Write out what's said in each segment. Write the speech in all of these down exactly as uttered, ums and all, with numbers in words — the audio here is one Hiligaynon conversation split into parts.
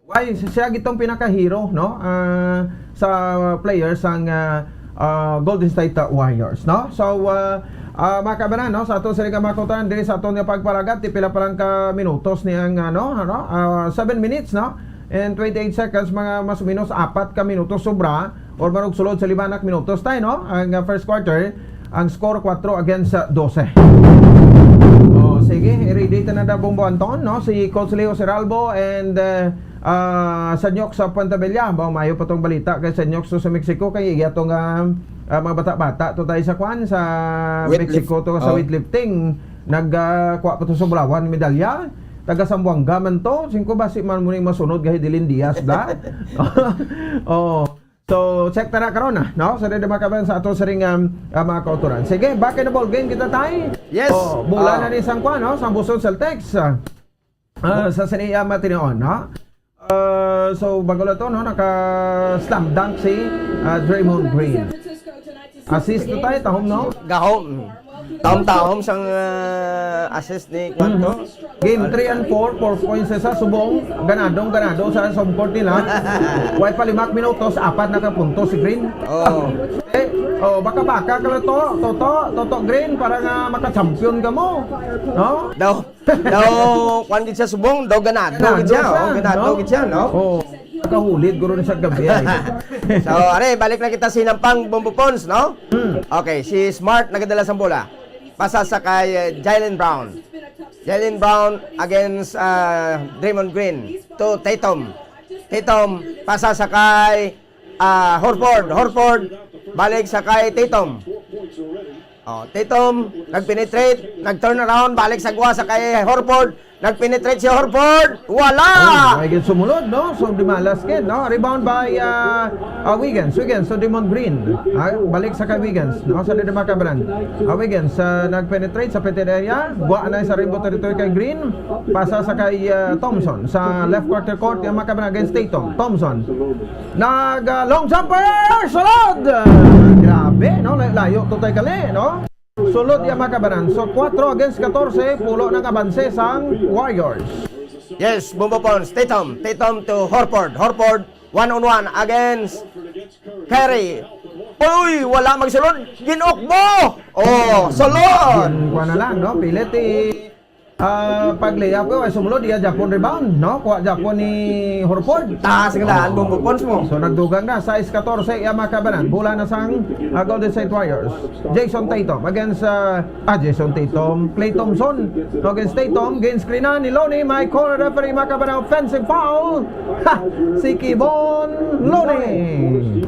Why siya gitong pinaka-hero, no? Ah, sa players sang, ah, ah, Golden State, ah, Warriors, no? So, ah, ah, mga kabanan, no? Sa ato sila nga mga kautoran, diri sa aton nga pagpalagat, ti pila pa lang ka minutos ni ang, ano, ano, ah, seven minutes, no? And twenty-eight seconds, mga mas o menos apat ka minutos sobra, or marog sulod sa lima na minutos tayo, no? Ang, ah, first quarter, ang score, kwatro against, ah, dose. Oh, sige, i-ready ta na da, Bombo Anton, no? Si Coach Leo Seralbo and, ah, ah, Sanyok sa Puentebella. Ba, maayo pa tong balita kay Sanyok sa Mexico, kay iya to nga, ah, mga bata-bata to tayo sa kwan, sa Weightlif-, Mexico to sa oh. weightlifting. Nag, ah, kuha pa to sa Bulawan medalya. Taga Zamboanga man to. Singko ba si man mo ni masunod kay Dylan Diaz, bla? Oh. So, check ta na karon, ah, no? Sa dili makaban sa ato sa ring, um, ah, mga kautoran. Sige, back in the ball game kita, tay. Yes. Oh, bola Ah. na ni sang kwan, no? Sang Boston Celtics. Ah, ah, sa sini, ah, matinion, no? Ah, so, bago na to, no? Naka-slam dunk si, ah, Draymond Green. Assist to tayo, tahom, no? Gahom. Tahom-tahom sang, ah, assist ni Kwanto. Game three and four, four points sa subong. Ganadong ganado sa home court nila. Way pa lima minutos, apat na ka puntos si Green. Oh. Eh, oh, baka-baka ka lang to, Toto, Toto Green, para nga maka-champion ka mo. No? Daw, daw, kwan gid siya subong, daw ganado gid siya, oh, ganado gid siya, no? Oh. Nakahulid, guro na siya gabi ay. So, are, balik na kita sa hinampang, Bombo Pons, no? Hmm. Okay, si Smart nagadala sang bola. Pasa sa kay, uh, Jaylen Brown. Jaylen Brown against, uh, Draymond Green to Tatum. Tatum, pasa sa kay, uh, Horford. Horford, balik sa kay Tatum. Oh, Tatum, nag-penetrate, nag-turn around, balik sa gwa sa kay Horford. Nag-penetrate si Horford. Wala! Oh, way gid sumulod, no? So, dimalas gid, no? Rebound by, uh, uh, Wiggins. Wiggins, so Draymond Green. Ah, balik sa kay Wiggins, no? Sa dili makabanan. Uh, Wiggins, uh, nag-penetrate sa painted area. Gwa na sa rainbow territory kay Green. Pasa sa kay, uh, Thompson. Sa left quarter court, yung makabanan against Tatum. Thompson. Nag, uh, long jumper! Sulod! Grabe, no? Lay-, layo to tayo kali, no? Sulod iya makabanan. So, kwatro against katorse, pulo nang abanse sang Warriors. Yes, Bombo Pons. Tatum. Tatum to Horford. Horford, one on one against Curry. Uy, wala magsulod. Ginukbo! Oh, sulod! Gin-, kuha na lang, no? Pilit, eh. Ah, pag-layup ko, ay sumulod, iya Japon rebound, no? Kuha Japon ni Horford. Taas nga daan, Oh. Bombo Pons mo. So, nagdugang na, sais katorse, iya makabanan. Bola na sang, ah, Golden State Warriors. Jayson Tatum against, ah, ah, Jayson Tatum. Klay Thompson against Tatum. Gin-screen na ni Lonnie. May call referee, makabanan, offensive foul. Ha! Si Kevon Looney.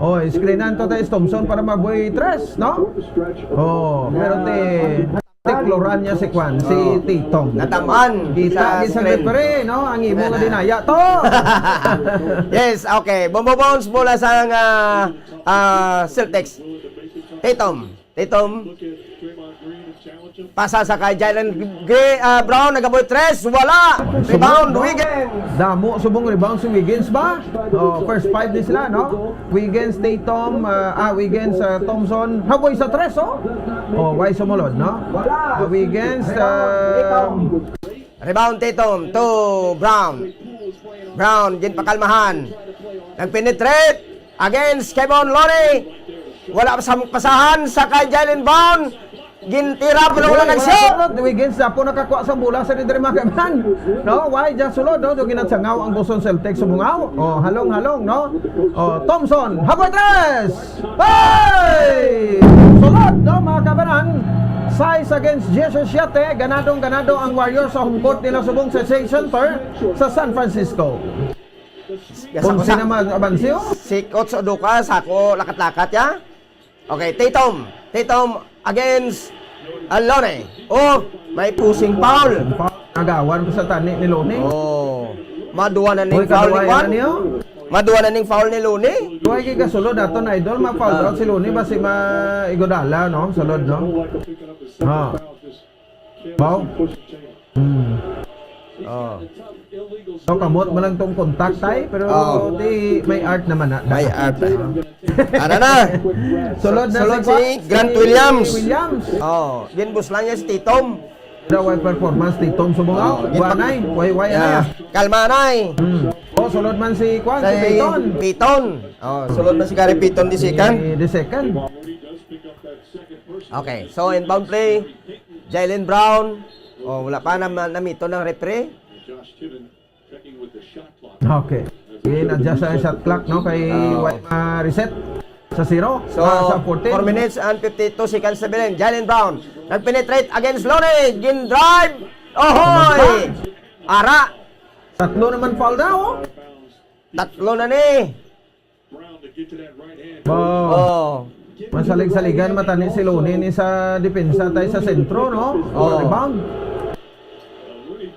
Oh, screenan to tayo si Thompson para mabuhay tres, no? Oh, pero te, Tikloran niya si Kwan, si Oh. Tatum. Natamaan Kita sa sa screen. referee, no? Ang imo nga dinaya to. Yes, okay. Bombo Bones, bola sa, ah, ah, Celtics. Tatum. Tatum. Pasa sa kay Jaylen Gray, ah, Brown. Nagaboy tres. Wala. Rebound, Wiggins. Damo subong rebound si Wiggins ba? Oh, first five ni sila, no? Wiggins, Tatum, ah, ah, Wiggins, ah, Thompson. Haboy sa tres, oh. Oh, way sumulod, no? Ah, Wiggins, ah, Rebound Tatum to Brown. Brown, ginpakalmahan. Nag-penetrate against Kevon Looney. Wala pa sa pasahan sa kay Jaylen Brown. Gintira, pero wala Wala, nag-shoot. wala, wala. Wiggins na po nakakuha sa bola sa diri, mga kaibigan. No, why just sulod, no? So, ginatsangaw ang Boston Celtics sa bungaw. Oh, halong-halong, no? Oh, Thompson, haboy tres! Hey! Sulod, no, mga kabanan? Sais against diyesisiyete, ganadong-ganado ang Warriors sa home court nila subong sa Chase Center sa San Francisco. Gasa ko Kung sa sino man, abansyo? Si Coach Udoka, sa ako lakat-lakat, ya? Okay, Tatum. Tatum against, ah, Looney. Oh, may pusing foul. Nagawan ko sa tani ni Looney. Oh. Maduwa na ning Hoy, foul ni kaduway Kwan. na niyo? Maduwa na ning foul ni Looney. Duway kay kasulod ato na, idol, ma-foul Ah. out si Looney, basi ma-, Iguodala, no? Sulod, no? Ha. Bao? Hmm. Oh. So, kamot mo lang tong contact, tay, pero Oh. di, may art naman na. May art, ah. Ara na. Sulod na Sulod si si Kwan, Grant si Williams. Williams. Oh, ginbus lang niya si Tatum. Daw ay performance ni Tom Subong. Oh, Wa, nay. Way, way, Yeah. Nay. Kalma, nay. Hmm. Oh, sulod man si Kwan, si Peyton. Peyton. Oh, sulod man si Gary Peyton the second. Si the second. Okay, so inbound play. Jaylen Brown. Oh, wala pa na, namito ng referee. Okay. In-adjust sa shot clock, no? Kay Oh. wa ma-reset sa zero. So, Ah, sa fourteen. four minutes and fifty-two seconds na bilin. Jaylen Brown, nag-penetrate against Looney. Gin-drive. Ohoy! Ano ba? Ara. Tatlo naman foul na, oh. Tatlo na ni. Oh. Oh. Masalig-saligan matani si Looney ni sa depensa tay sa sentro, no? Oh. Rebound.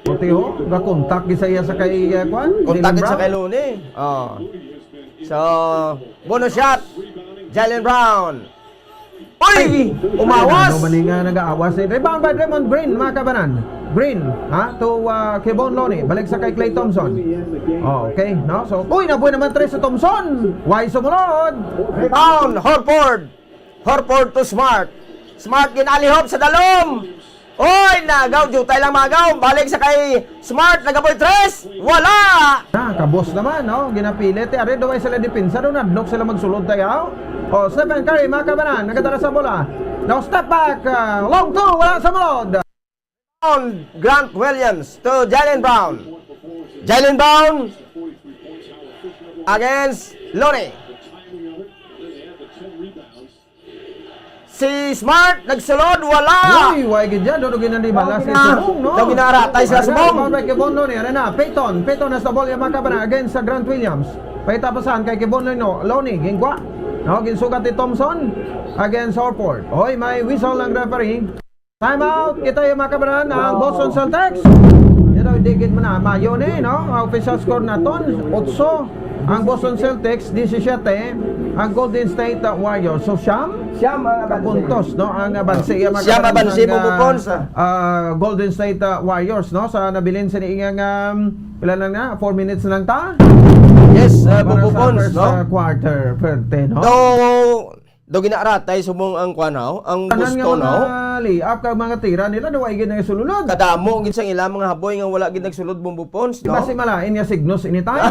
Puti, oh, gakontak gid sa iya sa kay, uh, kwan? Kontak sa kay Looney. Oh. So, bonus shot. Jaylen Brown. Uy! Umawas! Ano man nga nag-aawas, eh? Rebound by Draymond Green, mga kabanan. Green, ha? To, uh, Kevon Looney. Balik sa kay Klay Thompson. Oh, okay, no? So, uy, nabuhay naman tres sa Thompson. Why sumulod? Rebound, Horford. Horford to Smart. Smart ginalihop sa dalom. Oy, nagaw, jutay lang, magaw. Balik sa kay Smart, nagaboy tres. Wala! Ah, kabos naman, no? Ginapilit, eh. Ari, duway sila depensa, no? Nadlok sila magsulod tayo. Oh, Stephen Curry, mga kabanan, nagadala sa bola. Now, step back, ah, long two, wala sa mulod. Grant Williams to Jaylen Brown. Jaylen Brown against Looney. Si Smart nagsulod, wala. Uy, why gid yan? Doon ginanibala si Subong, no? Daw ginaratay sa Subong. Ball by Kevon Looney. Ano na? Payton. Payton has the ball. Yung mga kabanan against sa Grant Williams. Pahitapasan kay Kevon Looney, no? Looney, gingwa. No, ginsugat ni Thompson against Horford. Hoy, may whistle ng referee. Time out. Kita yung mga kabanan, ang Boston Celtics. Yan daw, hindi gid man na. Mayo ni, no? Ang official score naton, otso. Ang Boston Celtics, disisiete. Ang Golden State, uh, Warriors. So, siyam? Siyam ang abanse. Kapuntos, no? Ang abanse, yung mga Siyam kabanan abanse, sang, uh, Bubupons, ah. uh, Golden State, uh, Warriors, no? Sa nabilin sa niingang, um, pila lang na? Four minutes lang ta? Yes, uh, Para sa Bubupons, first, no? uh, quarter, perte, no? Though, do ginaratay subong ang kwan, no? Ang Tanan nga gusto, mga no? layup kag mga tira nila, daw ay gid nagsulod. Kadamo gid sang ila mga haboy nga wala gid nagsulod, Bubupons, no? Basi malain nga signos ini time.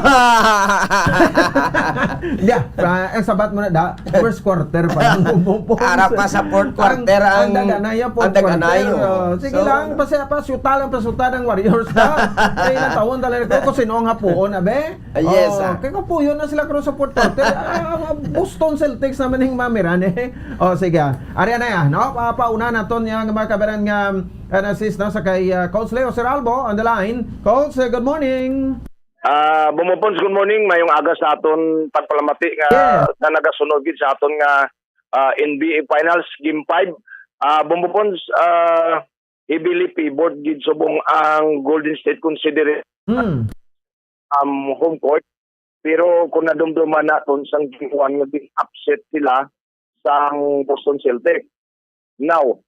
Yeah, ah, ang sabat mo na da, first quarter pa lang, Bubupons. Ara pa sa fourth quarter ang, ang ang, daganay, ang fourth ang daganay, quarter, oh. Oh. Sige So, lang, pasi-, pasuta lang, pasuta ng Warriors, ha? Ay, ilang taon talaga ko kung sino ang hapuon, abe? Ah, yes, Oh, ah. Kay kapuyo na sila karon sa fourth quarter. Ah, Boston Celtics naman yung mamiran, eh. Oh, sige, ah. Ari na ya, no? Pa-, pauna naton yang mga kabaran nga, ah, na-assist, no, sa kay, ah, Coach Leo Seralbo on the line. Coach, eh, good morning. Ah, Bumupons, good morning. Mayong aga sa aton pagpalamati nga Yes. sa nagasunod gid sa aton nga, ah, N B A Finals Game five. Ah, Bumupons, ah, heavily favored gid subong ang Golden State considering Hmm. um, home court. Pero kung nadumduman naton sang Game one nga gin-upset sila sang Boston Celtics. Now,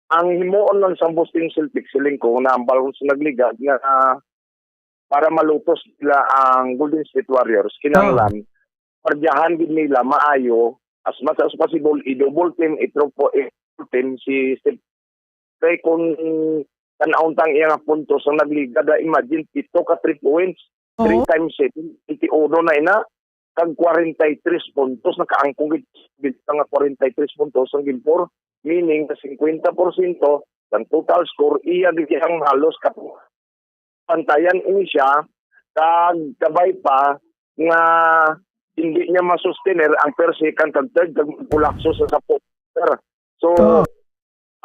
ang himuon lang sang Boston Celtics, siling ko, na ang balon sa nagligad nga, ah, para malutos nila ang Golden State Warriors, kinahanglan, Oh. pardiyahan gid nila maayo, as much as possible, i-double team, i-triple, i-triple team si Steph Kay kung tan-awon ta ang iyang puntos ang nagligad, ah, imagine, pito ka three points, three Oo. times seven, twenty-uno na ina, kag forty-three puntos, nakaangkon gid sa nga forty-three puntos ang Game four, meaning na fifty percent ang total score, iya gid ang halos ka-, pantayan ini siya, kag kabay pa nga hindi niya masustener ang first, second, kag third, kag magpulakso sa sa fourth. So, Oh.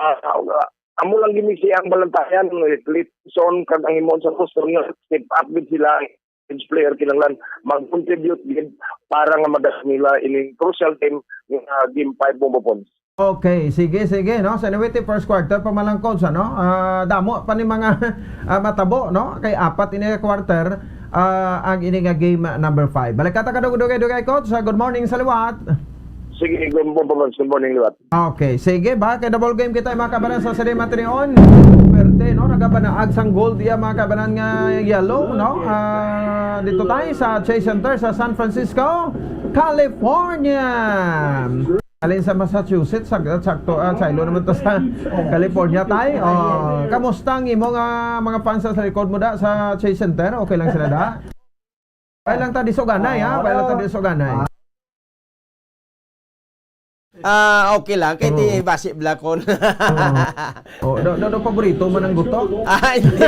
ah, ah, amo lang gini siya ang balantayan, eh, Clipson, kag ang himuon sa Boston nga step up gid sila, bench player kinahanglan mag-contribute gid para nga madas nila ining crucial game nga Game five, Bumupons. Okay, sige, sige, no? So, anyway, ti first quarter pa man lang, Coach, ano? Ah, damo pa ni mga, ah, matabo, no? Kay apat ini nga quarter, ah, ang ini nga game, ah, number five. Balik ka ta ka dugay-dugay, Coach. Ah, good morning sa liwat. Sige, good morning, good morning, liwat. Okay, sige ba? Kay double game kita, mga kabanan, sa Sari Matrion. Perte, no? Nagabanaag sang gold iya, mga kabanan, nga yellow, no? Ah, dito tayo sa Chase Center sa San Francisco, California. Alin sa Massachusetts, sak-, sakto, ah, saylo naman to sa California, tay. Oh, kamusta ang imo nga mga fans sa likod mo da sa Chase Center? Okay lang sila da? Ay lang ta di suganay, ha? Ay lang ta di suganay. Ah, okay lang. Kay ti basi blakon. Oh, do, do, do, paborito mo ng gutok? Ah, hindi.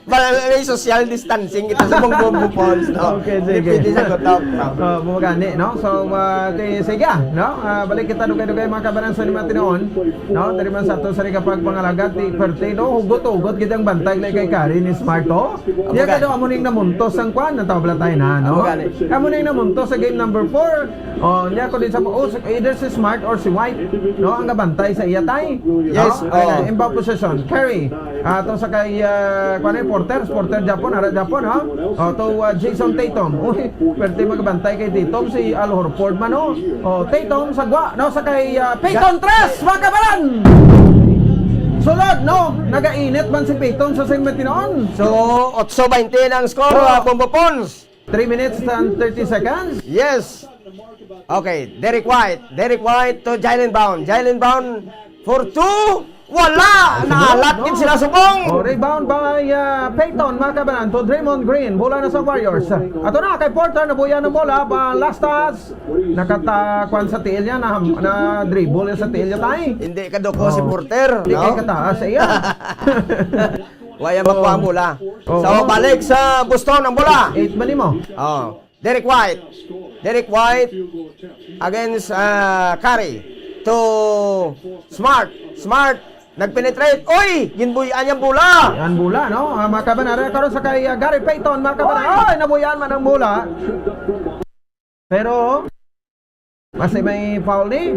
Para may social distancing kita sa mga bumbo falls, no? Okay, sige. Depende sa gutok, no? Oh, mga gani, no? So, uh, ti, sige, ah, no? Uh, balik kita dugay-dugay, mga kabanan sa lima tinuon, no? Diri man sa ato sa rin kapag pangalagad, ti, perte, no? Hugot-hugot, gid ang bantay, like, kay Kari ni Smart, oh. Diya ka daw, amo ning namuntos ang kwan, ang tawag tayo na, no? Amo ning namuntos sa game number four. Oh, niya ko din sa, oh, either si Smart or si White, no? Ang gabantay sa iya, tay. Yes, oh. In ball position. Curry. Ato sa kay, ah, kwan eh, Porter. Porter Japon, ara Japon, ha? Oh, to, ah, Jason Tatum. Uy, pwerte magabantay kay Tatum si Al Horford man, oh. Oh, Tatum sa gwa, no? Sa kay, ah, Payton Tres, mga kabalan! Sulod, no? Nagainit man si Payton sa singmatinon. So, otso bainte na ang score, oh. Ah, Bombo Pons. Three minutes and thirty seconds. Yes. Okay, Derek White. Derek White to Jaylen Brown. Jaylen Brown for two. Wala! Naalat gid sila subong. Oh, rebound by uh, Payton, mga kabanan, to Draymond Green. Bola na sa Warriors. Ato na kay Porter, nabuya ng bola. Ba, last touch. Nakatakwan sa tiil niya. Na, na dribble sa tiil niya, tay. Hindi ka doko oh. Si Porter. Hindi no? Kay kataas sa iya. Waya makuha ang bola. So, balik sa Boston ang bola. Eight man nimo. Oh. Derek White. Derek White against uh, Curry to Smart. Smart nagpenetrate. Oy! Ginbuy-an niyang bola. Ang bola, no? Uh, makabanara karon sa kay uh, Gary Payton. Makabanara. Ay, nabuyan man ang bola. Pero Basta may foul ni.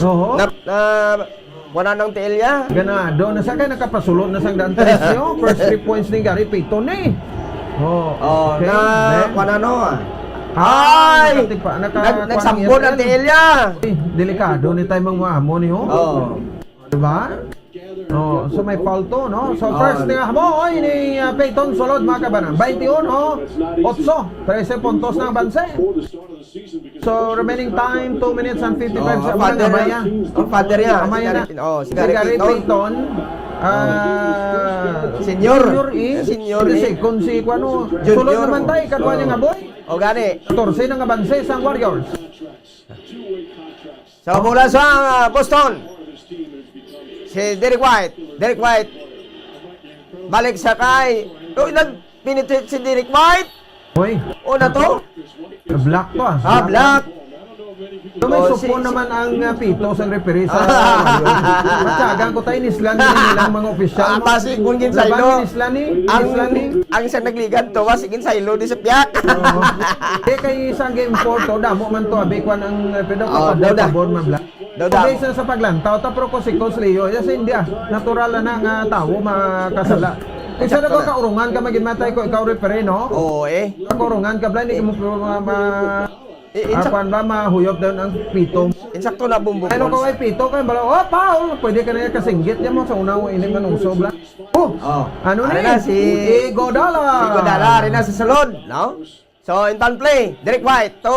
Oo. Na, na, wala nang tiilya. Ganado na sa kay nakapasulod na sang daan tres, oh. First three points ni Gary Payton eh. Oh, oh okay. Na, kung ano ah. Ay! Nagtipa, naka, Nag, nagsambod ang tiilya. Eh, delikado ni tayo mga amo ni, oh. Oh. Diba? Oh, so may foul to, no? So first nga mo, oy, ni uh, Payton Sulod, mga kabanan. Twenty-one, otso, trese puntos na ang banse. So remaining time, two minutes and fifty-five oh, seconds. Father, amaya. Oh, father ya. Amaya na. Oh, si Gary Payton. Payton uh, senior. Senior eh. Senior eh. Kung si Kuano, Sulod naman tayo, kadwa niya nga boy. O gani. Torse na nga banse sa Warriors. So, mula sa uh, Boston, si Derek White. Derek White. Balik sa kay... Oh, nag-penetrate si Derek White. Hoy. O na to? Black to ah. Ah, black. So may oh, supon si, naman ang uh, pito sa referee sa ah. Matyagan ko tayo nislan ng ilang mga opisyal. Ah, basi kung ginsaylo. Nislan ni? Ang, ang sa nagligan to, basi ginsaylo di sa piyak. Kaya kay isang game four to, damo man to, abi kwan ang uh, pedo oh, kapabor man black. Daw, daw. Okay, sa, sa paglantaw, ta pero ko si Coach Leo, yes, hindi ah. Natural na nga tawo makasala. Isa na ko kaurungan ka maghimatay ko ikaw referee, no? Oo eh. Kaurungan ka bla, hindi mo ma, ma, eh, ah, kwan ba, mahuyop daw ang pito. Insakto na bumbo. Ano ko ay pito kay bala, oh, foul. Pwede ka na kasinggit niya mo sa una mo ini man uso bla. Oh, oh. Ano ni? Si Godala. Si Godala, rin na sa salod, no? So, in turn play, Derek White to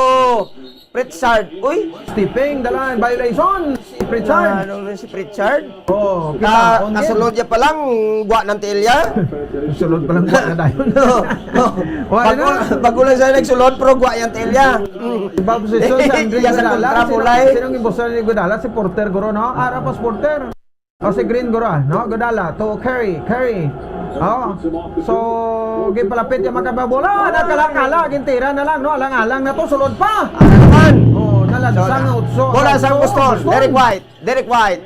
Pritchard. Uy! Stepping the line violation si Pritchard. Ah, ano si Pritchard? Oh, kita, ah, nasulod niya pa lang, gwa ng tiilya. Sulod pa lang gwa na dayon. Bago, bago lang siya nagsulod, pero gwa yung tiilya. Bob Sison, si Andre Godala. Sinong imbusal ni Godala? Si Porter, guro, no? Arapas Porter. O si Green guro, no? Godala to Curry, Curry. Oh. So, gipalapit yung makababola. Nagkala-kala, gintira na lang, no? Alang-alang na to, sulod pa. Alang. Oh, nalansang so, utso. Bola sa Boston. Boston. Derek White, Derek White.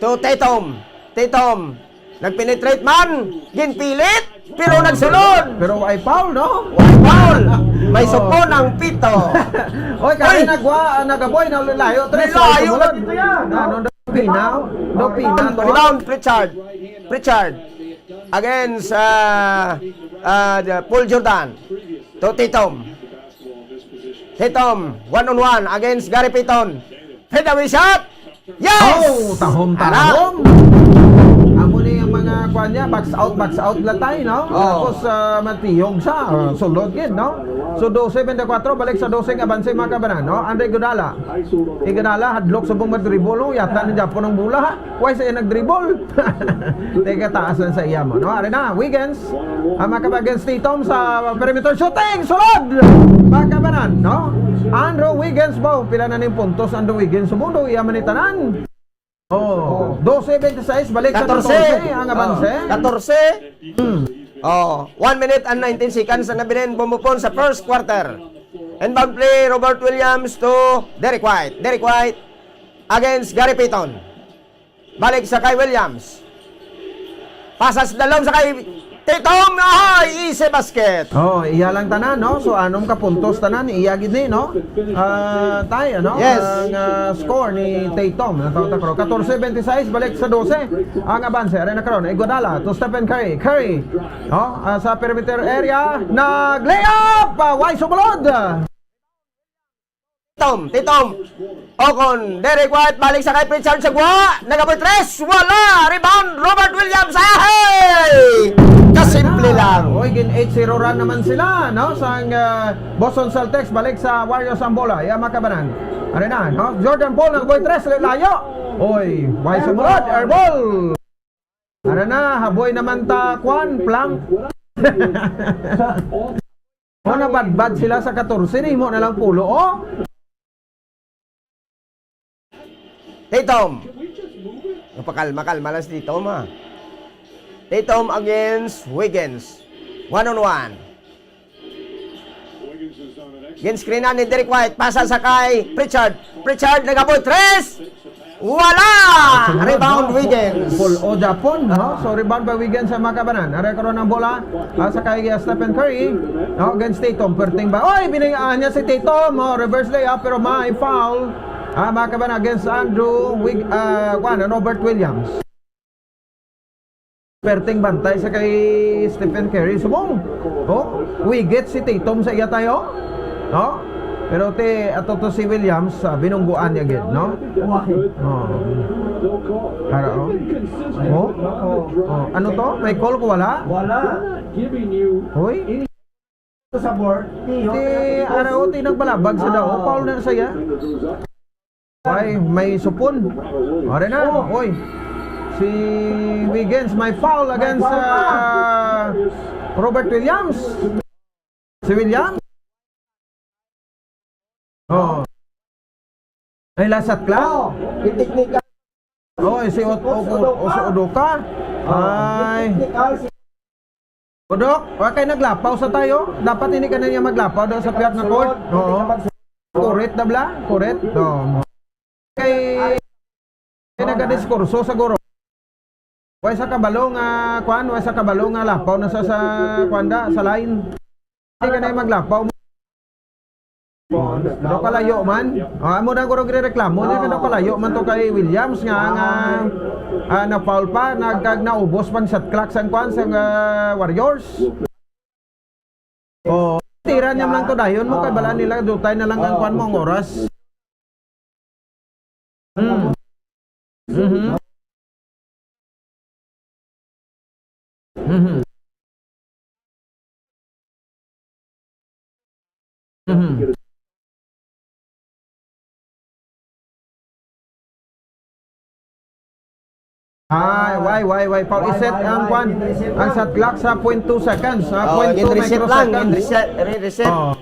To Tatum. Tatum. Nagpenetrate man, ginpilit, pero nagsulod. Pero ay foul, no? Ay foul. May supon ang pito. Oy, kaya nagwa, nagaboy na layo. Layo na dito yan. Ano, no, pinaw? No, pinaw. Rebound, Pritchard. Pritchard. Against uh, uh, Paul Jordan. To Tatum. Tatum, one on one against Gary Payton. Fadeaway shot! Yes! Oh, tahom-tahom. Amo ni ang mga Kuan niya, box out, box out lang tayo, no? Oo. Tapos, ah, matiyog siya, ah, sulod gid, no? So, dose twenty-four, balik sa dose nga abanse, mga kabanan, no? Andre Iguodala. Iguodala, hadlok subong mag-dribble, oh, yata ni Japon ang bola, ha? Why siya nag-dribble? Teka, taas lang sa iya mo, no? Ari na, Wiggins. Ang mga kabagan, Tatum sa perimeter shooting, sulod! Mga kabanan, no? Andrew Wiggins ba? Pila na ning puntos, Andrew Wiggins? Subong daw, iya man ni tanan. Oh, dose twenty-six, balik sa Katorse. katorse ang abanse. Oh, katorse. Hmm. Oh, one minute and nineteen seconds ang nabilin, bumupon sa first quarter. Inbound play, Robert Williams to Derek White. Derek White against Gary Payton. Balik sa kay Williams. Pasas na lang sa kay Tatum. Ay, easy basket. Oh, iya lang tanan, no? So, anom ka puntos tanan, iya gid ni, no? Ah, tie, ano? Yes. Ang, ah, score ni Tatum, ang tawag ta karon. Katorse twenty-six, balik sa dose. Ang abanse, ari na karon. Iguodala to Stephen Curry. Curry, no? Ah, sa perimeter area, nag-layup! Ah, way sumulod! Tatum, Tatum. O kon Derek White, balik sa kay Pritchard sa gwa. Nagaboy tres, wala. Rebound, Robert Williams. Ahay! Kasimple lang. Oy, gin eight zero run naman sila, no? Sang, ah, Boston Celtics, balik sa Warriors ang bola. Iya, mga kabanan. Ari na, no? Jordan Poole, nagaboy tres, layo. Oy, way sumulod, air ball. Ari na, haboy naman ta, kwan, plank. O, nabadbad sila sa katorse, nimo na lang pulo, oh. Tatum. Mapakalma-kalma lang si Tatum, ha. Tatum against Wiggins. One on one. Gin-screenan ni Derek White. Pasa sa kay Pritchard. Pritchard, nagaboy. Tres! Wala! Sunod, Rebound, no? Wiggins. Full o Japon, no? So, rebound by Wiggins sa mga kabanan. Ari karon ang bola, ah, sa kay, ah, Stephen Curry. No, against Tatum. Perting ba? Oy, biningaan niya si Tatum. Oh, reverse layup, pero may foul. Ah, mga kabanan, against Andrew Wig-, ah, kuwan, Robert Williams. Perting bantay sa kay Stephen Curry. Subong. Oh, wigit si Tatum sa iya tayo. No? Pero ti, ato to si Williams, ah, binungguan niya gid, no? Why? Oh. Ara, oh. Oh? Oh, ano to? May call ko, wala? Wala. Hoy. Sa board, ti, ara, oh, ti nagbalabag sa daw. Ah. Foul na saya. Ay, may supon. Are na, oy. Si Wiggins, may foul against, ah, Robert Williams. Si Williams? Oh. Ay, lasat clock. Oh, yung technical. Oh, si Ot-, Ot-, Ot-, Udoka. Ay. Technical, si Kodok, wa kay naglapaw sa tayo. Dapat hindi ka na niya maglapaw daw sa piyak nga court. Oo. Correct na bla? Correct. Oo. Kay, kay nagadiskurso sa guro. Wa sa kabalo nga, kwan, wa sa kabalo nga lapaw na sa, sa, kwan da, sa line. Hindi ka na maglapaw. Oh, daw kalayo man. Ah, amo na guro gre-reklamo niya, daw kalayo man to kay Williams nga, nga, ah, na-foul pa, nagkag naubos pang shot clock sang kwan sang, ah, Warriors. Oh, tira niya lang to dayon mo kay balaan nila dutay na lang ang kwan mo ang oras. Mm. Mhm. Mhm. Mhm. Ah, why, why, why? Foul. I-set ang kwan. Ang shot clock sa point two seconds, ha? Oh, point two microseconds. Reset lang, reset, re-reset. Oh.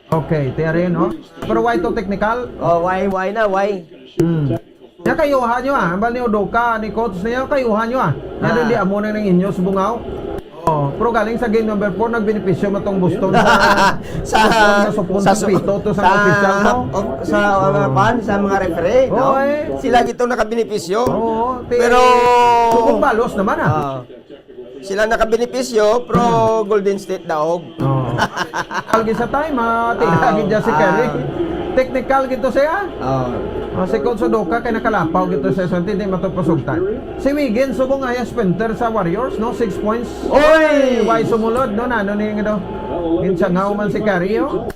Okay, tiyarin, no? Pero why to technical? Oh, why, why na, why? Hmm. Nya kayuhan nyo, ah. Hambal ni Udoka, ni coach niya, kayuhan nyo, ah. Nya, ah, hindi amo na nang inyo sa bungaw. Oh, pero galing sa game number four, nagbenepisyo matong Boston sa, sa, sa supon sa su-, pito to sa, sa official to. Sa, oh, mga fan, sa mga referee, no? Oy. Sila gito nakabenepisyo. Oo, te-, pero, subong balos naman, ah. Ah. Sila nakabenepisyo, pero Golden State daog. Oh. Algi sa time, ah, ti-, ah, lagi dyan si Curry. Technical gito siya. Oh. Ah, si Coach Udoka kay nakalapaw gito siya, so hindi matapos ugtan. Si Wiggins, subong nga sprinter sa Warriors, no? Six points. Oy! Why sumulod, no? Nano ni, ano? Ginsangaw man si Curry, oh.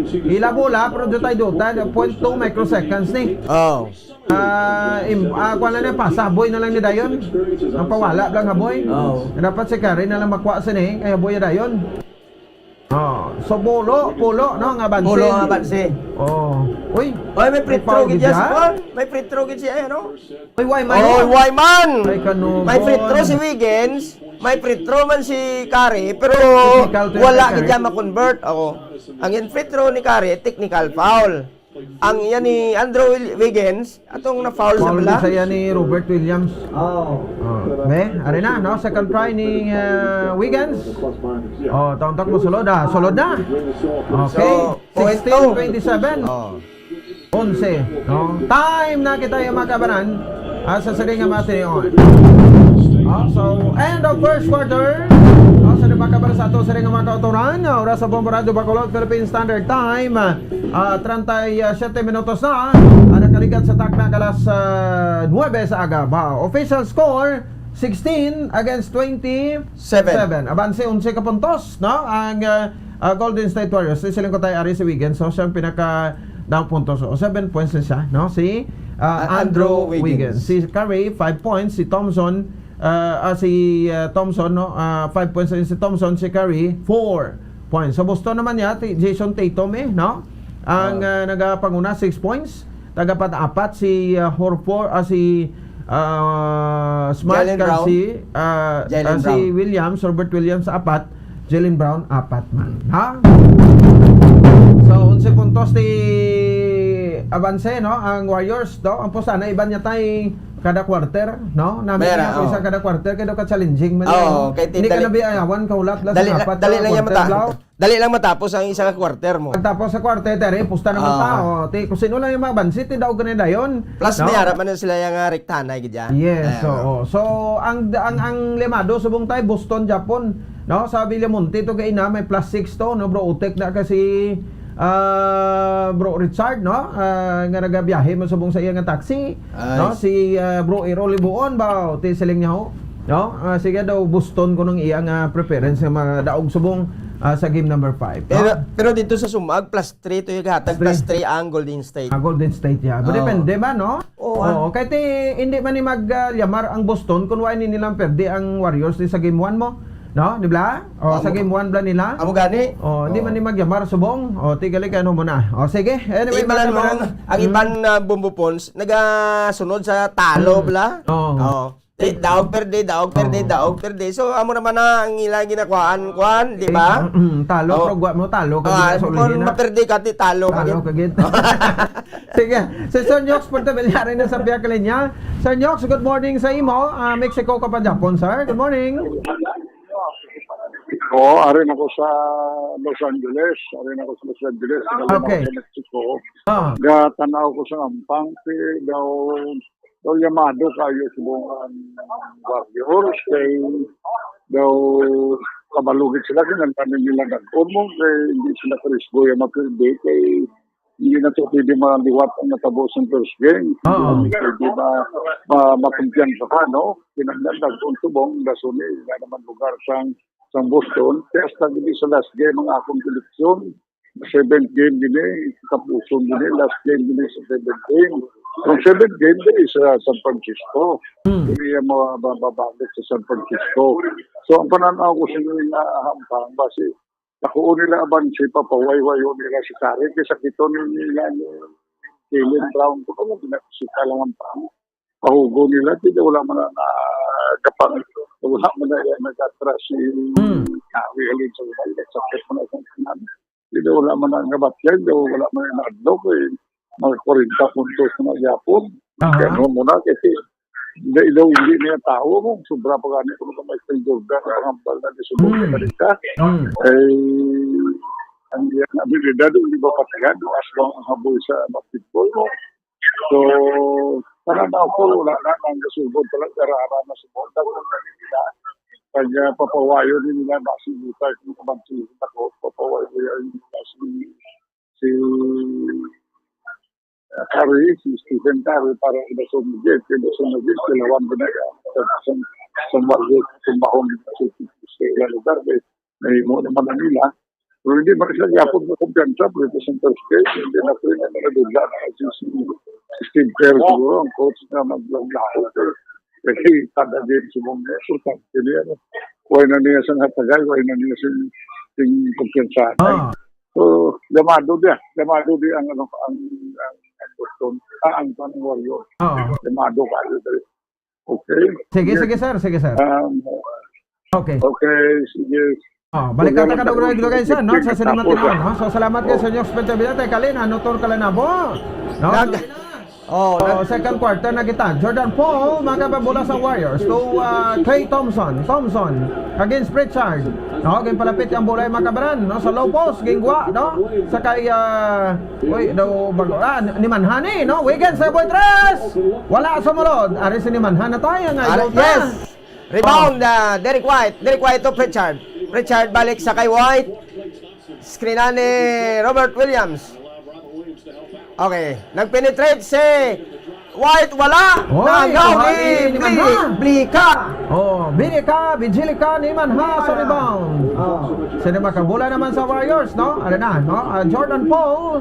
Ila bola, pero dutay-dutay, point two microseconds ni. Oh. Ah, im, ah, kuha na niya pa, saboy na lang ni dayon. Ang pawala lang haboy. Oo. Dapat si Curry na lang makuha sini, kay haboy dayon. Oh, so pulo, pulo, no, nga bansin. Pulo nga bansin. Oh. Uy, Oy, may free throw gid siya. May free throw gid siya, eh, no? Uy, why man? Oh, why man? Ay, kano, May free throw si Wiggins, may free throw man si Curry, pero wala gid siya ma-convert. Oo. Ang free throw ni Curry, technical foul. Ang iya ni Andrew Wil-, Wiggins, atong na-foul sa Foul bala. Sa iya ni Robert Williams. Oh. Oh. Be, ari na, no? Second try ni, uh, Wiggins. Oh, taon-taon mo sulod, ah. Sulod na. Okay. So, sixteen twenty-seven. Oh. Onse, no? Time na kita yung makabanan. Ah, sa siring nga mga tinion. Ah, so, end of first quarter. Ah, sa nagpakabar sa ato siring nga mga kautoran, ah, oras sa Bombo Radyo Bacolod, Philippine Standard Time. Ah, treinta y siete minutos na. Ah, nakaligat sa takna kalas, ah, nuebe sa aga. Ba, official score, sixteen against twenty-seven. Abanse, onse ka puntos, no? Ang, ah, ah, Golden State Warriors. Siling ko tayo, ari si Wiggins. So, siya ang pinaka daw puntos. So, seven points na siya, no? Si, ah, Andrew Wiggins. Si Curry, five points. Si Thompson, ah, ah, si, ah, Thompson, no? Ah, five points si Thompson, si Curry, four points. Sa Boston naman niya, si Jason Tatum, eh, no? Ang, ah, nagapanguna, six points. Tagapat-apat si, ah, Horford, ah, si, ah, Smart, kag si, ah, si Williams, Robert Williams, apat. Jaylen Brown, apat man. Ha? So, onse puntos ti abanse, no? Ang Warriors, no? Ang pusta na iban niya tay kada quarter, no? Namin niya isa kada quarter, kaya daw ka-challenging man. Oo, kay hindi ka nabiayawan, kahulat lang sa apat, dali lang yan mata. Dali lang matapos ang isa ka quarter mo. Pagtapos sa quarter, tari, pusta naman ta, oh. Ti, kung sino lang yung mabansit, ti daog ka na dayon. Plus, may ara man na sila yung, ah, rektanay, gid yan. Yes, oo. So, ang, ang, ang limado, subong tayo, Boston, Japon. No, sa Villamonte to kay ina, may plus six to, no, bro, utek na kasi, ah, bro Richard, no, ah, nga nagabiyahe man subong sa iya nga taxi, no, si, ah, bro Errol Ibuon ba, ti siling niya ho, no, ah, sige daw, Boston ko nung iya nga preference nga mga daog subong, ah, sa game number five, no? Pero, pero dito sa Sumag, plus three to yung hatag, plus three ang Golden State. Ah, Golden State, yeah. But depende ba, no? Oo, kay ti, hindi man ni mag, ah, yamar ang Boston kung wala ni nilang perde ang Warriors ni sa game one mo. No? Di ba? O, sa game one bla nila. Amo gani? O, hindi man ni magyamar subong. O, tigali kay ano mo na. O, sige. Anyway, ang, ang iban na Bombo Pons, nagasunod sa talo bla. Oo. O. Ti, daog perde, daog perde, daog perde. So, amo naman na ang ilang ginakuhaan, kuan, di ba? Mm, talo, pero guwa mo, talo ka gid sa ulihin, ha? Kung maperde ka, ti talo ka gid. Talo ka gid. Sige, si Sir Nyox Portavilla rin na sa pihak linya. Sir Nyox, good morning sa imo. Ah, Mexico ka pa Japon, sir. Good morning. Oo, ari na ko sa Los Angeles. Ari na ko sa Los Angeles. Galing ako sa Mexico. Ah. Gatanaw ko sa ampang, ti daw, daw yamado kayo subong ang Warriors kay daw kabalugit sila, kinantanin nila nag-umong kay hindi sila karisgo yung mapildi kay hindi na to pwede maliwat ang natabo sa first game. Oo. Hindi pwede ma-, ma-, makumpiyansa pa, no? Kinahanglan nag-untubong, dasuni, nga naman lugar sang, sang Boston. Kaya sa gidi sa last game ang akong prediction, seventh game gini, tapuson gini, last game gini sa seventh game. Ang seventh game diri sa San Francisco. Hmm. Diri ang mga mababalik sa San Francisco. So, ang pananaw ko sa inyo nga hampang, basi, nakuha nila abanse, papawaywayo nila si Curry, kay sakito ni nila ni Jaylen Brown. Kung ano, ginasita lang ang pang pahugo nila, kaya wala man na, na kapang, wala man na yan nag-atras si Hmm. Curry, halin sa wala, sakit mo na isang kanan. Kaya wala man na nabatyan, kaya wala man na naadlok, eh. Mga kwarenta puntos na yapon. Aha. Kaya ano mo na, kasi hindi, ilaw, hindi niya tao mo. Sobra pa gani kung may Jordan, ang hambal na di subong Hmm. ka rin ka. Hmm. Eh, ang iyang abilidad, hindi ba patihan, no? Aswang ang haboy sa basketball, no? So, para na ako, wala na, nang gasubod talaga, rara na subod. Dagdag na nila. Kaya papawayo din nila, basi buta, kung kabansin ako, papawayo yan, basi si, ah, Curry, si Stephen Curry, para sa Boston Magic, kay Boston Magic, sila one ba na yan? Sa, sa, sa Magic, kumbahon, sa, sa, sa, lugar, eh. Nahimo naman na nila. Pero hindi man sila yapon mo kumpiyansa, pero ito sa first game, hindi na sila na nadula na si, si, Steve Kerr siguro ang coach nga maglaog-laog. Kay kada game subong niya, importante niya, no? Wala na niya sa hatagay, wala na niya sing, sing kumpiyansa. Ah. So, llamado dia, llamado dia ang, ano, ang, ang, ang Boston, ah, ang, ang Warriors. Oo. Llamado kayo, eh. Okay. Sige, Yes. sige, sir. Sige, sir. Um, Okay. okay, sige. Oh, balik Huwag ka naman ka tapos. Dugay, dugay, sir, no? Sa Sige, sinimatinuan, tapos. no? So, salamat kay Oh. Senyor Spencer Villate, Kalin, ano, Tor Kalanabo, no? Nag- Oh, So, nag- second quarter na kita. Jordan Paul, mga kababayan, bola sa Warriors to, uh, Klay Thompson. Thompson against Pritchard. No, ginpalapit ang bola, mga kababayan, no? Sa low post, gingwa, no? Sa kay, uh, uy, daw, bag-, ah, ni Manhani, no? Wiggins sa boy tres. Wala sa mulod. Ari si ni Manhan na tayo, nga Ari, idol ta. yes. Rebound, ah, Derek White. Derek White to Pritchard. Pritchard balik sa kay White. Screen na ni Robert Williams. Okay. Nag-penetrate si White. Wala. Oy, Nagaw kuha ni ni Bli-, Manha. Blika. Oh, Blika, Bijilika ni Manha sa rebound. Oh. Sino makabula naman sa Warriors, no? Ano na, no? Ah, Jordan Paul.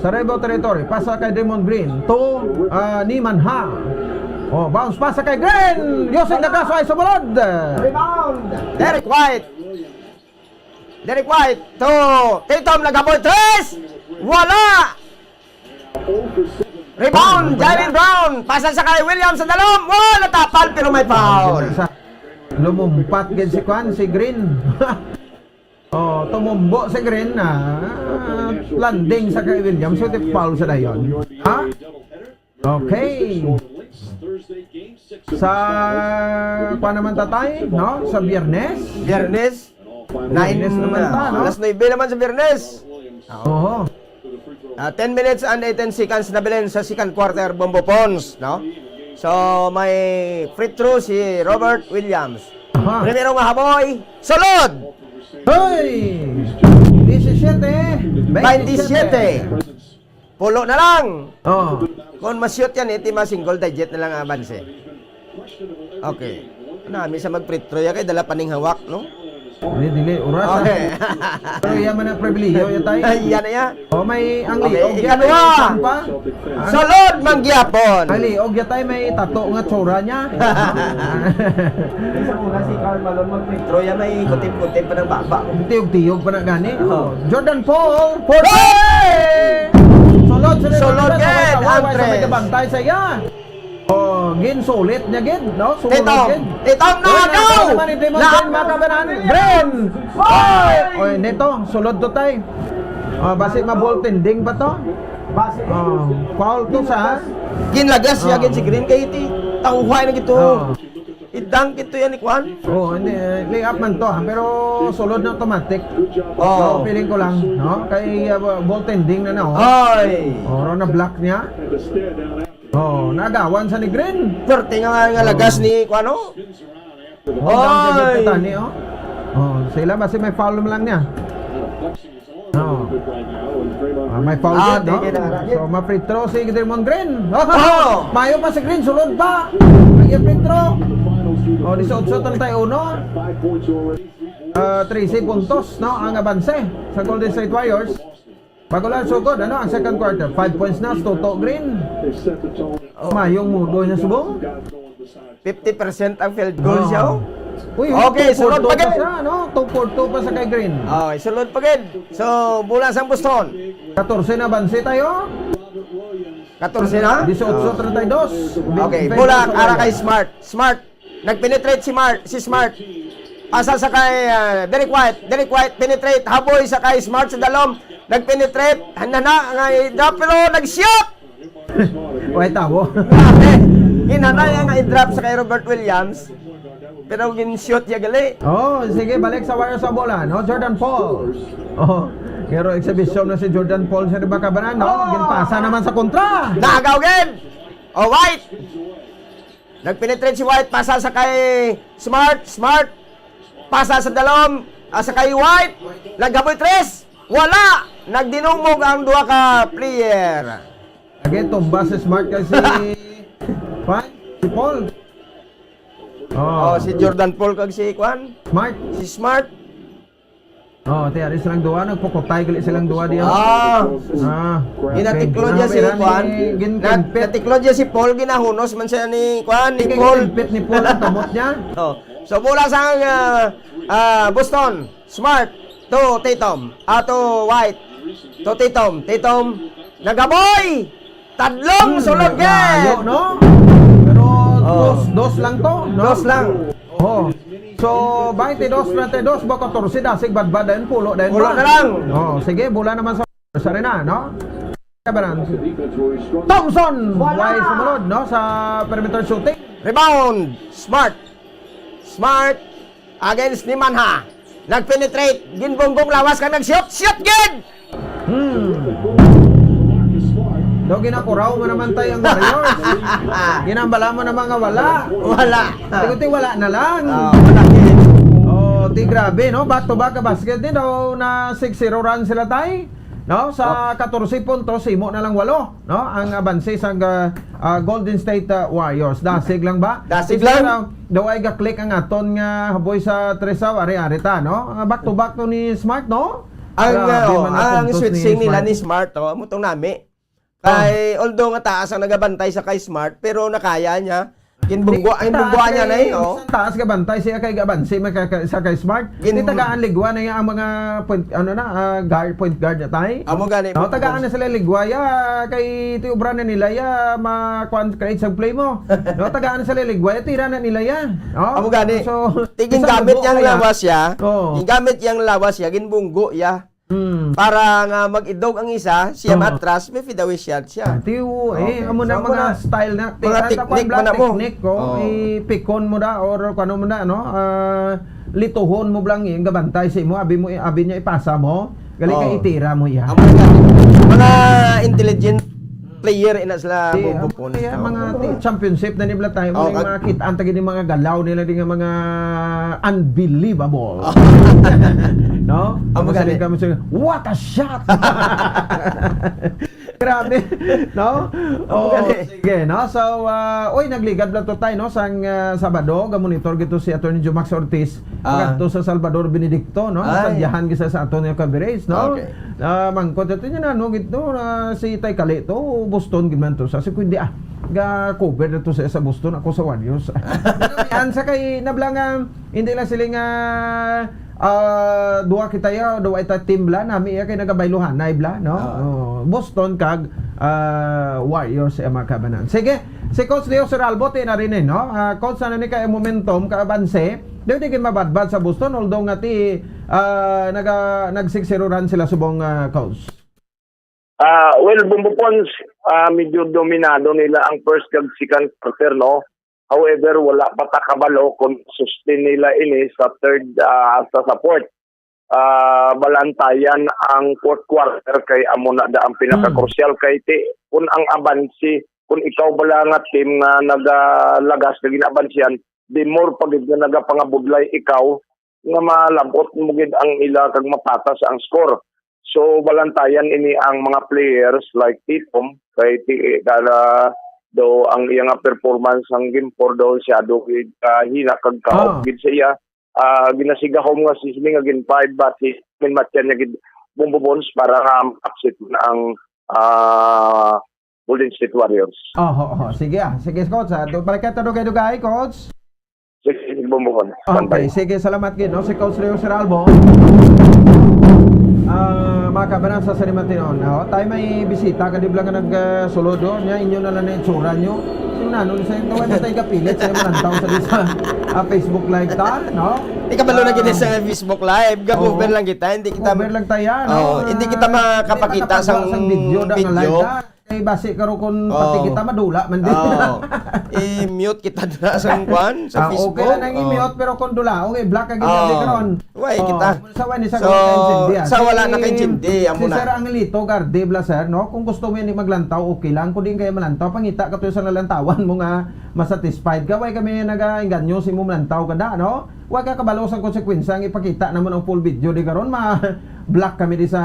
Sa Revo territory, pasa kay Draymond Green. To, ah, ni Manha. Oh, bounce pasa kay Green. Using the glass, ay sumunod. Rebound. Derek White. Derek White to Tatum, naghaboy tres. Wala. Rebound, Jaylen Brown. Pasa sa kay Williams sa dalom. Wala, tapal, pero may foul. Lumumpat gid si Kwan, si Green. Oh, tumumbo si Green na landing sa kay Williams, so foul sa dayon. Ha? Okay. Sa, kuwan naman, tatay, no? Sa Biyernes? Biyernes. Biyernes Nine, naman ta, no? alas nuebe naman sa Biyernes. Oho. Ah, ten minutes and eighteen seconds na bilin sa second quarter, Bombo Pons, no? So, may free throw si Robert Williams. Aha. Primero nga haboy, sulod! Hoy! Disisiete, Baintisiete. Pulo na lang. Oh. Kung ma-shoot yan, iti ma-single digit na lang ang abanse. Okay. Nami sa mag-free throw ya kay dala pa ning hawak, no? Dili, dili, oras, ah. Okay. Pero iya man ang pribilehiyo, ya, tay. Ay, yan na ya. Oh, may ang Okay, liog, ya, ikaduha. May pa. Ang Sulod man gyapon. Ang liog, ya, tay, may tato nga tsura niya. Sa una si Karl Malone mag-free throw ya, may kutip-kutip pa ng baba. Tiyog-tiyog pa na gani. Oo. Oh, Jordan Paul, for Hey! Sulod, sulod, Sulod, sulod, gid, sulod, sulod, Andres. May kabantay sa iya. Oh, ginsulit niya gid, no? Sulod Titong, gid. Titong Uy, nagaw! nagaw naman ni Draymond Na- Green, mga kabanan. Green! Hoy! Oy, nito, sulod to, tay. Oh, basi ma-ball tending pa to. Basi. Oh, foul to sa Ginlagas niya Oh. gid si Green kay iti. Tauhay na gito. Oh. I-dunk ito yan ni Kwan. Oh, hindi, eh, layup man to, ah, pero sulod na automatic. Oh. So, feeling ko lang, no? Kay, uh, ball tending na na, oh. Ay. Oh, na block niya. Oh, nagawan sa ni Green. Perte nga, nga lagas Oh. ni Kwan, oh. Oh, Oy! Ang dami ng tani, oh. Oh, sila basi may foul man lang niya. Oh. Ah, may foul Ah, din, no? tingin na nga. So, ma-free throw si Draymond Green. Oh! Mayo pa si Green, sulod pa. Ang iya free throw. Oh, dieciocho treinta y uno. Ah, trese puntos, no? Ang abanse sa Golden State Warriors. Bago lang sugod, ano, ang second quarter, five points na, Toto Green. Oh. Mayong mudo niya subong. Fifty percent ang field goal Oo. siya, oh. Uy, Okay, two for sulod two pa pa gid. siya, no? Two for two pa sa kay Green. Oh, sulod pa gid. So, bola sang Boston. Katorse na banse tayo. Katorse na? Dieciocho treinta y dos. Okay, Twenty bola seconds. para kay Smart. Smart. Nag-penetrate si Mar-, si Smart. Pasa sa kay, ah, Derek White. Derek White, penetrate. Haboy sa kay Smart sa dalom. Nag-penetrate. Handa na nga i-drop, pero nag-shoot! Way tabo. Grabe. Hinanay nga i-drop sa kay Robert Williams. Pero gin-shoot niya gali. Oh, sige, balik sa Warriors sa bola, no? Jordan Paul. Oh, pero exhibition na si Jordan Paul sa riba kabanan, no? Oh! Ginpasa naman sa kontra. Nagaw gid. Oh, White. Nag-penetrate si White, pasa sa kay Smart, Smart. Pasa sa dalom, ah, sa kay White. Naghaboy tres. Wala. Nagdinumog ang duha ka player. Lagi, tumba si Smart kay si Juan, si Paul. Oh. Oh, si Jordan Paul kag si Kwan. Smart. Si Smart. Oh, ti ari silang duha, nagpukutay gali silang duha diya. Ah. Ah, okay. Ginatiklo niya si Kuan. Gin-, nat-, natiklo niya si Paul, ginahunos man siya ni Kuan, ni Paul. Ginilpit ni Paul ang kamot niya. Oh. So, bola sa, ah, ah, Boston, Smart to Tatum, ah, to White, to Tatum, Tatum, nagaboy! Tadlong sulod gid! Layo, no? Pero dos, dos lang to, no? Dos lang. Oh. So, twenty-two, treinta y dos, ba, katorse, dasig badbad dayon, pulo dayon. Pulo na lang. Oh, sige, bola naman sa, sa rin na, no? Kabaran. Thompson! Wala! Way sumulod, no? Sa perimeter shooting. Rebound! Smart! Smart against ni Manha. Nag-penetrate, ginbunggong lawas kag nag-shoot. Shoot gid! Hmm. Do, ginakuraw mo naman tayo ang Warriors. Ginambala mo naman nga wala. Wala. Tiguti, wala na lang. Ah, wala gid. Oh, ti grabe, no? Back to back ka basket ni daw na six zero run sila, tay. No? Sa katorse puntos, imo na lang walo, no? Ang abanse sang, ah, ah, Golden State, ah, Warriors. Dasig lang ba? Dasig lang. Daw ay ga-click ang aton nga haboy sa Tresaw, ari-ari ta, no? Ah, back to back to ni Smart, no? Ang, grabe, ah, oh, man ang ang puntos ni switching nila Smart. Ni Smart, oh, amo tong nami. Oh. Kay, although nga taas ang nagabantay sa kay Smart, pero nakaya niya. Ginbunggo, ang bunggo niya na, eh, oh. Taas gabantay siya kay gabansi man ka, ka, sa kay Smart. Gin- Di tagaan ligwa na iya ang mga point, ano na, ah, guard, point guard na, tay. Amo gani, no, tagaan na sila ligwa, ya, kay ti obra na nila, ya, ma-, kuan, create sa play mo. No, tagaan na sila ligwa, ya, tira na nila, ya. Oh, amo gani. So, ti gingamit yang lawas, ya. Oh. Gingamit yang lawas, ya, ginbunggo, ya. Hmm. Para nga mag-idog ang isa, siya matras, may fadeaway shot siya. Ah, tiyo, eh, amo na mga style na, mga teknik man na mo. Teknik, oh, ipikon mo na, or kung ano mo na, no? Ah, lituhon mo lang, yung gabantay sa imo, abi mo, abi niya ipasa mo, gali ka, itira mo iya. Amo na gani. Mga intelligent player, ina sila. Di, Bobo Pons, kaya no? Mga ti-, championship na ni Blatay, mo yung mga kitaan ta gid yung mga galaw nila, di nga mga unbelievable. No? Amo gani. Kamo sa, "What a shot!" Grabe, no? Oh, sige, no? So, ah, oy, nagligad lang to tayo, no? Sang, ah, Sabado, ga-monitor gito si Attorney Jumax Ortiz. Ah. Pagkadto sa Salvador Benedicto, no? Ay. Sadyahan gisa sa aton nga coverage, no? Okay. Ah, mangkot ito niya na, no? Gito, ah, si Tay Kali to, Boston gid man to. Sa si Kundi, ah, ga-cover na to sa, sa Boston, ako sa Warriors. Pero yan sa kay, nabla nga, hindi lang sila nga, ah, duha kita ya, duha ita team bla, nami ya kay nagabayluhanay bla, no? Ah. Oh, Boston kag, ah, Warriors, eh, mga kabanan. Sige, si Coach Leo Seralbo, ti na rin, eh, no? Ah, Coach, ano ni kay momentum, kaabanse? Di, di gid mabadbad sa Boston, although nga ti, ah, naga-, nag-six zero run sila subong, ah, Coach. Ah, well, Bumbo Pons, ah, medyo dominado nila ang first kag second quarter, no? However, wala pa ta kabalo kung sustain nila ini sa third, ah, sa, sa fourth. Ah, balantayan ang fourth quarter kay amo na da ang pinaka-crucial kay ti, kung ang abansi, kung ikaw bala nga team nga nagalagas na ginabansihan, the more pa gid nga nagapangabudlay ikaw, nga malabot mo gid ang ila kag mapatas ang score. So, balantayan ini ang mga players like Tatum, kay ti-, dala daw ang iya nga performance ang game four daw siya daw gid, ah, hina kag kaop gid sa iya. Ah, ginasigahom nga si sini nga gin five, but si min matyan niya gid Bumbo Pons para nga upset na ang, ah, Golden State Warriors. Oho, oho. Sige, ah. Sige, Coach, ah. Do, balik ka, dugay-dugay, Coach. Sige, sige, Bumbo Pons. Okay, sige, salamat gid, no? Si Coach Leo Seralbo. Ah, mga kabanan sa Sarimantinon, no? Tayo may bisita, kadi bala nga nag, ah, sulod, oh. Nya, inyo na lang na itsura nyo. Sino na, no? Sa ito, wala tayo kapilit, sa malantaw sa, sa, ah, Facebook Live ta, no? Di kabalo na gid sa Facebook Live, ga-cover lang kita, hindi kita, cover lang tayo, no? Oo, hindi kita makapakita sa video na nga live ta. Ay, basi karon kung pati kita madula man din. Oo. I-mute kita dira sa kuan, sa Facebook. Ah, okay lang nang i-mute, pero kung dula, okay, block ka gid karon. Why kita? Sa wani sa, so, sa wala nakaintindi, amo na. Si Sir Angelito Garde bala, sir, no? Kung gusto mo yan maglantaw, okay lang. Kung di kaya malantaw, pangita ka to sa nalantawan mo nga masatisfied ka. Why kami nagainganyo sa imo malantaw ka da, no? Wa ka kabalo sa konsekwensya ang ipakita naman ang full video di karon, ma-block kami di sa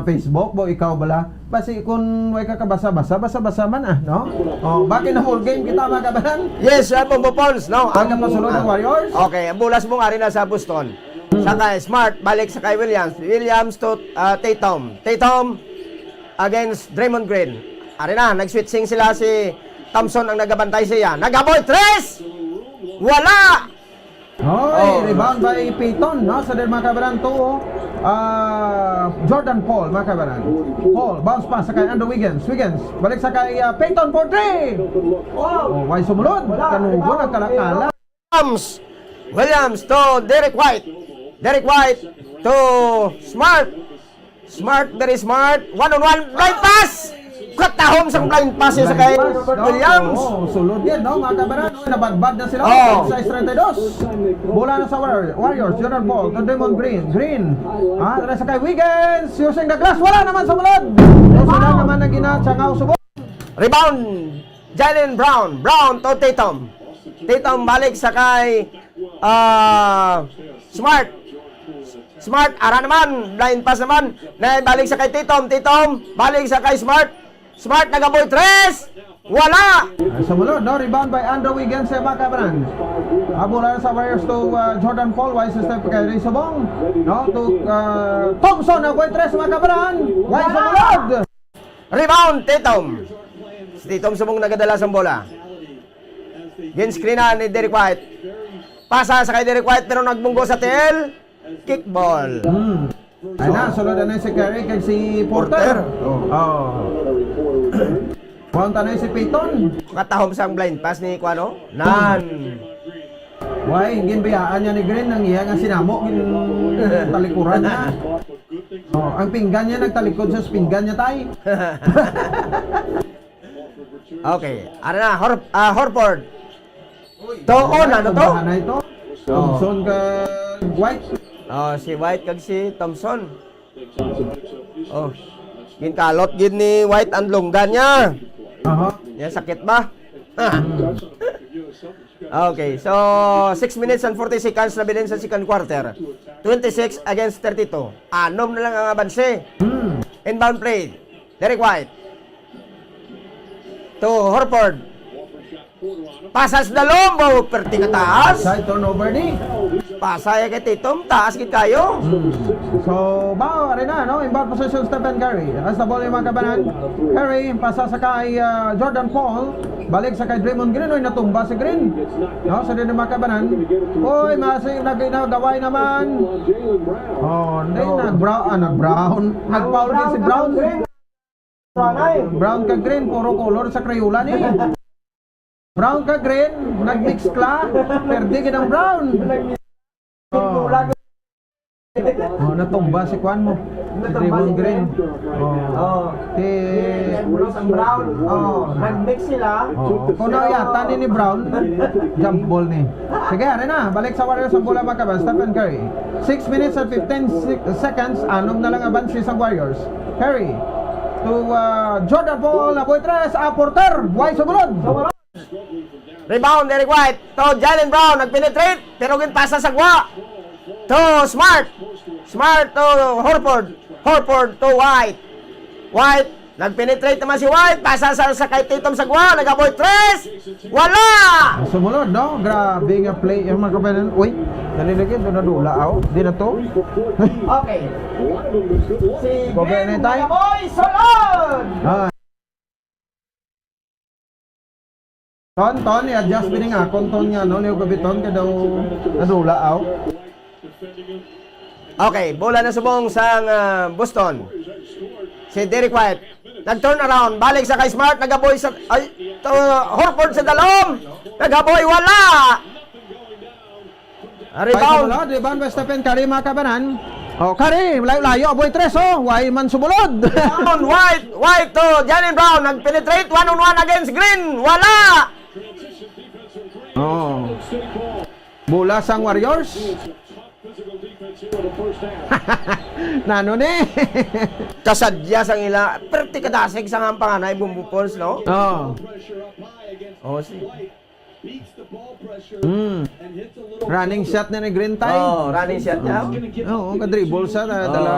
Facebook, bo, ikaw bala. Basi kung wa ka kabasa-basa, basa-basa man, ah, no? Oh, bakit na full game kita, mga kabanan? Yes, uh, Bombo Pons, no? Ang, ang pasulod ng, ah, Warriors? Okay, ang bulas mo nga rin nasa Boston. Sa kay Smart, balik sa kay Williams. Williams to, ah, Tatum. Tatum against Draymond Green. Ari na, nag-switching sila, si Thompson ang nagabantay siya. Nagaboy, tres! Wala! Oy, Oh. rebound by Payton, no? Sa din, mga kabaran, to, ah, Jordan Paul, mga kabaran. Paul, bounce pass sa kay Andrew Wiggins. Wiggins, balik sa kay, ah, Payton for three! Oh, way sumulod. Kanugon ang kalakala. Williams. Williams to Derek White. Derek White to Smart. Smart, very smart. One on one. Blind pass! Katahom sang blind pass sa kay Robert Williams. Oh, sulod yan, no, mga kabaran? Nabadbad na sila. Oh. Sa treinta y dos. Bola na sa Warrior-, Warriors. Jordan Paul to Draymond Green. Green. Ah, tara sa kay Wiggins. Using the glass. Wala naman sa mulod. Sila naman ang ginatsangaw subok. Rebound. Jaylen Brown. Brown to Tatum. Tatum balik sa kay, ah, Smart. Smart, ara naman. Blind pass naman. Naibalik sa kay Tatum. Tatum, balik sa kay Smart. Smart, nagaboy tres. Wala. Ay, sumulod, no? Rebound by Andrew Wiggins, eh, mga kabaran. Abula sa Warriors to, uh, Jordan Paul. Wise step kay Ray Subong. No? To, uh, Thompson, nagaboy tres, mga kabaran. Wise sumulod. Rebound, Tatum. Si Tatum Subong nagadala sang bola. Gin-screenan ni Derek White. Pasa sa kay Derek White, pero nagbunggo sa T L. Kickball. Hmm. Ay na, sulod na si Curry kag si Porter. Porter. Oh. Oh. Kuwang tanay si Payton. Katahom sang blind pass ni Kuano. Nan. Why? Ginbayaan niya ni Green ang iya nga sinamo, gin talikuran niya. Oh, ang pinggan niya nagtalikod sa pinggan niya, tay. Okay. Ano na? Hor-, ah, Horford. To, oh, ano to? Bahanay to. Oh. Thompson ka White. Oh, si White kag si Thompson. Oh. Ginkalot gid ni White ang lungga niya. Aha. Yan, sakit ba? Hmm. Okay, so six minutes and forty seconds na bilin sa second quarter. Twenty-six against thirty-two. Anom na lang ang abanse. Hmm. Inbound play. Derek White. To Horford. Pasas na lombo, perti ka taas. Side turnover ni. Pasaya kay Tatum, taas gid kayo. Hmm. So, ba, ari na, no? Inbound possession, Stephen Curry. As the ball, yung mga kabanan. Curry, pasa sa kay, ah, Jordan Paul. Balik sa kay Draymond Green, oy, natumba si Green. No, sa din, mga kabanan. Oy, masi, nag-, nagaway naman. Oh, hindi, nag-brown, ah, nag-brown. Nag-foul din si Brown. Brown kag green, puro color sa Crayola ni. Brown kag green, nag-mix ka, perde gid ang brown. Oh. Oh, natumba si kuan mo. Si Draymond Green. Oh. Oh. Si Ang brown. Oh. Nag-mix sila. Oh. Kuno yata ni, ni Brown. Jump ball ni. Sige, ari na. Balik sa Warriors ang bola, mga kabanan. Stephen Curry. Six minutes and fifteen sec-, seconds. Anom na lang abansi sa Warriors. Curry. To, uh, Jordan Paul. Aboy tres. Ah, Porter. Why sumulod? Rebound, Derek White. To Jaylen Brown. Nag-penetrate. Pero ginpasa sa gwa. To Smart. Smart to Horford. Horford to White. White. Nag-penetrate naman si White. Pasa sa, sa kay Tatum sa gwa. Nag-aboy tres. Wala! Ang sumulod, no? Grabe nga play. Yung mga kabanan, uy, dali lagi, doon na dula, aw. Di na to. Okay. Si Bobby Green, na tayo. Nagaboy, sulod! Ah. Ton, ton, i-adjust bini nga akon ton nga, no, liw gabi ton, kay daw nadula, aw. Okay, bola na subong sang, ah, Boston. Si Derek White, nag-turn around, balik sa kay Smart, nagaboy sa, ay, to, Horford sa dalom, nagaboy, wala! Ah, rebound. Ay, rebound by Stephen Curry, mga kabanan. Oh, Curry, layo-layo, aboy tres, oh. Why man sumulod? Rebound, White, White to Jaylen Brown, nag-penetrate, one on one against Green, wala! Oh. Bola sang Warriors. Nano ni? Kasadya sang ila, perti kadasig sang ampanganay, Bumbo Pons, no? Oh. Oh, si Mm. Running shot na ni Green Tide. Oh, running shot niya. Oo, ka-dribble sa, na, Oh. dala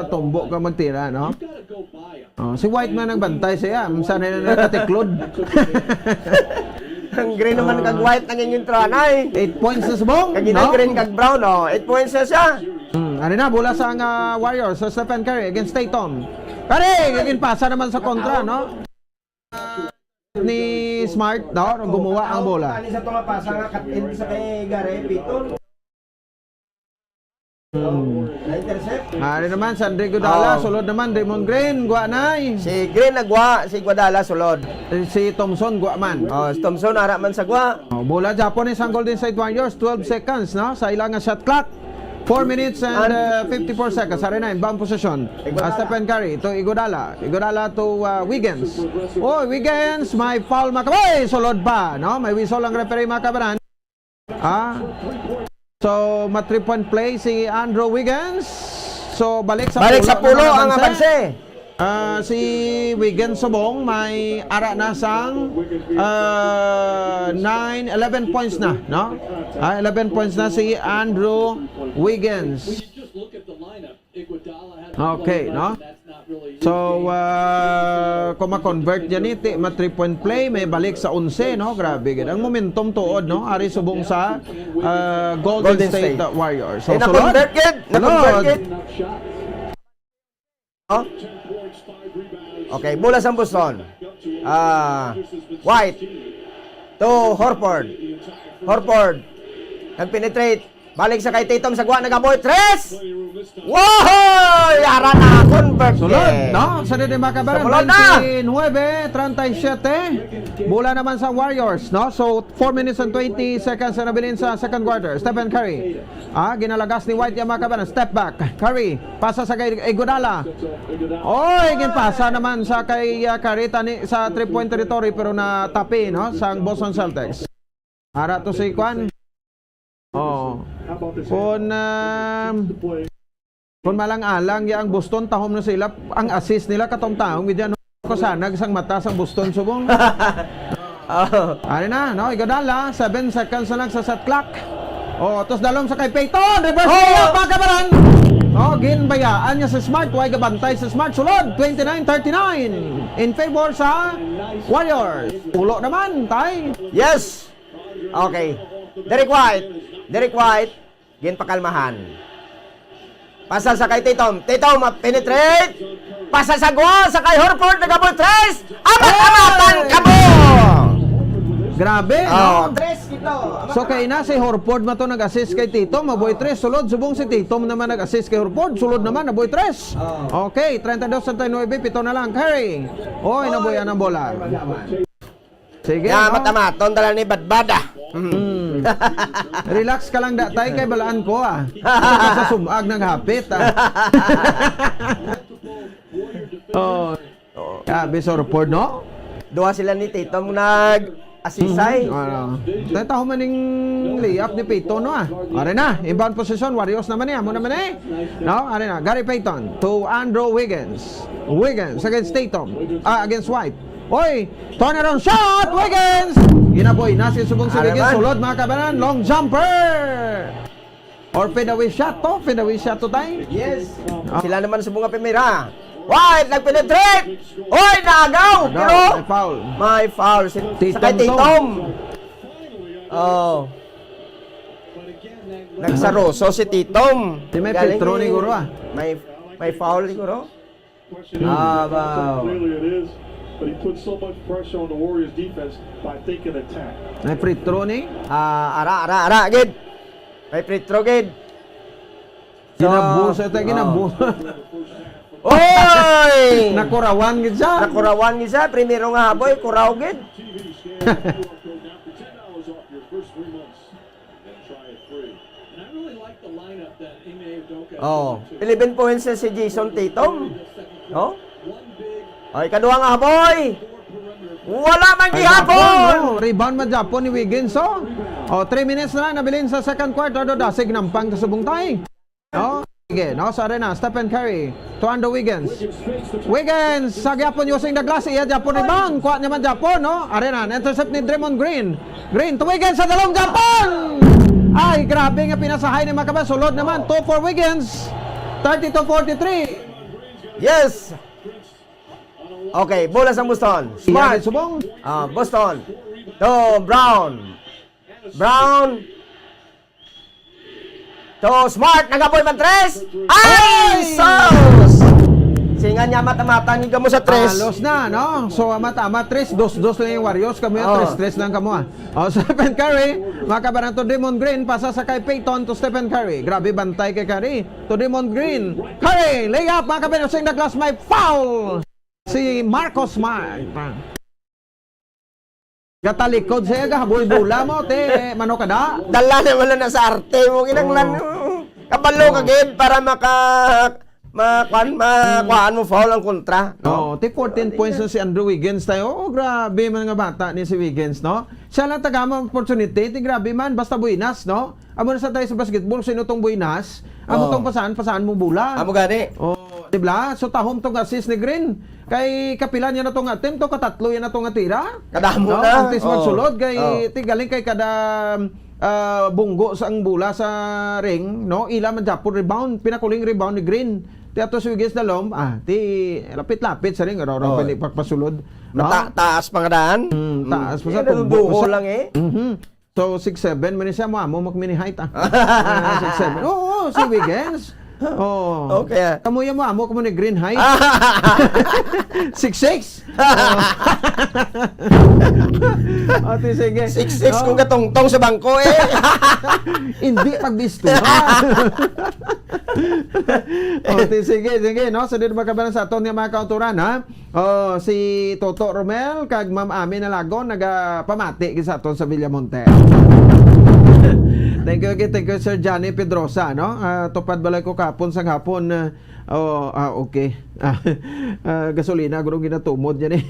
tumbo ka magtira, no? Oh, si White man nagbantay siya. Minsan na nakatiklod. Ang green naman kag white nang ingon intro, anay. Eight points na subong, Kag no? Green kag brown, oh. Eight points na siya. Hmm, ano na, bola sa ang, ah, Warriors, sa Stephen Curry against Tatum. Curry, naging pasa naman sa kontra, no? Ni Smart, no? Gumawa ang bola. Ani sa tunga pasa nga cut-in sa kay Gary Pito. Hmm. Na-intercept. Ari naman, Sandro Iguodala, Oh. sulod naman, Draymond Green, gwa na eh. Si Green nagwa, si Iguodala sulod. Eh, si Thompson, gwa man. Oh, si Thompson, ara man sa gwa. Oh, bola Japon ni sang Golden State Warriors, twelve seconds, no? Sa ilang shot clock. Four minutes and, An- uh, fifty-four seconds. Ari na, inbound possession. Iguodala. Ah, Stephen Curry, to Iguodala. Iguodala to, uh, Wiggins. Oh, Wiggins, may foul, mga kabayan. Sulod pa, no? May whistle ang referee, mga kabayan. Ah. So, ma three point play si Andrew Wiggins. So, balik sa Balik pulo sa pulo naman ang ang abanse. abanse. Ah, si Wiggins subong may ara na sang, ah, nine, eleven points na, no? Ah, eleven points na si Andrew Wiggins. Okay, no? So, uh, kung ma-convert niya ni, ti-, ma three-point play, may balik sa onse, no? Grabe gid. Ang momentum tuod, no? Ari subong sa, uh, Golden Golden State, State. uh, Warriors. So, Eh, sulod? na-convert gid. Na-convert Sulod. gid. Oh? Okay, bola sa Boston. Ah, White. To Horford. Horford. Nag-penetrate. Balik sa kay Tatum sa gwa, nagaboy. Tres! Wow! Yara na, convert Sulod, gid. no? Sa dede, mga kabaran, Sulod na. twenty-nine, treinta y siete. Bola naman sa Warriors, no? So, four minutes and twenty seconds na nabilin sa second quarter. Stephen Curry. Ah, ginalagas ni White yung mga kabaran. Step back. Curry, pasa sa kay Iguodala. Oy, ginpasa naman sa kay, ah, Curry tani sa three-point territory, pero natapi, no? Sang Boston Celtics. Ara to si Kwan. Oh. Kung, um, kung malang-alang ya ang Boston, tahom na sila, ang assist nila katong taong gid yan, no? Kasanag sang mata sang Boston, subong. Oh. Ari na, no? Iguodala, seven seconds na lang sa shot clock. Oh, tos dalom sa kay Payton, reverse Oh! layup, mga kabaran. Oh, ginbayaan niya sa Smart, way gabantay sa Smart, sulod, twenty-nine thirty-nine in favor sa Warriors. Ulo naman, tay. Yes. Okay. Derek White. Derek White. Ginpakalmahan. Pasa sa kay Tatum. Tatum, ma-penetrate. Pasa sa gwa, sa kay Horford, nagaboy tres. Amat-amatan, Oy! kabo! Grabe, Oh, no? tres ito. So, kay na si Horford man to nag-assist kay Tatum, maboy tres. Sulod, subong si Tatum naman nag-assist kay Horford. Sulod naman, naboy tres. Oh. Okay, treinta y dos treinta y nueve, pito na lang. Curry. Oy, nabuyan ang bola. Sige, Ya, no? matamaton dala ni Badbada. Mm. Relax ka lang, da, tay, kay balaan ko, ah. Sa sumag naghapit, ah. Oh. Oo. Ah, Miss Horford, no? Duha sila ni Tatum nag-asisay. Mhm. Ano? Tayo taho man ning layup ni Pito, no, ah? Ari na, inbound possession, Warriors naman eh, amo naman eh. No, ari na, Gary Payton to Andrew Wiggins. Wiggins against Tatum. Ah, against White. Oy, turnaround shot, Wiggins! Ginaboy na si subong si Ano Wiggins, naman? sulod, mga kabanan, long jumper! Or fadeaway shot to, fadeaway shot to, tay. Yes. Ah. Sila naman sa mga pimira. White, nagpenetrate! Oy, naagaw! Agaw, Pero may foul. may foul. Si, Tatum sa kay to. Tatum. Oh. Nagsaroso si Tatum. Di may Galing free throw ni ni Guro, ah. May, may foul ni Guro. Ah, wow. Clearly it is, but he put so much pressure on the Warriors defense by faking attack. May free throw ni? Ah, ara, ara, ara, gid. May free throw, gid. So, Ginabusa, ta, oh. ginabusa. Oy! Nakurawan gid siya. Nakurawan gid siya. Primero nga haboy, kuraw gid. Oh, eleven points na si Jason Tatum. No? Ay, kadua nga haboy. Wala man Ay, gihapon. gihapon, no? Rebound man gihapon ni Wiggins, oh. Oh, three minutes na lang nabilin sa second quarter, do dasig nampang sa subong tay. No? Sige, no? Sa arena, Stephen Curry to Andrew Wiggins. Wiggins, sa gyapon using the glass, iya gyapon rebound. Kuha niya man gyapon, no? Arena, intercept ni Draymond Green. Green, to Wiggins sa dalom gyapon! Ay, grabe nga pinasahay ni Makaba. Sulod naman, two for Wiggins. Thirty-two forty-three. Yes. Okay, bola sa Boston. Smart. Iya, subong. Ah, Boston. To Brown. Brown. To Smart, nagaboy man tres. Ay, sus! Singa niya mata-mata ni kamo sa tres. Halos na, no? So, amat-amat, tres dos dos lang yung Warriors. Kamo yung Oh. tres tres lang kamo, ah. Oh, Stephen Curry, makabarang to Draymond Green, pasa sa kay Payton to Stephen Curry. Grabe, bantay kay Curry. To Draymond Green. Curry, layup, mga kabayan, sing naglas may foul. Si Marcus Smart. Gatalikod siya, gahaboy bola mo, te, mano ka da? Dala na wala na sa arte mo, kinanglan. Oh. Kabalo ka, Oh. gid, para maka, ma, kwan, ma, Mm. kuhaan mo foul ang kontra, no? Oh, ti fourteen points na si Andrew Wiggins tayo. Oh, grabe man nga bata ni si Wiggins, no? Siya lang tagama opportunity, ti grabe man, basta buenas, no? Amo na sa tayo sa basketball, sino tong buenas? Amo Oh. tong pasahan, pasahan mo bola. Amo gani. Oh, di ba? So, tahom tong assist ni Green. Kay kapila niya na to nga attempt, to katatlo yan na to nga tira. Kadamo No? na. Antes Oo. magsulod, kay Oo. ti galing kay kada, ah, bunggo sa ang bola sa ring, no? Ila man japon rebound, pinakuling rebound ni Green. Ti ato si Wiggins dalom, ah, ti lapit-lapit sa ring, aro, aro, Oo. pwede pagpasulod. No? Mata-, taas pa nga daan. Mm, taas pa sa Yan, tubo duho sa lang eh. Mhm. So, six seven man siya, mo amo mag mini height, ah. Ah, six seven. Oo, si Wiggins. Oh. Okay, ah. Kamo yung mo amo, kamo ni Green Height. six six. Oh. Oh, ti sige. six six No? kung katungtong sa bangko eh. Hindi pagbisto. Oh, ti sige, sige, no? So, dito makabalan sa aton nga mga kauturan, ha? Oh, si Toto Romel kag Ma'am Ami Nalagon nagapamati gid sa aton sa Villamonte. Thank you again, thank you, Sir Johnny Pedrosa, no? Ah, tupad balay ko kapon sang hapon, ah, oh, ah, okay. Ah, ah, gasolina guro ginatumod yan eh.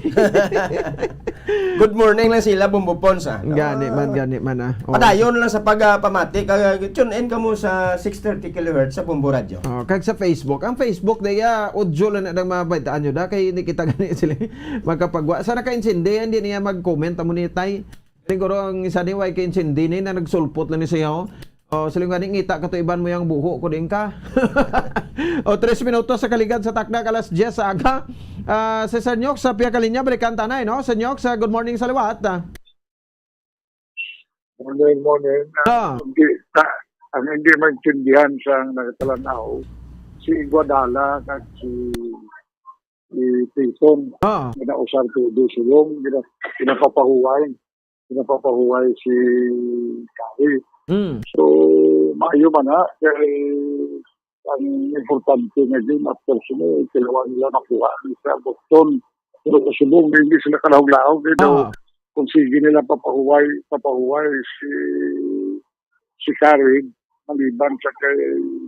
Good morning lang sila, Bumbo Pons, ah. Gani man, Ah. gani man, ah. Oh. Padayon lang sa pag, ah, pamati, kag tune in kamo sa six thirty kilohertz sa Bumbo Radio. Oh, kag sa Facebook. Ang Facebook, daya, audio lang na nang mabalitaan nyo da. Kay hindi kita gani sila magkapagwa. Sa naka-insindi, hindi niya mag-comment, amo ni Tay. Siguro ang isa ni, way ka-insindi ni, na nagsulpot lang ni siya, oh. Oh, sila nga ni, ngita ka to, iban mo yung buho, kuding ka. O, tres minutos sa kaligad sa takna, alas diyes sa aga. Ah, si Sir Nyok sa pihak linya, balikan tanay, no? Sir Nyok, sa good morning sa liwat, ah. Morning, morning. Ah. Hindi, ta-, ang hindi maintindihan sa nagkatalanaw, si Iguadala kag si, si Tison, Ah. ginausar ko do sulong, gina-, ginapapahuway, ginapapahuway si Kari. Mm. So, maayo man na, kay ang importante nga game after sini, kailangan nila makuha sa Boston. Pero sa subong, hindi sila kalahog-lahog, eh, daw, Ah. kung sige nila papahuway, papahuway si, si Karen, maliban sa kay,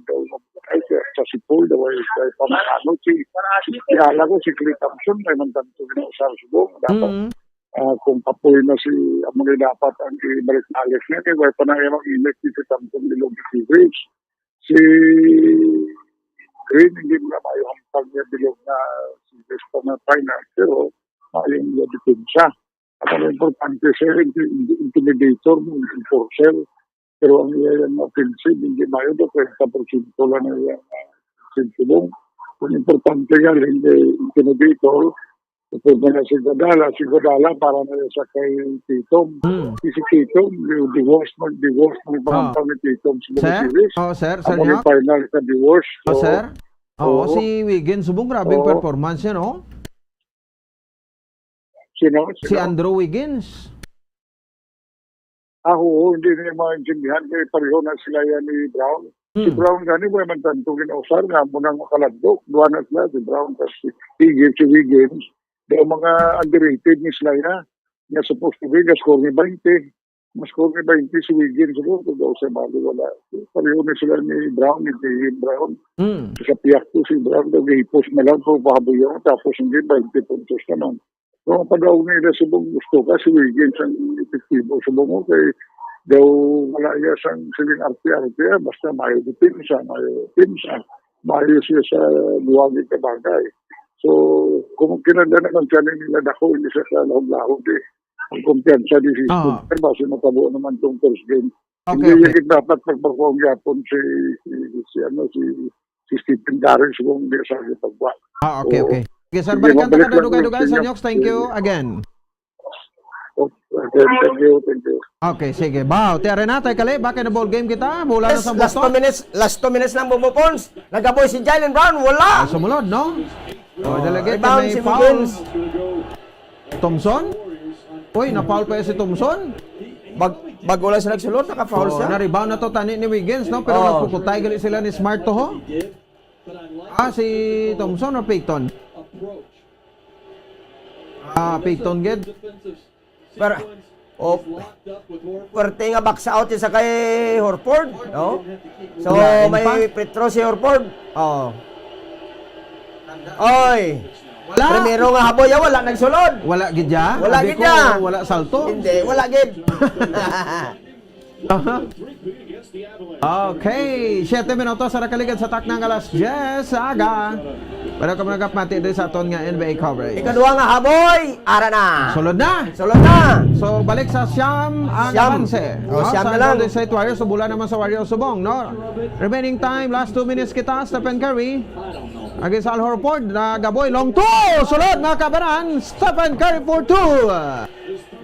daw, ay, sa, sa si Paul, daw, ay, sa pamangano, si, si, kilala ko, si Clay Thompson, may man tanto ginausar subong, dapat, Mm. ah, kung kapoy na si, amo na dapat ang ibalik-balik niya, kay wala pa na yung mag-init si Thompson, ilong si Graves. Si Green, hindi mo na maayo ang pagbilog na si Graves pa na final, pero maayo ang depensa. Ang importante siya, hindi, hindi intimidator, hindi enforcer. Pero ang iya yung offensive, hindi maayo do, treinta porsyento lang ang iya, ah, offensive. Ang importante nga, hindi intimidator. Ito na si Godala, si Godala para na sa kay Titom. Hmm. Si, si Titom, di, divorce mag, divorce mag Ah. pangantang ni Titom sa mga Sir? series. Oh, sir, sir, Amo ni niya? final sa divorce. Oh, So, sir? Oo, oo. si Wiggins, subong grabing Oo. performance niya, no? Sino? Si Sino? Andrew Wiggins. Ah, oo, hindi niya maintindihan kay pareho na sila yan ni Brown. Si Hmm. Brown gani, wala man tanto ginausar nga, mo nang makaladlok. Duha na sila, si Brown, tas si Wiggins, si Wiggins. Daw mga underrated ni sila yan. Nga supposed to be, nga score ni twenty. Mas score ni twenty si Wiggins, siguro, kung daw sa bali, wala. Pareho na sila ni Brown, ni Jaylen Brown. Hmm. Sa piyak ko, si Brown, daw gihipos na lang, kung pahabuyan, tapos hindi, twenty puntos naman. Kung ang pag-aog nila subong gusto ka, si Wiggins ang epektibo. Subong mo kay daw wala iya sang siling arte-arte, ah, basta maayo depensa, maayo depensa, maayo siya sa duwag ka bagay. So, kung kinanda naman siya nila dako, hindi siya sa lahog-lahog eh. Ang kumpiyansa di si Ah. Spencer, basi matabo naman tong first game. Okay, Hindi okay. yung dapat pagpakuha ang yapon si, si, si, ano, si, si Stephen Curry, subong hindi siya sa pagwa. Ah, okay, Oo. okay. Okay, sir, Sige, balikan ta mabalik kada lang dugay-dugay, yung Sir Nyox. Thank you Sige. again. Oh, thank you, thank you. Okay, sige. Baw, ti ari na, tay kali, bakit na ball game kita? Bola na Yes, sa last Boston. two minutes, last two minutes lang, Bumbo Pons. Nagaboy si Jaylen Brown, wala. Ah, sumulod, no? Oh, Oh, dala gid, rebound may si foul. Wiggins. Thompson? Uy, na-foul pa si Thompson? Bag-, bago lang siya nagsulod, naka-foul Oh, siya. na-rebound na to, tani ni Wiggins, no? Pero Oh. nagpukutay gali sila ni Smart to, ho? Ah, si Thompson o Payton? Ah, Payton gid. Pero, oh, pwerte nga box out sa kay Horford, no? So, Lain may pa. free throw si Horford. Oh. Oy. Wala. Primero nga haboy, ah, wala nagsulod. Wala gid ya? Wala Abi gid ko, ya. wala salto. Hindi, wala gid. Aha. Okay, siyete minutos sa nakaligad sa takna nga alas diyes sa aga. Pero kung nagapamati diri sa aton nga N B A coverage. Ikaduha nga haboy, ara na. Sulod na. Sulod na. So, balik sa siyam ang Siyam. abanse. Oh, No, siyam sa na lang. Golden State Warriors, so bola naman sa Warriors subong, no? Remaining time, last two minutes kita, Stephen Curry. Against Al Horford, nagaboy, long two! Sulod, mga kabaran, Stephen Curry for two.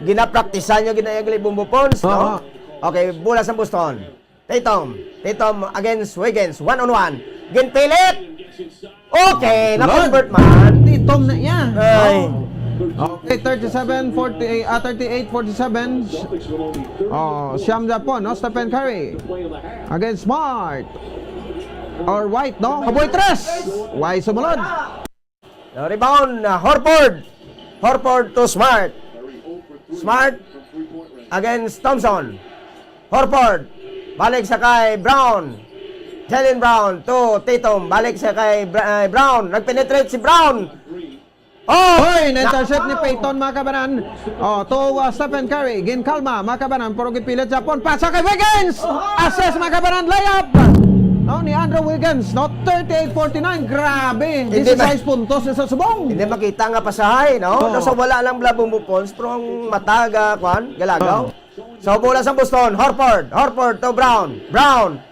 Ginapraktisan niya, ginayagli, Bumbo Pons, no? Oo. Okay, bola sa Boston. Tatum. Tatum against Wiggins. One on one. Ginpilit. Okay, Sulod. na-convert man. Tatum na iya. Ay. Oh. Okay, thirty-seven forty-eight, ah, thirty-eight forty-seven. Oh, siyam na po, no? Stephen Curry. Against Smart. Or White, no? Haboy tres. Why sumulod? No, rebound, uh, Horford. Horford to Smart. Smart against Thompson. Horford. Balik sa kay Brown. Jaylen Brown to Tatum. Balik sa kay Bra-, uh, Brown. Nag-penetrate si Brown. Oh! Hoy, na-intercept ni Payton, mga kabaran. Oh, to, uh, Stephen Curry. Ginkalma, mga kabaran. Pero gipilit sa pon. Pasa kay Wiggins! Assist, mga kabaran. Layup! No, ni Andrew Wiggins, no? Thirty-eight forty-nine. Grabe. Hindi ma- Dieciséis puntos sa subong. Hindi makita nga pasahay, no? Oo. No, sa wala lang bala Bumbo Pons, pero ang mata ga, kwan, galagaw. Oo. So, bola sa Boston. Horford. Horford to Brown. Brown.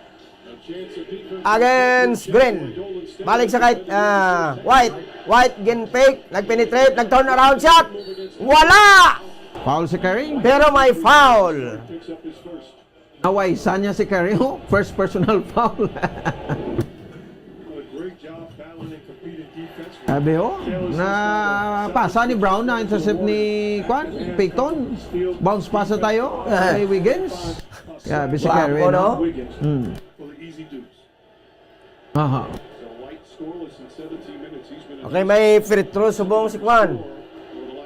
Against Green. Balik sa kay, ah, White. White, gin-fake. Nag-penetrate. Nag-turn around shot. Wala! Foul si Curry. Pero may foul. Nawaysan niya si Curry, oh. First personal foul. Sabi, oh, na pasa ni Brown, na intercept ni, kwan, Payton. Bounce pass na tayo kay Wiggins. Yeah, busy Guwapo, Curry, no? no? Hmm. Aha. Okay, may free throw subong si kwan.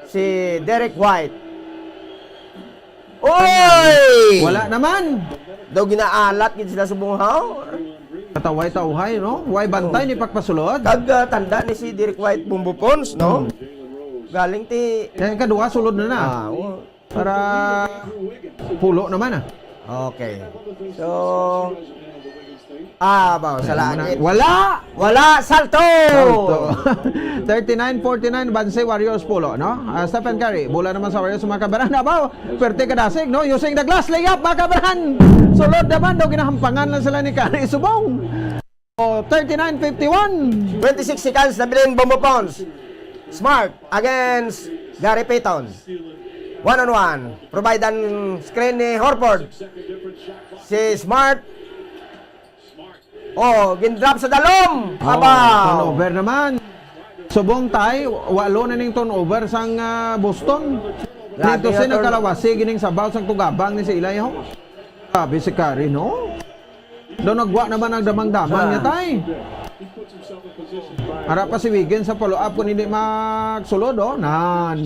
Si Derek White. Oy! Wala naman. Daw ginaalat gid sila subong, haw. Katawhay-tawhay, no? Way bantay Oh. ni pagpasulod. Kag, ah, tanda ni si Derek White Bumbo Pons, no? Hmm. Galing ti Kaya ikaduha, sulod na na. Ah, oo. Para pulo naman, ah. Okay. So, ah, ba, sa Wala. langit. Wala! Wala, salto! Salto. Thirty-nine forty-nine, banse Warriors pulo, no? Ah, Stephen Curry, bola naman sa Warriors, mga kabaran. Abaw, perte kadasig, no? Using the glass layup, mga kabaran. Sulod naman, daw ginahampangan lang sila ni Curry. Subong. Oh, thirty-nine fifty-one. Twenty-six seconds na bilin, Bumbo Pons. Smart against Gary Payton. One on one. Provide ang screen ni Horford. Si Smart. Oh, gin-drop sa dalom. Oh, Aba. turnover naman. Subong tay, walo na ning turnover sang, ah, Boston. Grabe Dito nga si turno- nagkalawasi, gining sabaw sang tugabang ni si Ilay, ho. Grabe si Curry, no? Daw nagwa naman ang damang-damang Ah. niya, tay. Ara pa si Wiggins sa follow-up kung hindi magsulod, oh. Nan.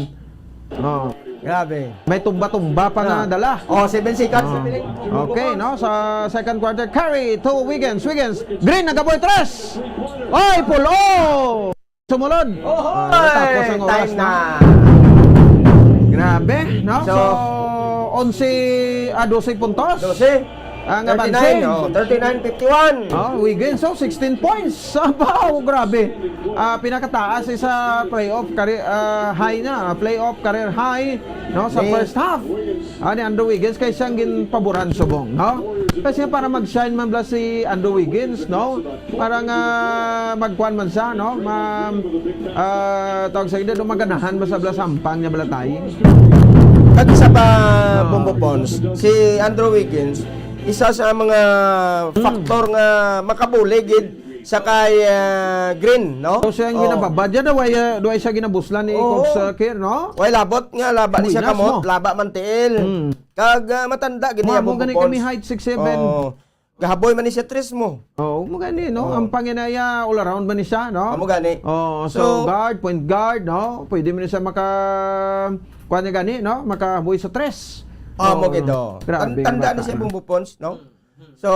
Oh. Grabe. May tumba-tumba pa nga Ah. dala. Oh, seven seconds Oh. na bilin. Okay, no? Sa second quarter, Curry to Wiggins. Wiggins. Green, nagaboy tres. Oy, pull. Oh! Sumulod. Ohoy! Ah, tapos ang Time oras na. na. Grabe, no? So, So, onse, ah, dose puntos. Dose. Ang Thirty-nine, abanse. oh, thirty-nine fifty-one. Oh, Wiggins, so sixteen points. Sabaw, grabe. Ah, pinakataas sa playoff career, ah, high na, playoff career high, no, sa Ni- first half. Ah, ni Andrew Wiggins kay siyang ginpaboran subong, no? Kasi para mag-shine man bala si Andrew Wiggins, no? Para nga magkuan man siya, no? Ma, ah, tawag sa ida, no, maganahan ba sa bala sampang niya bala tayo? Kag isa pa, Ah. Bombo Pons, si Andrew Wiggins, isa sa mga Mm. factor nga makabulig gid sa kay, ah, Green, no? So, siya ang Oo. ginababa. Diyan daw ay, ah, daw ay siya ginabuslan ni Oo. Coach, ah, Kier, no? Way labot nga, laba ni siya Buenas kamot, mo. laba man tiil. Mm. Kag, ah, matanda gid niya, Mamo Bombo gani kami Pons. height six seven. Oo. Gahaboy man ni siya tres mo. Oh, mo gani, no? Oh. Ang panginaya, all around man ni siya, no? Amo gani. Oh, so, So, guard, point guard, no? Pwede man ni siya maka, kuwan niya gani, no? Makahaboy sa tres. Ah, mo Oh, gid, oh. grabe Tan-, ang tanda bata, ni siya, no? Bumbo Pons, no? So,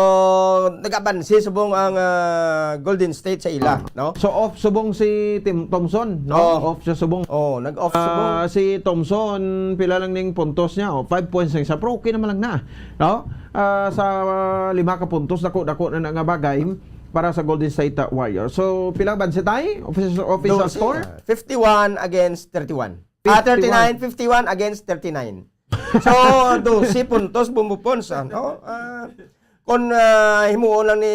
nag-abansi subong ang, ah, Golden State sa ila, Ah. no? So, off subong si Tim Thompson, no? Oh. Off siya subong. Oh, nag-off Ah, subong. si Thompson, pila lang ning puntos niya? Oh, five points lang siya. Pero okay naman lang na, no? Ah, sa, ah, lima ka puntos, dako-dako na na nga bagay para sa Golden State, ah, Warriors. So, pila ba si Tay? Official, official Dosi, score? ah, fifty-one against thirty-one. Ah, Fifty-one. thirty-nine, fifty-one against thirty-nine. So, dosi puntos, Bumbo Pons, ano? Ah, kung, ah, himuon lang ni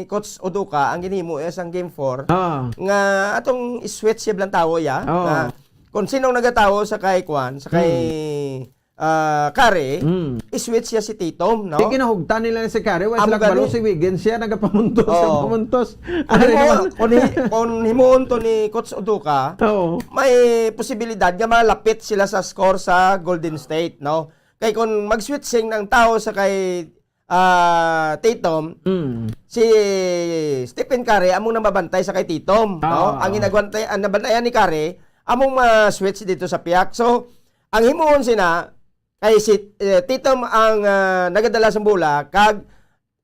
Coach Udoka ang ginhimo, eh, sang game four, Ah. nga atong i-switch siya bilang tawo, ya, Oo. nga kung sinong nagatawo sa kay Kwan, sa kay, Hmm. ah, Curry, Hmm. i-switch siya si Tatum, no? Di kinahugtan nila si Curry, wala Amo silang gani. balo, si Wiggins siya nagapamuntos, Oo. nagapamuntos. Kung Ano himo-, naman? kung hi-, kung himuon to ni Coach Udoka, Oo. may posibilidad nga malapit sila sa score sa Golden State, no? Kay kung mag-switching ng tao sa kay, ah, Tatum, Mm. si Stephen Curry among namabantay sa kay Tatum, no? Ah. Ang ginagwantay-, ang nabantayan ni Curry, among ma-switch dito sa piyak. So, ang himuon sina, kay si, eh, Tatum ang, ah, nagadala sa bola, kag,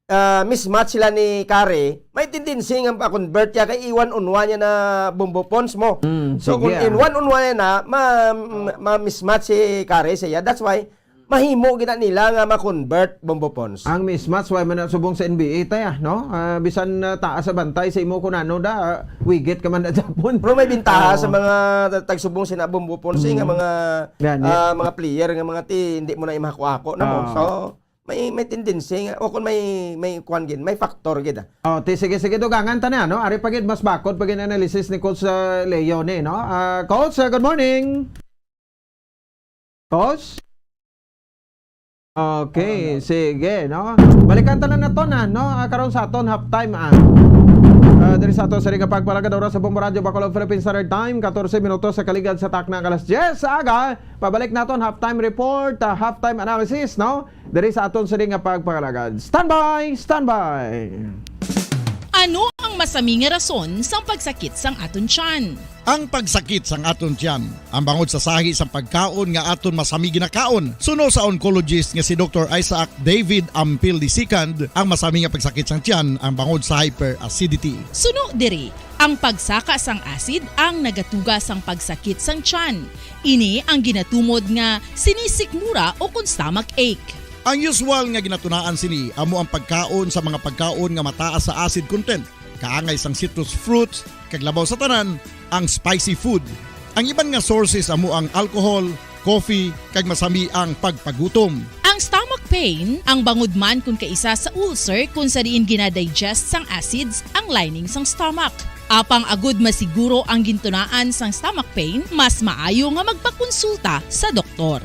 ah, mismatch sila ni Curry, may tendency nga ma-convert niya kay i-one on one niya na Bumbo Pons mo. Mm, So, sige, kung ah. in one on one niya na, ma-, ma-, ma-mismatch si Curry sa iya. That's why, mahimo gina nila nga ma-convert, Bumbo Pons. Ang mismatch, why man na subong sa N B A, tay, ah, no? Ah, bisan, ah, taas sa bantay sa imo, kung ano da, ah, wigit ka man na Japon. Pero may bintaha Oo. sa mga tagsubong sina Bumbo Pons, eh, nga Mm. mga, Gani. ah, mga player, nga mga ti-, hindi mo na imahako-ako na mo. Oo. So, may, may tendency nga, o kung may, may kwan gid, may factor gid, ah. Oh, ti-, sige, sige, dugangan ta na, no? Ari pa gid, mas bakod pa gid analysis ni Coach, ah, Leone, no? Ah, Coach, ah, good morning. Coach? Okay, Ah, sige, no? Balikan ta na nato na, no? Ah, karon sa aton halftime, ah. Ah, diri sa aton sa ring pagpalagad oras sa Bombo Radyo Bacolod Philippine Standard Time, katorse minutos sa kaligad sa takna nga alas diyes sa aga. Pabalik naton halftime report, ah, halftime analysis, no? Diri sa aton sini nga pagpangalagad. Standby! Standby! Ano ang masami nga rason sang pagsakit sang aton tiyan? Ang pagsakit sang aton tiyan, ang bangod sa sahi sang pagkaon nga aton masami ginakaon. Suno sa oncologist nga si Doktor Isaac David Ampil the second, ang masami nga pagsakit sang tiyan ang bangod sa hyperacidity. Suno diri, ang pagsaka sang acid ang nagatuga sang pagsakit sang tiyan. Ini ang ginatumod nga sinisikmura o kon stomach ache. Ang usual nga ginatunaan sini amo ang pagkaon sa mga pagkaon nga mataas sa acid content, kaangay sang citrus fruits, kag labaw sa tanan, ang spicy food. Ang iban nga sources amo ang alcohol, coffee, kag masami ang pagpagutom. Ang stomach pain, ang bangod man kon kaisa sa ulcer kon sa diin ginadigest sang acids ang lining sang stomach. Apang agud masiguro ang gintunaan sang stomach pain, mas maayo nga magpakonsulta sa doktor.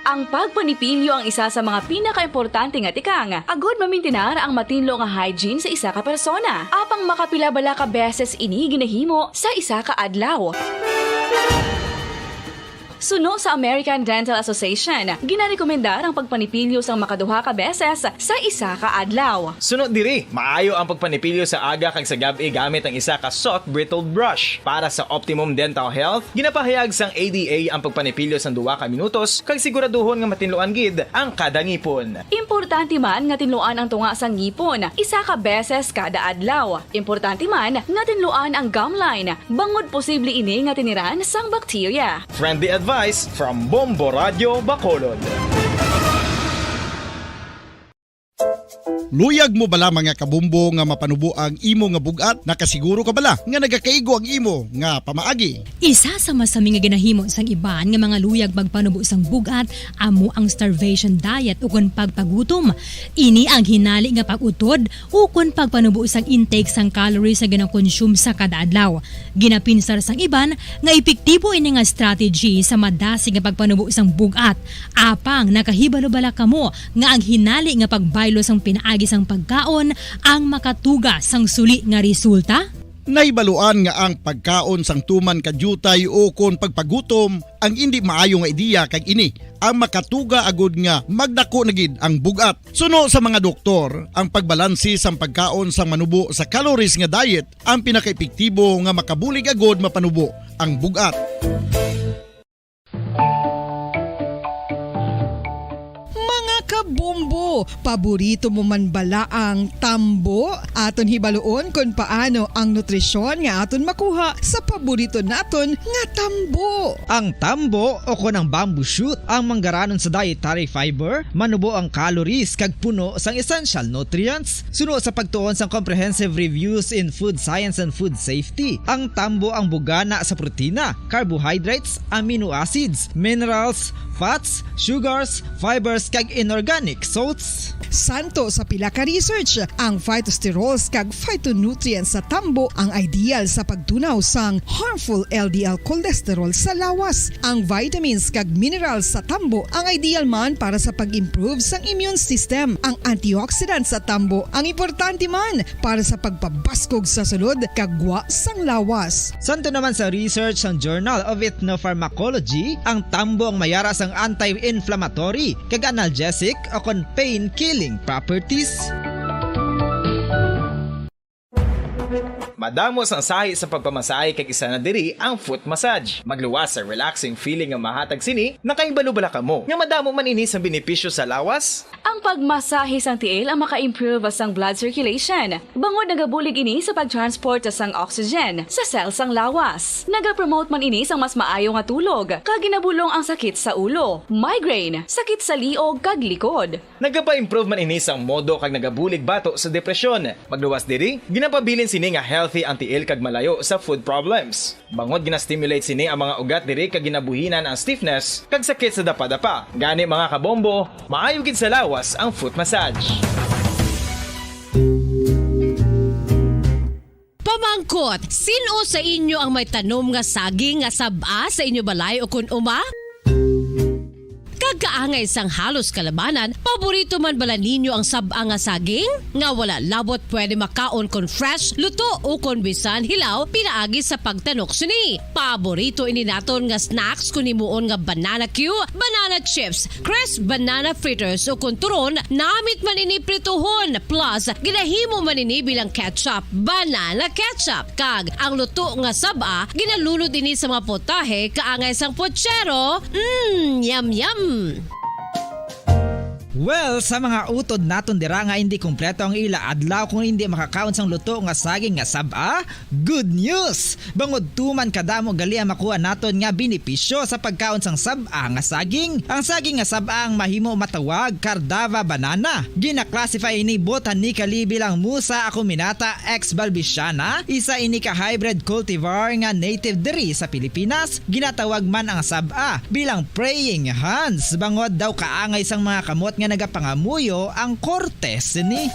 Ang pagpanipilyo ang isa sa mga pinakaimportante nga tikang agud mamintinar ang matinlo nga hygiene sa isa ka persona. Apang makapila bala ka beses ini ginahimo sa isa ka adlaw? Suno sa American Dental Association, ginarekomendar ang pagpanipilyo sang makaduha ka beses sa isa ka adlaw. Suno diri, maayo ang pagpanipilyo sa aga kag sa gab-i gamit ang isa ka soft bristled brush. Para sa optimum dental health, ginapahayag sang A D A ang pagpanipilyo sang duha ka minutos kag siguraduhon nga matinluan gid ang kada ngipon. Importante man nga tinluan ang tunga sang ngipon isa ka beses kada adlaw. Importante man nga tinluan ang gum line, bangod posible ini nga tiniran sang bakterya. Friendly advice from Bombo Radyo Bacolod. Luyag mo bala, mga kabombo, nga mapanubo ang imo nga bug-at? Nakasiguro ka bala nga nagakaigo ang imo nga pamaagi? Isa sa masami nga ginahimo sang iban nga mga luyag magpanubo sang bug-at amo ang starvation diet ukon pagpagutom. Ini ang hinali nga pag-utod ukon pagpanubo sang intake sang calories nga ginakonsume sa kada adlaw. Ginapinsar sang iban nga epektibo ini nga strategy sa madasig nga pagpanubo sang bug-at. Apang nakahibalo bala kamo nga ang hinali nga pagbaylo sang pinaagi sang pagkaon ang makatuga sang suli nga resulta? Nahibaluan nga ang pagkaon sang tuman ka diutay ukon pagpagutom ang indi maayo nga ideya, kag ini ang makatuga agud nga magdako na gid ang bug-at. Suno sa mga doktor, ang pagbalanse sang pagkaon sang manubo sa calories nga diet ang pinakaepektibo nga makabulig agud mapanubo ang bug-at. Mga kabombo, paborito mo man bala ang tambo? Aton hibaluon kon paano ang nutrisyon nga aton makuha sa paborito naton nga tambo. Ang tambo, o kon ang bamboo shoot, ang manggaranon sa dietary fiber, manubo ang calories kag puno sang essential nutrients. Suno sa pagtuon sang Comprehensive Reviews in Food Science and Food Safety, ang tambo ang bugana sa protina, carbohydrates, amino acids, minerals, fats, sugars, fibers, kag inorganic salts. Suno sa pila ka research, ang phytosterols kag phytonutrients sa tambo ang ideal sa pagtunaw sang harmful L D L cholesterol sa lawas. Ang vitamins kag minerals sa tambo ang ideal man para sa pag-improve sang immune system. Ang antioxidants sa tambo ang importante man para sa pagpabaskog sa sulod kag gwa sang lawas. Suno naman sa research sang Journal of Ethnopharmacology, ang tambo ang mayara sang anti-inflammatory kag analgesic o kon pain-killing properties. Madamo sang sahi sa pagpamasahe, kag isa na diri ang foot massage. Magluwas sa relaxing feeling nga mahatag sini. Nakahibalo bala kamo nga madamo man ini sang benepisyo sa lawas? Ang pagmasahe sang tiil ang maka-improve sang blood circulation, bangod nagabulig ini sa pag-transport sang oxygen sa cell sang lawas. Nagapromote man ini sang mas maayo nga tulog, kag ginabulong ang sakit sa ulo, migraine, sakit sa liog, kag likod. Nagapa-improve man ini sang mood kag nagabulig bato sa depresyon. Magluwas diri, ginapabilin sini nga healthy ang tiil kag malayo sa foot problems. Bangod gina-stimulate sini ang mga ugat diri kag ginabuhinan ang stiffness kag sakit sa dapadapa. Gani, mga kabombo, maayo gid sa lawas ang foot massage. Pamangkot, sin-o sa inyo ang may tanom nga saging nga sab-a sa inyo balay ukon uma? Kag kaangay sang halos kalabanan, paborito man bala ninyo ang sab-a nga saging? Nga wala labot pwede makaon kon fresh, luto, ukon bisan hilaw pinaagi sa pagtanok sini. Paborito ini naton nga snacks kon himuon nga banana cue, banana chips, crisp banana fritters, ukon turon, namit man ini prituhon, plus ginahimo man ini bilang ketchup, banana ketchup. Kag ang luto nga sab-a, ginalunod ini sa mga putahe kaangay sang puchero. Mm, yum, yum! Well, sa mga utod naton dira nga indi kompleto ang ila adlaw kon indi makakaon sang luto nga saging nga sab-a, good news! Bangod tuman kadamo gali ang makuha naton nga benepisyo sa pagkaon sang sab-a nga saging. Ang saging nga sab-a ang mahimo matawag Cardava banana. Gina-classify ini botanically bilang Musa acuminata exbalbisiana. Isa ini ka hybrid cultivar nga native diri sa Pilipinas. Ginatawag man ang sab-a bilang praying hands, bangod daw kaangay sang mga kamot nga nagapangamuyo ang korte sini.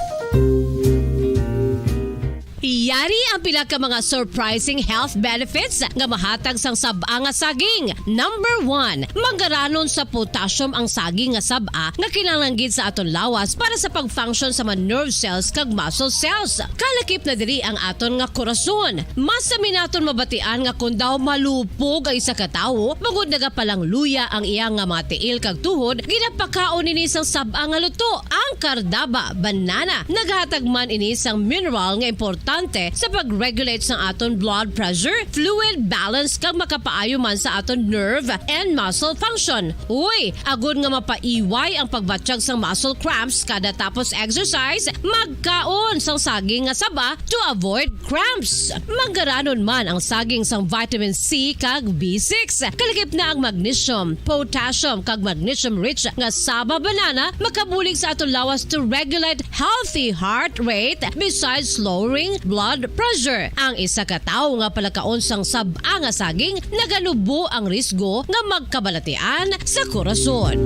Yari ang pila ka mga surprising health benefits nga mahatag sang sab-a nga saging. Number one, manggaranon sa potassium ang saging nga sab-a nga kinahanglan gid sa aton lawas para sa pag-function sa mga nerve cells kag muscle cells. Kalakip na diri ang aton nga korason. Mas sami naton mabatian nga kon daw malupog ang isa ka tawo, bangod nagapalangluya ang iya nga mga tiil kag tuhod, ginapakaon nini sang sab-a nga luto, ang Cardava banana. Nagahatag man ini sang mineral nga importante importante sa pag-regulate sang aton blood pressure, fluid balance, kag makapaayo man sa aton nerve and muscle function. Uy, agod nga mapaiway ang pagbatyag sang muscle cramps kada tapos exercise, magkaon sang saging nga saba to avoid cramps. Mangaranon man ang saging sang vitamin C kag B six. Kalakip na ang magnesium, potassium, kag magnesium-rich nga saba banana makabulig sa aton lawas to regulate healthy heart rate besides lowering blood pressure. Ang isa ka tawo nga palakaon sang sab-a nga saging naganubo ang risgo nga magkabalatian sa korason.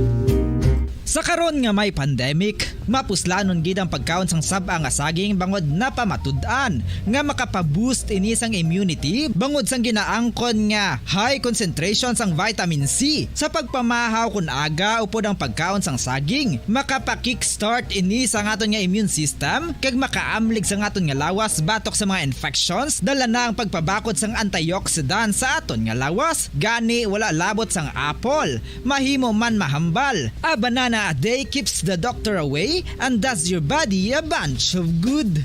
Sa karon nga may pandemic, mapuslanon gid ang pagkaon sang sab-a nga saging bangod napamatud-an nga makapa-boost ini sang immunity bangod sang ginaangkon nga high concentration sang vitamin C. Sa pagpamahaw kon aga upod ang pagkaon sang saging, makapa-kickstart ini sa aton nga immune system kag makaamlig sa aton nga lawas batok sa mga infections, dala na ang pagpabakod sang antioxidant sa aton nga lawas. Gani, wala labot sang apple, mahimo man mahambal. A banana a day keeps the doctor away and does your body a bunch of good.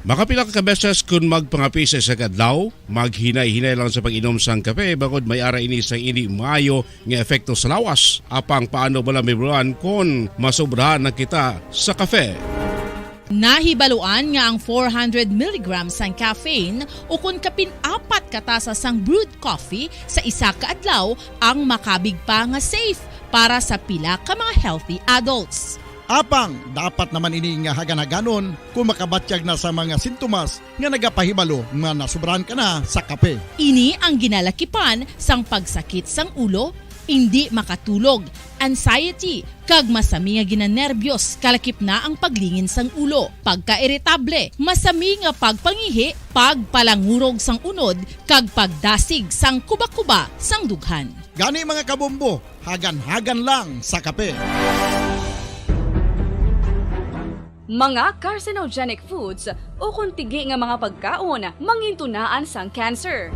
Makapila ka beses kon magpangape sa isa ka adlaw, maghinay-hinay lang sa pag-inom sang kape, bangod may ara ini sa indi maayo nga epekto sa lawas. Apang paano bala, Ma'am Ron, kon masobrahan na kita sa kape? Nahibaluan nga ang four hundred milligrams sang caffeine, ukon kapin apat ka tasa sang brewed coffee sa isa ka adlaw, ang makabig pa nga safe para sa pila ka mga healthy adults. Apang dapat naman ini nga hagan-haganon kung makabatyag na sa mga sintomas nga nagapahibalo nga nasubrahan ka na sa kape. Ini ang ginalakipan sang pagsakit sang ulo, indi makatulog, anxiety, kag masami nga ginanerbiyos, kalakip na ang paglingin sang ulo, pagkairitable, masami nga pagpangihi, pagpalangurog sang unod, kag pagdasig sang kubakuba sang dughan. Gani, mga kabombo, hagan-hagan lang sa kape. Mga carcinogenic foods ukon tigi nga mga pagkaon mangintunaan sang cancer.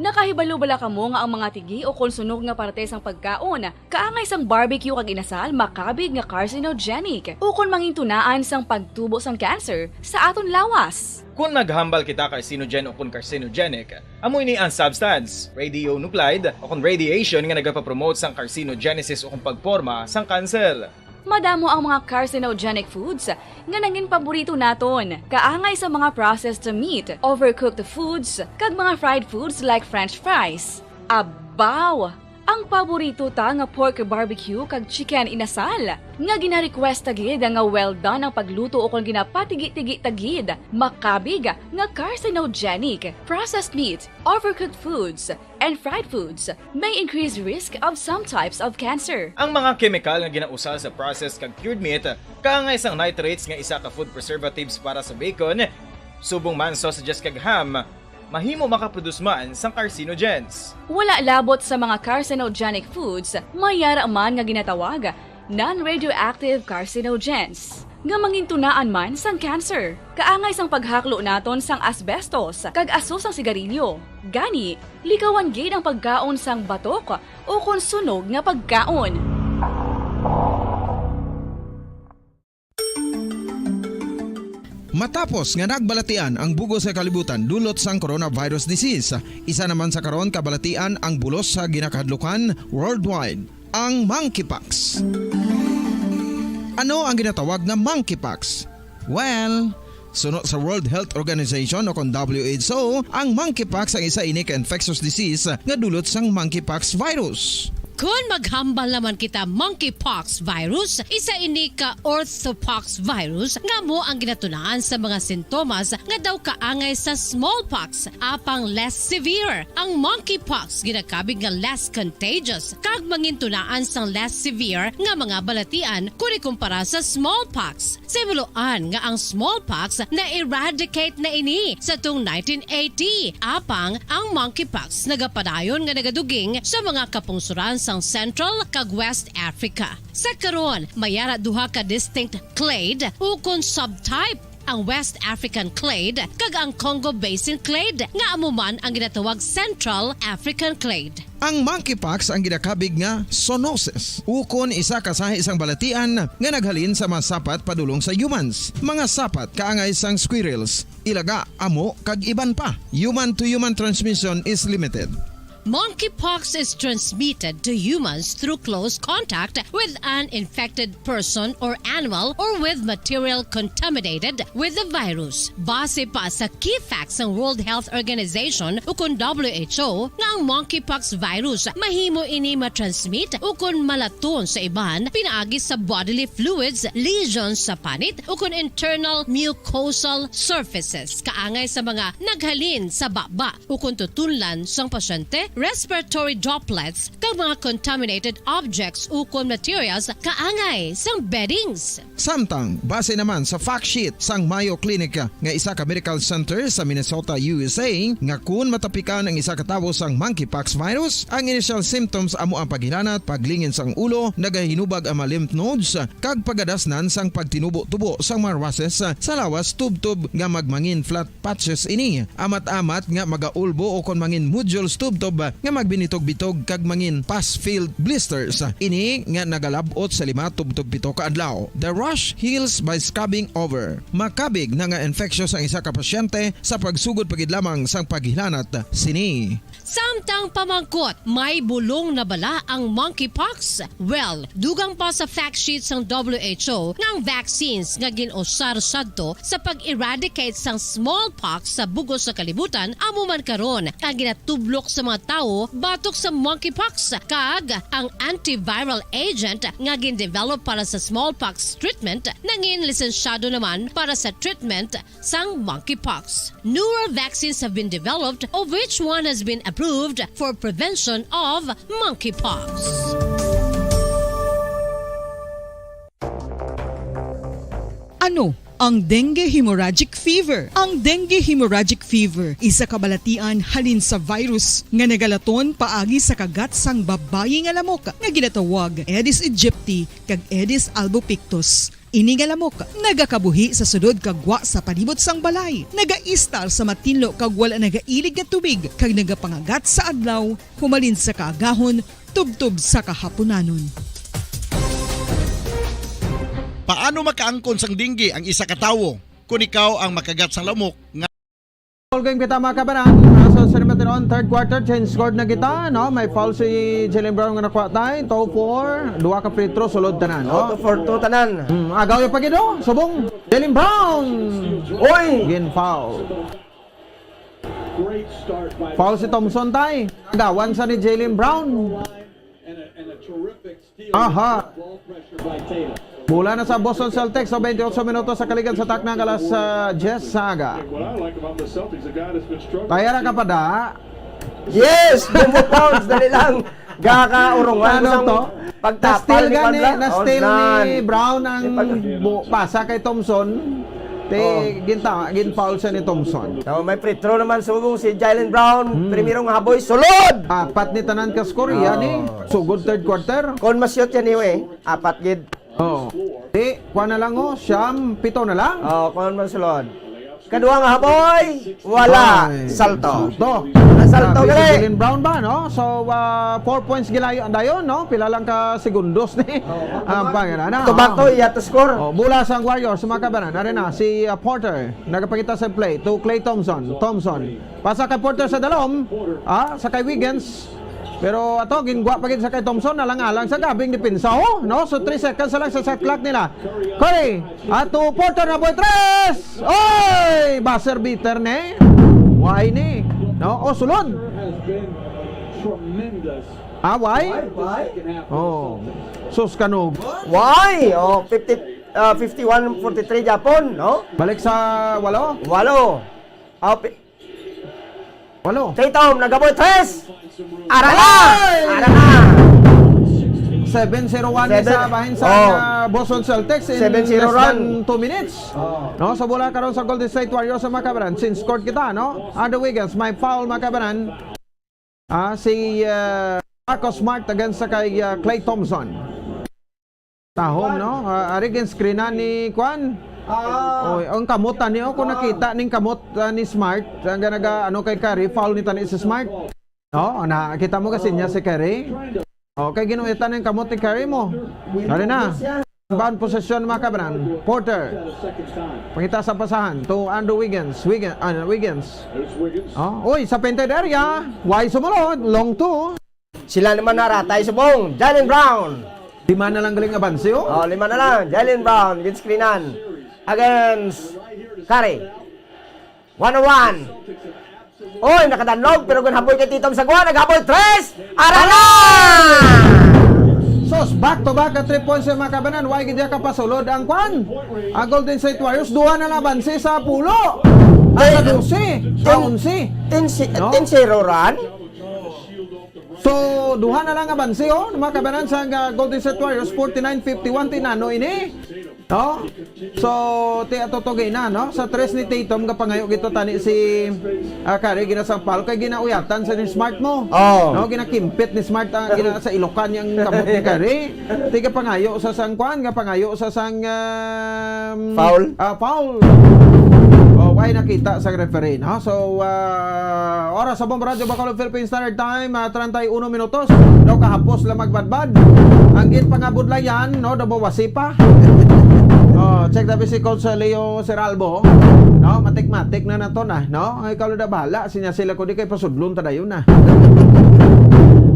Nakahibalo bala kamo nga ang mga tigi ukon sunog nga parte sang pagkaon, kaangay sang barbecue kag inasal, makabig nga carcinogenic ukon mangintunaan sang pagtubo sang cancer sa aton lawas? Kon maghambal kita carcinogen ukon carcinogenic, amo ini ang substance, radionuclide, ukon radiation nga nagapapromote sang carcinogenesis ukon pagporma sang cancer. Madamo ang mga carcinogenic foods nga nangin paborito naton, kaangay sa mga processed meat, overcooked foods, kag mga fried foods like French fries. Abaw! Ang paborito ta nga pork barbecue kag chicken inasal, nga ginarequest ta gid nga well done ang pagluto ukon ginapatigi-tigi ta gid, makabig nga carcinogenic. Processed meat, overcooked foods, and fried foods may increase risk of some types of cancer. Ang mga kemikal nga ginausal sa processed kag cured meat, kaangay sang nitrates nga isa ka food preservatives para sa bacon, subong man sausages kag ham, mahimo makaproduce man sang carcinogens. Wala labot sa mga carcinogenic foods, may ara man nga ginatawag non-radioactive carcinogens, nga mangintunaan man sang cancer, kaangay sang paghaklo naton sang asbestos kag aso sang sigarilyo. Gani, likawan gid ang pagkaon sang batok ukon sunog nga pagkaon. Matapos nga nagbalatian ang bug-os nga kalibutan dulot sang coronavirus disease, isa naman sa karon kabalatian ang bulos sa ginakahadlukan worldwide, ang monkeypox. Ano ang ginatawag nga monkeypox? Well, suno sa World Health Organization o kon W H O, ang monkeypox ang isa ini ka infectious disease nga dulot sang monkeypox virus. Kon maghambal naman kita, monkeypox virus, isa ini ka orthopox virus nga amo ang ginatunaan sa mga sintomas nga daw kaangay sa smallpox, apang less severe. Ang monkeypox ginakabig nga less contagious kag mangintunaan sang less severe nga mga balatian kon ikumpara sa smallpox. Sa hibaluan nga ang smallpox na-eradicate na ini sa tung nineteen eighty, apang ang monkeypox nagapadayon nga nagaduging sa mga kapungsoran sang Central kag West Africa. Sa karon, may ara duha ka distinct clade ukon subtype ang West African clade, kag ang Congo Basin clade, nga amo man ang ginatawag Central African clade. Ang monkeypox ang ginakabig nga zoonosis, ukon isa ka sahi sang balatian nga naghalin sa mga sapat padulong sa humans, mga sapat kaangay sang squirrels, ilaga, amo, kag iban pa. Human to human transmission is limited. Monkeypox is transmitted to humans through close contact with an infected person or animal or with material contaminated with the virus. Base pa sa key facts sang World Health Organization ukon W H O nga ang monkeypox virus mahimo ini matransmit ukon malaton sa iban pinaagi sa bodily fluids, lesions sa panit ukon internal mucosal surfaces kaangay sa mga naghalin sa baba ukon tutunlan sang pasyente, respiratory droplets, kag mga contaminated objects ukon materials kaangay sang beddings. Samtang, base naman sa fact sheet sang Mayo Clinic nga isa ka medical center sa Minnesota, U S A, nga kun matapikan ang isa ka tawo sang monkeypox virus, ang initial symptoms amo ang paghilanat, paglingin sang ulo, nagahinubag ang mga lymph nodes, kag pagadasnan sang pagtinubo-tubo sang mga rushes sa lawas tubtob nga magmangin flat patches ini, amat-amat nga magaulbo ukon mangin nodules tubtob nga magbinitog-bitog kag mangin pus-filled blisters. Ini nga nagalab-ot sa lima tubtob pito ka adlaw. The rash heals by scrubbing over. Makabig na nga infectious ang isa ka pasyente sa pagsugod pa gid lamang sang paghilanat sini. Samtang pamangkot, may bulong na bala ang monkeypox? Well, dugang pa sa fact sheet sang W H O nga ang vaccines nga gin-usar sadto sa pag-eradicate sang smallpox sa bug-os nga kalibutan amo man karon ang ginatublok sa mga tawo batok sa monkeypox, kag ang antiviral agent nga gin-develop para sa smallpox treatment nangin lisensyado naman para sa treatment sang monkeypox. Newer vaccines have been developed, of which one has been approved for prevention of monkeypox. Ano ang dengue hemorrhagic fever? Ang dengue hemorrhagic fever isa ka balatian halin sa virus nga nagalaton paagi sa kagat sang babayi nga lamok nga ginatawag Aedes aegypti kag Aedes albopictus. Ini nga lamok nagakabuhi sa sulod kag gwa sa palibot sang balay, nagaistar sa matinlo kag wala nagailig nga tubig, kag nagapangagat sa adlaw humalin sa kaagahon tubtob sa kahapunanon. Paano makaangkon sang dengue ang isa ka tawo kon ikaw ang makagat sang lamok nga All game kita, mga kabanan. Aso sa Rimateron, third quarter, change squad na kita, no? May foul si Jaylen Brown nga nakuha tay. Two four, duha ka free throw, sulod tanan, no? Two for two tanan. Hmm, agaw yung pagido, subong. Jaylen Brown! Oy! Gin foul. Foul si Thompson, tay. Agawan sa ni Jaylen Brown. Aha. Bola na sa Boston Celtics sa twenty-eight minutos sa kaligan sa takna nga alas, ah, diyes sa aga. Tayara ka pa da. Yes! Jumbo Pounds, dali lang. Gakaurungan mo Ano sang to? pagtapal Na-steal ni gani, Pablo. Na-steal Oh, ni nan. Brown ang Si Pag- bu-, pasa kay Thompson. Ti Oh. ginta-, gin-foul siya ni Thompson. Oh, may free throw naman subong si Jaylen Brown. Hmm. Primero nga haboy, sulod! Apat ni tanan ka score, Oh. yan eh. Sugod third quarter. Kon ma-shoot yan, anyway, apat gid. Oh. Di, kuha na lang, oh. Siyam, pito na lang. Oh, kon masulod. Kadua nga haboy, wala. Ay, salto. salto. Ang salto Grabe gali. si Jaylen Brown ba, no? So, ah, four points gilayo ang dayon, no? Pila lang ka segundos ni. Oh, ang pangina na. Tobacco, Oh. iya to score. Oh, bola sang Warriors, mga kabanan. Ari na, si, ah, Porter. Nagapakita sa play to Klay Thompson. Thompson. Pasa kay Porter sa dalom. Ah, sa kay Wiggins. Pero ato, gingwa pa gid sa kay Thompson. Alang-alang sa gabing depensa, oh. No? So, three seconds na lang sa shot clock nila. Curry. Ato, Porter na boy. Tres! Oy! Buzzer beater ni. Why ni? No? O, sulod. Ah, why? Why? Oh. Sus, kanug. Why? Oh, fifty, ah, fifty-one forty-three Japon, no? Balik sa walo. Walo. Oh, pi- Walo. Tatum, nagaboy tres. Ara na! Ay! Ara na! Seven zero run ni Seven. sa bahin sa Oh. ah, Boston Celtics in Seven zero less run. than two minutes. Oh. No, sa bola karon sa Golden State Warriors sa mga kabanan. Since court kita, no? Andrew Wiggins, may foul, mga kabanan. Ah, si ah, Marcus Smart against sa kay ah, Klay Thompson. Tahom, no? Ah, ari gin-screenan ni Kwan. Ah, Oy, ang kamot tani, oh, kung nakita ning kamot, ah, ni Smart, ang ganaga, ano, kay Curry, foul ni tani si Smart. No, nakita mo kasi niya si Curry. Okay, ginuitan ang kamot ni Curry mo. Sorry na. Ban possession, mga kabanan. Porter. Pangita sa pasahan to Andrew Wiggins. Wiggins, ah, Wiggins. Oh, uy, sa painted area. Why sumulod? Long two. Sila naman naratay subong. Jaylen Brown. Lima na lang galing abanse, oh. Oh, lima na lang. Jaylen Brown, ginscreenan. Against Curry. One on one. Oy, nakadanlog, pero gun haboy kay Titom Sagwa, naghaboy tres. Arana! Sos, back to back ka three points yung mga kabanan. Why gid ka pasulod ang kwan? Ang Golden State Warriors, duha na nabansi sa pulo. Ay, sa dose, sa onse. Ten, si, No? ten zero run? So, duha na lang abansi, oh, mga kabanan sa, ah, Golden State Warriors, forty-nine fifty-one, tinano ini. No? So, ti ato to gina, no? Sa tres ni Tatum, gapangayo gito tani si, ah, Curry, gina sang foul, kay ginauyatan sa ni Smart mo. Oh. No? Ginakimpit ni Smart ang gina sa ilokan niyang kamot ni Curry. Ti gapangayo sa sang kwan, gapangayo sa sang, um, Foul? ah, foul. Oh, why nakita sa referee, no? So, ah, oras sa Bombo Radyo Bacolod Philippine Standard Time, ah, treinta y uno minutos. Daw kahapos lang magbadbad. Ang gin pangabudlayan, no? Daw mawasi pa. Oh, check na si Coach Leo Seralbo. No, matik-matik na nato na, no? Ang ikaw na bahala, sinya sila ko di kay pasudlon ta dayon na.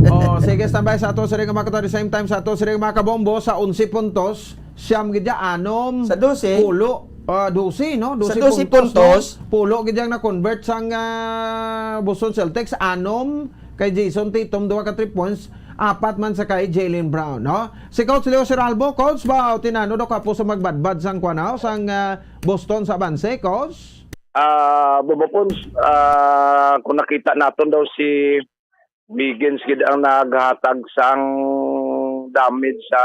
Oh, sige, standby sa ato sa ring mga kato, at the same time sa ato sa ring mga kabombo sa onse puntos, siyam gid ya, anom, Sa dose. pulo, ah, dose, no? Sa Dose dose puntos, puntos. no? Pulo gid yang na-convert sang, ah, Boston Celtics, anom kay Jason Tatum, duha ka three points, apat man sa kay Jaylen Brown, no? Si Coach Leo Seralbo, Coach, ba, o tinano daw kapo sa magbadbad sang kwan, no? Sang, ah, Boston sa abanse, Coach? Ah, Bobo Pons, ah, kung nakita naton daw si Wiggins gid ang naghatag sang damage sa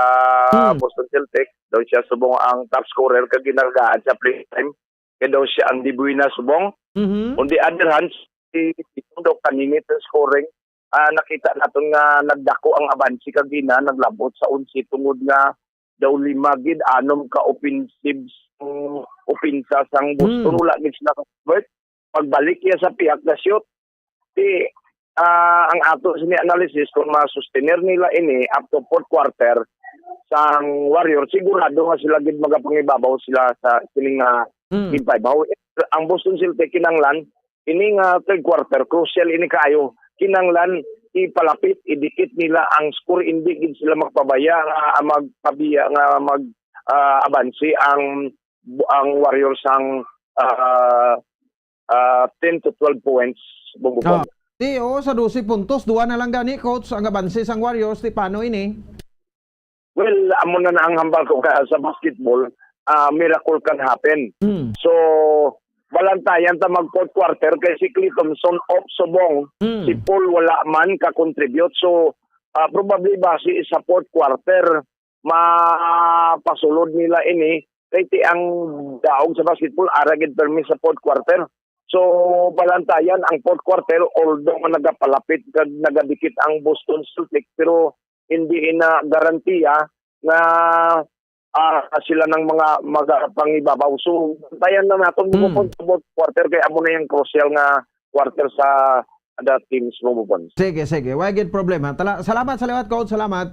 Hmm. Boston Celtics. Daw siya subong ang top scorer kag ginagaan sa playtime. Kay daw siya ang dibuina subong. Mhm. On the other hand, si Tatum daw kaningit ang scoring. Ah, nakita naton nga nagdako ang abansi kagina, naglabot sa onse tungod nga daw lima gid, anom ka offensive, mm, opensa sang Boston. Hmm. Wala gid sila ka-convert. Pagbalik niya sa pihak na shoot, di, ah, ang ato sini analysis, kung ma-sustainer nila ini up to fourth quarter sang Warrior, sigurado nga sila gid magapangibabaw sila sa sining, ah, Mm. game five. However, ang Boston Celtics kinahanglan ini nga third quarter, crucial ini kaayo. Kinahanglan ipalapit, idikit nila ang score, hindi gid sila magpabaya nga magpabiya nga mag, ah, abansi ang ang Warriors ang, ah, ah, ten to twelve points, Bongbong. Ah, di, oo, sa dose puntos, duha na lang gani, Coach, ang abanse sang Warriors. Di paano ini? Well, amo na na ang hambal ko ka sa basketball, ah, miracle can happen. Hmm. So, balantayan ta mag fourth quarter kay si Klay Thompson off subong, Hmm. si Paul wala man ka-contribute. So, ah, probably basi sa fourth quarter, mapasulod nila ini. Kay ti ang daog sa basketball, ara gid permi sa fourth quarter. So, balantayan ang fourth quarter, although nga nagapalapit kag nagadikit ang Boston Celtics, pero hindi ina garantiya nga, ah, sila nang mga magapangibabaw. So, bantayan na naton Hmm. mo sa fourth quarter kay amo na yung crucial nga quarter sa the teams mo, Bubon. Sige, sige. Wala gid problema. Tala-, salamat sa liwat, Coach. Salamat.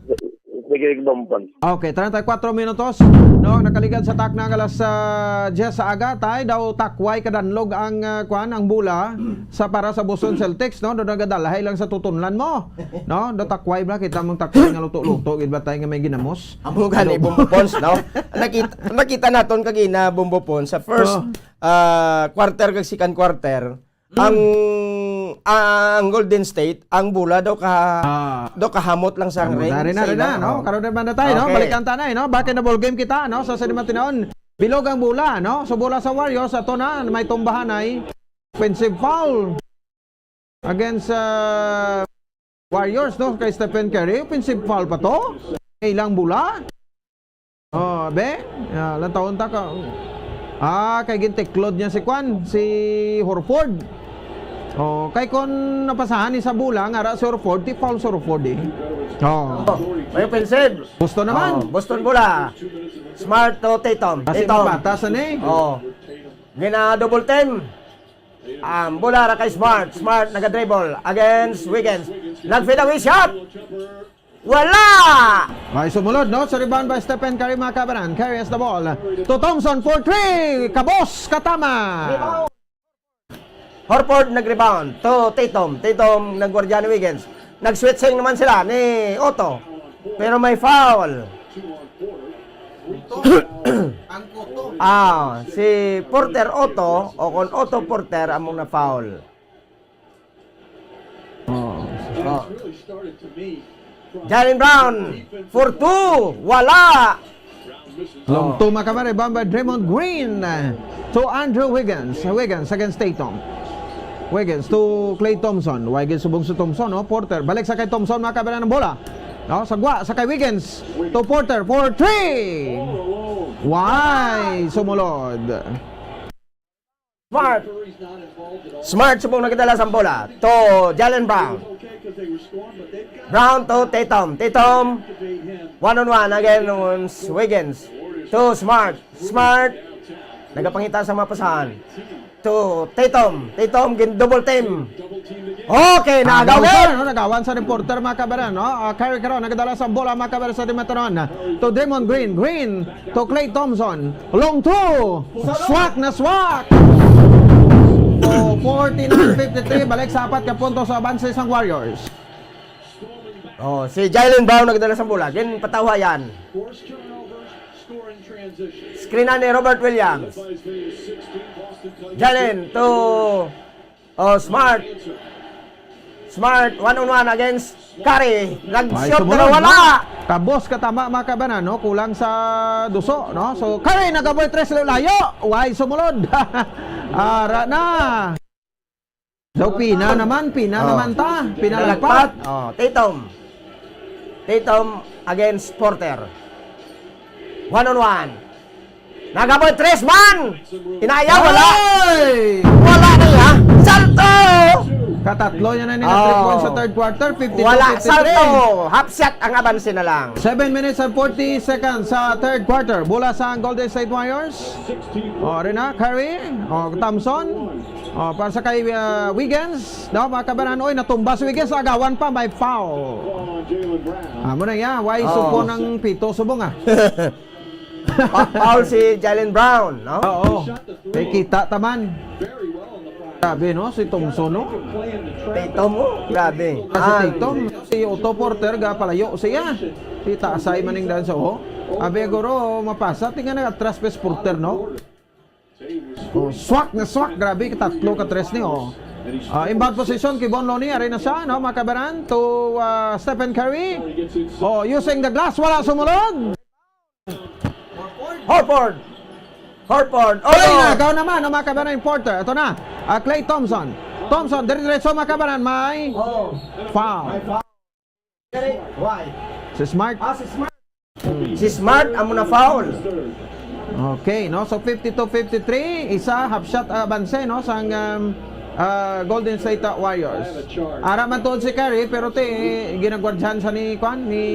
Sige, Bubon. Okay, treinta y cuatro minutos, no? Nakaligad sa takna nga alas, ah, diyes sa aga, tay, daw takway kadanlog ang, ah, kwan, ang bola sa para sa Boston Celtics, no? Do nagadalahay lang sa tutunlan mo, no? Do takway ba? Kita mong takway nga luto-luto, gid ba, tay, nga may ginamos? Amo gani, Ano? Bombo Pons, no? Nakita, nakita naton kagina, Bombo Pons, sa first, Oh. ah, quarter kag second quarter, Mm. ang, ang Golden State, ang bola daw ka, Ah. daw kahamot lang sa Kahamot ring, na rin sa na rin ila, na, no? oh. Karon naman na tayo, no? Okay. Balikan ta na, eh, no? Back in the ball game kita, no? Sa sinimatinaon, bilog ang bola, no? So, bola sa Warriors, ato na, may tumbahan ay offensive foul against, uh, Warriors, no? Kay Stephen Curry, offensive foul pa to. Ilang bola. Oh, be? Ah, lantawon ta ka. Ah, kay gintiklod niya si Kwan, si Horford. Oh, kay kon napasahan ni sa bola nga ara si Horford, ti foul si Horford eh. Oh. Oh, may offensive. Boston naman. Oh, Boston bola. Smart to Tatum. Kasi Tatum. Mabata sa ni. Oh. Gina double team. Ang bola ra kay Smart. Smart naga-dribble against Wiggins. Nag-fadeaway shot. Wala! May sumulod, no? Sa rebound by Stephen Curry, mga kabanan. Curry has the ball. To Thompson for three. Kabos, katama. Horford nag-rebound to Tatum. Tatum nagwardya ni Wiggins. Nag-switching naman sila ni Otto. Pero may foul. Ang kuto. Ah, si Porter Otto o kon Otto Porter among na-foul. Oh. Oh. Jaylen Brown for two. Wala. Long two, mga kabanan, rebound by Draymond Green to Andrew Wiggins. Wiggins against Tatum. Wiggins to Klay Thompson. Wiggins subong si Thompson, no? Porter. Balik sa kay Thompson, mga kabanan, ang bola. No, sa gwa, sa kay Wiggins. To Porter for three. Why? Sumulod. Smart. Smart subong nagdala sa bola to Jaylen Brown. Brown to Tatum. Tatum, one on one against Wiggins. To Smart. Smart, nagapangita sa mga pasahan. To Tatum. Tatum, gin double team. Okay, Nagawan, nagawan. no? Nagawan sa reporter, mga kabanan, no? Ah, Kyrie Carroll, nagdala sa bola, mga kabanan, sa Dimitron. To Draymond Green. Green to Klay Thompson. Long two. Swak na swak. Oh, forty-nine fifty-three. Balik sa apat ka puntos sa abanse sang Warriors. Oh, si Jaylen Brown nagdala sa bola. Gin patawha yan. Screen na ni Robert Williams. Jaylen to oh, Smart. Smart, one on one against Curry. May Nag-shoot sumulod, pero wala. No? Kabos katama, mga kabanan, no? Kulang sa duso, no? So, Curry nagaboy tres layo. Why sumulod? Ara na. So, pina naman, pina Oh. naman ta. Pinalagpat. Pinalagpat. Oh, Tatum. Tatum against Porter. One on one. Nagaboy tres man. Inaya, wala. Ay! Wala na ya. Salto! Katatlo niya na ni Oh. three points sa third quarter. fifty-two Wala, fifty-three. salto. Half shot ang abanse na lang. Seven minutes and forty seconds sa third quarter. Bola sa Golden State Warriors. O, rin na, Curry. O, Thompson. O, para sa kay uh, Wiggins. No, mga kabanan, oy, natumba si Wiggins. Agawan pa, may foul. Amo na ya. Why Oh. supo ng pito? Subong ah. Pa- foul si Jaylen Brown, no? Oo. Kay kita taman. Grabe, no? Si Thompson, no? Tatum, oh, grabe. Ah, si Ah, Tatum, si Otto Porter, ga palayo siya. Kita asay maning dan sa, oh. Abi, guro, mapasa, tinga na atras pa si Porter, no? Oh, swak na swak, grabe, tatlo ka tres ni, oh. Ah, inbound position, Kevon Looney, ari na siya, no, mga kabanan, to ah, Stephen Curry. Oh, using the glass, wala sumulod. Horford. Horford. Oh, Ay, no. Nagaw naman, no, mga kabanan, Porter. Ito na, ah, Klay Thompson. Thompson, dire-diretso, mga kabanan, may Oh, foul. Why? Si Smart. Ah, si Smart. Si Smart, amo na foul. Okay, no? So, fifty-two fifty-three, isa, half shot, ah, abanse, no? Sang um, ah, Golden State ah, Warriors. Ara man tuod si Curry, pero ti, ginagwardyahan sa ni, kwan, ni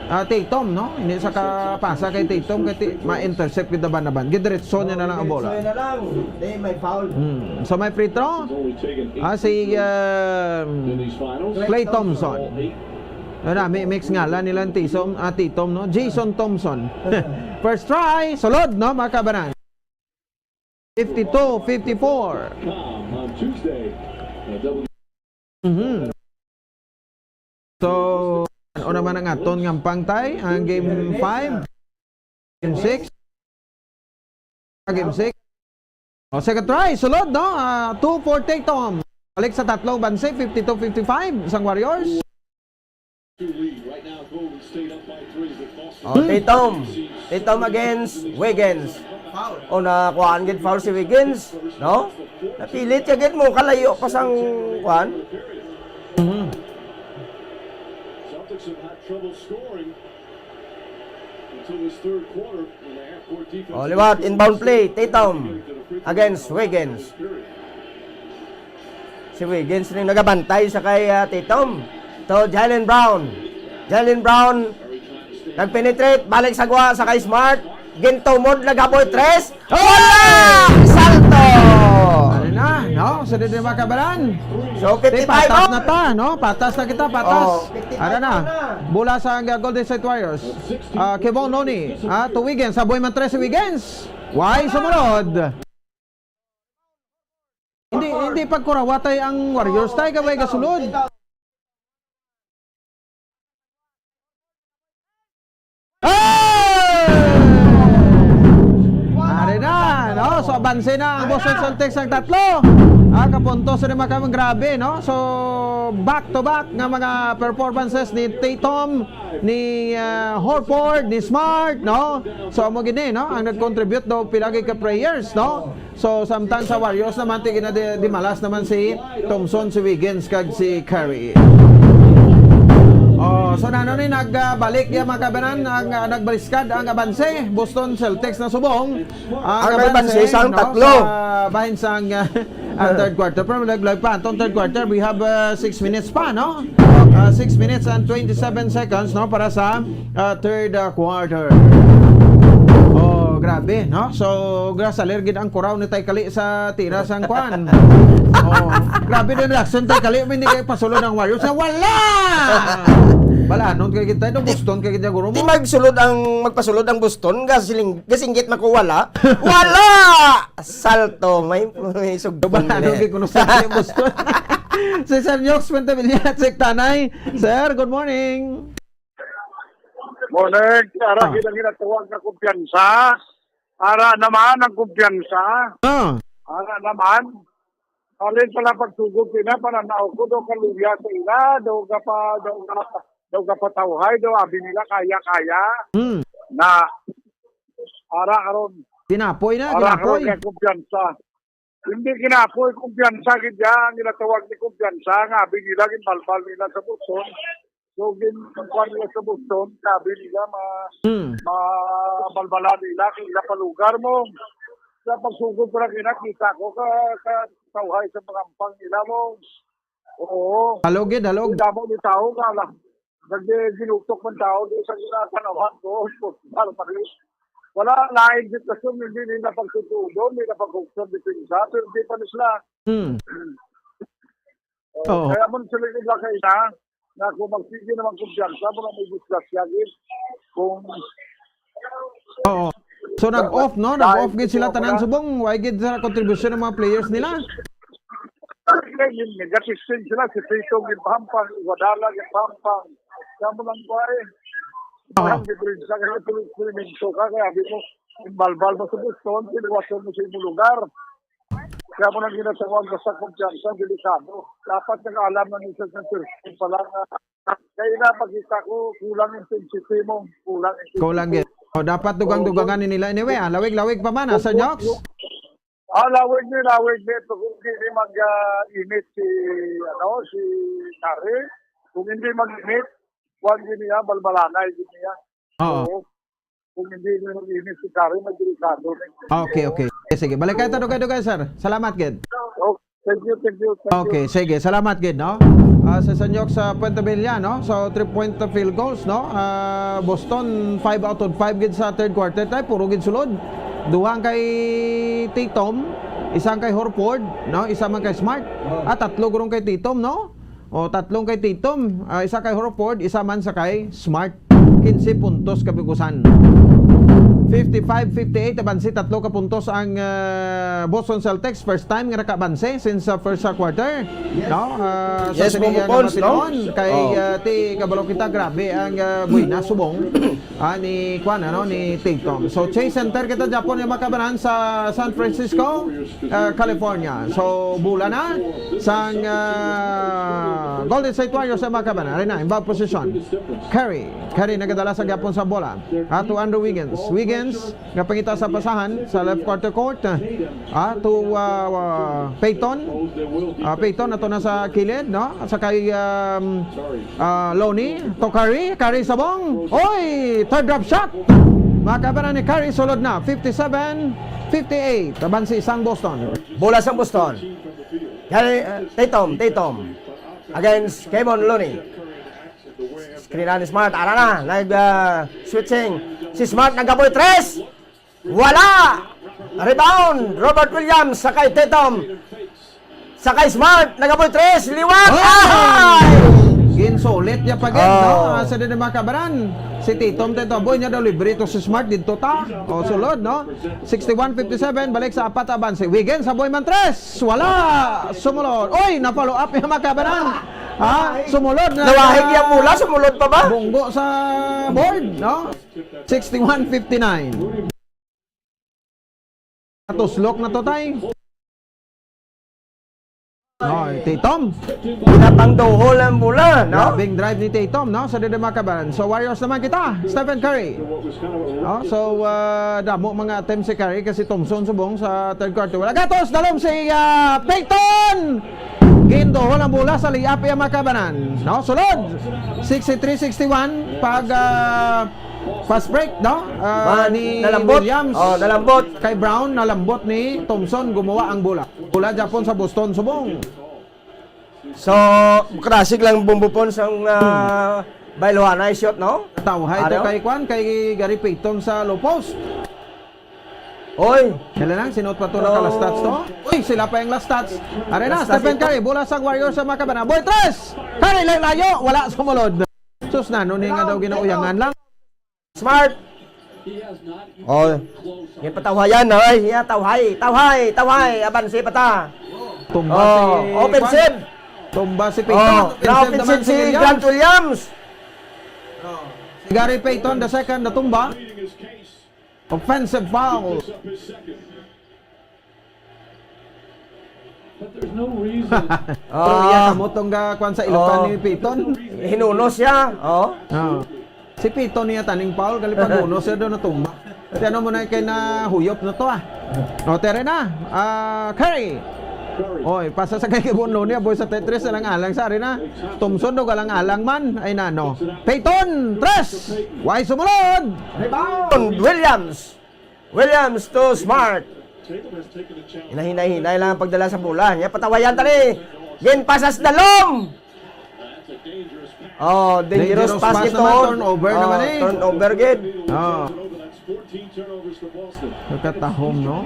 ah, Tatum, no? Hindi sa kapasa kay Tatum, kay ti, ma-intercept kita banaban. Gidiretso niya na lang ang bola. Diretso na lang. Di, may foul. Hmm. So, may free throw. Ah, si um, Klay Thompson. Ano, may mix ngalan nila ang Tatum, ah, Tatum, no? Jason Thompson. First try, sulod, no, mga kabanan? fifty-two fifty-four. Com on Tuesday. A W Mhm. So, ano naman ang aton nga pangtay? Ang game five, game six, game six. O, second try, sulod, no? Ah, two for Tatum. Balik sa tatlong banse, fifty-two fifty-five, sang Warriors. Two lead right now. Golden State up by three. But Boston Oh, Tatum. Tatum against Wiggins. Oh, nakuhaan gid foul si Wiggins, no? Napilit ka gid mo, kalayo pa sang kuan. Mhm. Celtics have had trouble scoring until this third quarter when the half-court defense. Oh, liwat, inbound play, Tatum against Wiggins. Si Wiggins ning nagabantay sa kay, ah, Tatum. To Jaylen Brown. Jaylen Brown, nagpenetrate, balik sa gwa sa kay Smart. Gintumod, nagaboy tres. Wala! Salto! Ano na, no? Sa dito, mga kabaran. So, Di, fifty-five patas out. na ta, no? Patas na kita, patas. Oh. Ano na? Bola sa ang, uh, Golden State Warriors. Ah, Kevon Looney. Ah, to Wiggins. Saboy man tres si Wiggins. Why? Sumunod. Hindi, hindi pagkurawatay ang Warriors. Tayo ka ba gasulod? Hey! Ari na, no? So, abanse na ang Boston Celtics ang tatlo. Ah, kapuntos rin, mga kabaran, grabe, no? So, back to back nga mga performances ni Tatum, ni, ah, Horford, ni Smart, no? So, amo gini, no? Ang nag-contribute daw pila gid ka players, no? So, samtang sa Warriors naman, ti gina di, di malas naman si Thompson, si Wiggins, kag si Curry. Oh, so nano ni nagbalik ya, mga kabaran, ang, ah, nagbaliskad ang abanse. Boston Celtics na subong ang Ang abanse, nagbanse sang no, tatlo. sa bahin sang, ah, ang third quarter. Pero lag-, lag pa, atong third quarter, we have, ah, six minutes pa, no? Ah, six minutes and twenty-seven seconds, no, para sa, ah, third, ah, quarter. Oh, grabe, no? So, grasalir gid ang kuraw ni Tay Kali sa tira sang kwan. Oh, grabe din reaction, Tay Kali, may hindi kayo pasulod ang Warriors. Na wala! Balanon kay kita, no? Boston kay kita, guro Di mo. magsulod ang, magpasulod ang Boston, gasiling, gasinggit man ko wala. Wala! Salto, may, may sugpon Balanon na. kay kuno sa Boston. Si Sir Nyox Fuentebella, check tanay. Sir, good morning. Morning. Ara, Ah. kita ginatawag na kumpiyansa. Ara naman ang kumpiyansa. Ah. Ara naman. Alin pala pagsugod sila, pananaw ko, daw kaluya sa ila, daw ka pa, daw ka, daw ka patawhay, daw abi nila, kaya, kaya. Hmm. Na, ara, aron, Tinapoy na, ara, tinapoy. aron kay kumpiyansa. Hindi kinapoy, kumpiyansa, gid ya, ang ginatawag ni kumpiyansa, nga abi nila, ginbalbal nila sa Boston. So, gin-, kuwan nila sa Boston, sabi nila, ma-, Hmm. mabalbalan nila, kung ila pa lugar mo. Sa pagsugod ko na kinakita ko, ka, ka, tawhay sa mga ampang nila mo. Oo. Halog gid, halog. Ang damo ni tao nga lang. Nag-, ginutok man tao di sa ginatanawan ko. Para pag-, wala, lain sitwasyon, hindi nila pagtutudo, hindi na pagkuksan, depensa, pero di pa nila. Hmm. Oo. Kaya mo sila nila kayo na, na kung magsige naman kumpiyansa, muna may disgrasya, gid. Kung Oo. So, nag-off, no? Dahil Nag-off gid sila ito, tanan wala. Subong. Why gid sa kontribusyon ng mga players nila? Nag-assisting sila, si Tito, gipampang, Iguadala, gipampang. Kaya mo lang ba eh? Oo. Ang diferensya, kaya tuloy eksperimento ka, kaya abi mo, balbal mo sa Boston, siniwasan mo sa imong lugar. Kaya mo nang ginatawag na sa kumpiyansa, delikado. Dapat nag-alam na nito sa sensor pala nga. Kaya na, pagkita ko, kulang intensity mo. Kulang intensity. Kulang gid. O, dapat dugang-dugangan ni nila. Anyway, ah, lawig-lawig pa man, ah, Sir Jox? Ah, lawig ni, lawig ni. Kung hindi mag, ah, init si, ano, si Curry, kung hindi mag-init, kuwan din niya, balbalanay din niya. Oo. Oo. Kung hindi niya mag-init si Curry, magdelikado na. Okay, okay. Sige, sige. Balik kayo, dugay-dugay, sir. Salamat, gid. Oh, thank you, thank you, thank you. Okay, sige. Salamat, gid, no? Ah, sa Sanyok sa Puente Villa, no? So, three-point field goals, no? Ah, Boston, five out of five, gid, sa third quarter. Tay, puro, gid, sulod. Duha ang kay Tatum, isa ang kay Horford, no? Isa man kay Smart. Oh. Ah, tatlo gurong kay Tatum, no? O, tatlong kay Tatum, ah, isa kay Horford, isa man sa kay Smart. Quince puntos kabigusan. Fifty-five fifty-eight, abanse tatlo ka puntos ang, ah, Boston Celtics. First time nga nakabanse since sa first, ah, quarter. Yes. No? Ah, sa Yes, sini, Bongo ah, Pons, no? Matinon, kay, Oh. ah, ti, kabalo kita, grabe ang, ah, buena, subong. Ah, ni, kwan, ano, ni Tatum. So, Chase Center kita, Japon, yung makabanan sa San Francisco, ah, California. So, bola na sang, ah, Golden State Warriors ang makabanan. Ari na, inbound position. Curry. Curry nagadala sa gapon sa bola. Ah, to Andrew Wiggins. Wiggins, nga pangita sa pasahan sa left quarter court. Ah, to, ah, ah, Payton. Ah, Payton, ato na sa kilid, no? Sa kay, um, ah, Lonnie. To Curry. Curry sa bong. Oy! Third drop shot! Makabanan ni Curry, sulod na. Fifty-seven fifty-eight. Taban si isang Boston. Bola sa Boston. Kay, uh, Tatum, Tatum. Against Kevon Looney. Screen ni Smart. Ara na. Nag, uh, switching. Si Smart nagaboy tres. Wala. Rebound. Robert Williams. Sakay Tatum. Sakay Smart. Nagaboy tres. Liwat. Ay! Ay! Ginsulit niya pa gid, no? Oh. Sa din mga kabaran. Si Tatum, Tatum. Boy niya daw libre to si Smart dito ta. O, sulod, no? Sixty-one fifty-seven, balik sa apat, abanse. Wiggins, sa boy man tres. Wala. Sumulod. Oy, na-follow up yung mga kabanan. Ha? Sumulod na. Nawahig yung bola, sumulod pa ba? Bunggo sa board, no? Sixty-one fifty-nine. Katuslok na to, tay. Oy, Tatum. Pinapangduhol ang bola, no? Grabing drive ni Tatum, no? Sa dede mga kabanan. So, Warriors naman kita. Stephen Curry. Oh, so, uh, damo mga attempt si Curry kasi Thompson subong sa third quarter. Wala gatos, dalom si, uh, Payton! Ginduhol ang bola sa layup iya mga kabanan. No? Sulod. Sixty-three sixty-one pag, uh, fast break, no? Uh, Man, ni nalambot. Williams. Oh, nalambot. Kay Brown, nalambot ni Thompson, gumuha ang bola. Bola Japon sa Boston, subong. So, krasig lang bumbupon sang, ah, Bailuhanay shot, no? Tawhay to Ano? kay Kwan, kay Gary Payton sa low post. Oy! Kailan lang, sinuot pa to Oh. naka-last touch to? Uy, sila pa yung last touch. Are na, Last touch Stephen ito. Curry, bola sa Warriors sa mga kabanan. Boy, tres! Curry, layo, wala sumulod. Sus, nano ni nga daw ginauyangan lang. Smart. Oh. Yan patawhayan, ay. Yan, tawhay, tawhay, tawhay. Abanse pa ta. Tumba Oh, si offensive. Kwan. Tumba si Payton. Oh, Offensive na-offensive naman si si Williams. Grant Williams. Oh. Si Gary Payton the second natumba. Offensive foul. But there's no reason. Pero iya Ah. kamo tong ga-, kwan sa Ilocano Oh. ni Piton. Hinunos siya. Oh. Ah. Si Piton niya taning foul, gali pag unos siya doon natumba. Ti ano mo na kay na huyop na to, ah. O, tere na. Ah, Curry. Oy, pasa sa kay Kevon Looney, boy sa Tetris, alang-alang sa arena. Thompson, dog alang-alang man. Ay, nano. Payton, tres. Why sumulod? Rebound, Williams. Williams to Smart. Hinahinay-hinay lang ang pagdala sa bola. Niya patawayan tani. Gin pasas dalom. Oh, dangerous Dangerous pass pass ito. naman, turnover Oh, naman eh. turnover gid. Oh. Nagkatahom, no?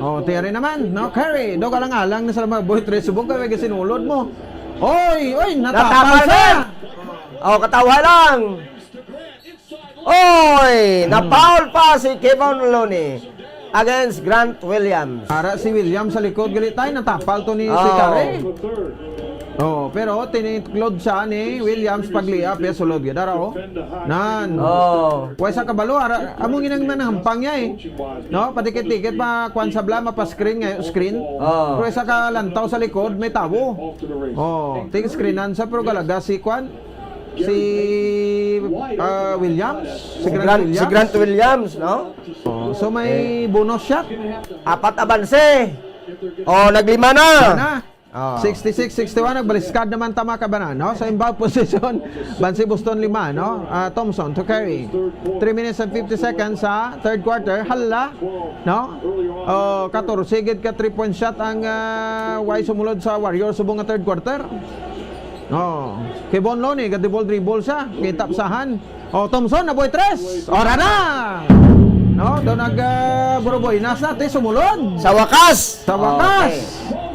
Oh, tiyari naman, no? Curry, do ka lang alang na sa mga boy, tres subong ka, may sinulod mo. Oy, oy, natapal Natapal sa! na! Oh, katawa lang. Oy, Hmm. na-foul pa si Kevon Looney against Grant Williams. Ara si Williams sa likod, gali tayo, natapal to ni si Oh. Curry. Oh, pero tiniklod siya ni Williams pag layup, ya sulod gid ara, oh. Nan. Oh. Wa sa kabalo, ara, amo ginang manhampang niya eh. No, padikit-dikit pa kwan sa bla, mapa-screen nga screen. Oh. Pero isa ka lantaw sa likod, may tawo. Oh, ting screenan sa pero galaga si kwan, si, ah, Williams, si Si Grant Grant, si Williams. Grant Williams, no? Oh, so may Eh. bonus shot. Apat abanse. Oh, naglima na. Sana. Oh. Sixty-six sixty-one, nagbaliskad naman tama ka ba na, no? Sa inbound position, Bansi Boston lima, no? Ah, Thompson to Curry. Three minutes and fifty seconds sa third quarter. Hala, no? Oh, katorse gid ka three-point shot ang, ah, way sumulod sa Warriors subong nga third quarter. Oh, Kevon Looney, ga-dribble-dribble siya. Kita pasahan. Oh, Thompson, nabuhay tres. Ora na! No, do nag, ah, buruboy. Nas na, te, sumulod. Sa wakas. Sa wakas. Okay.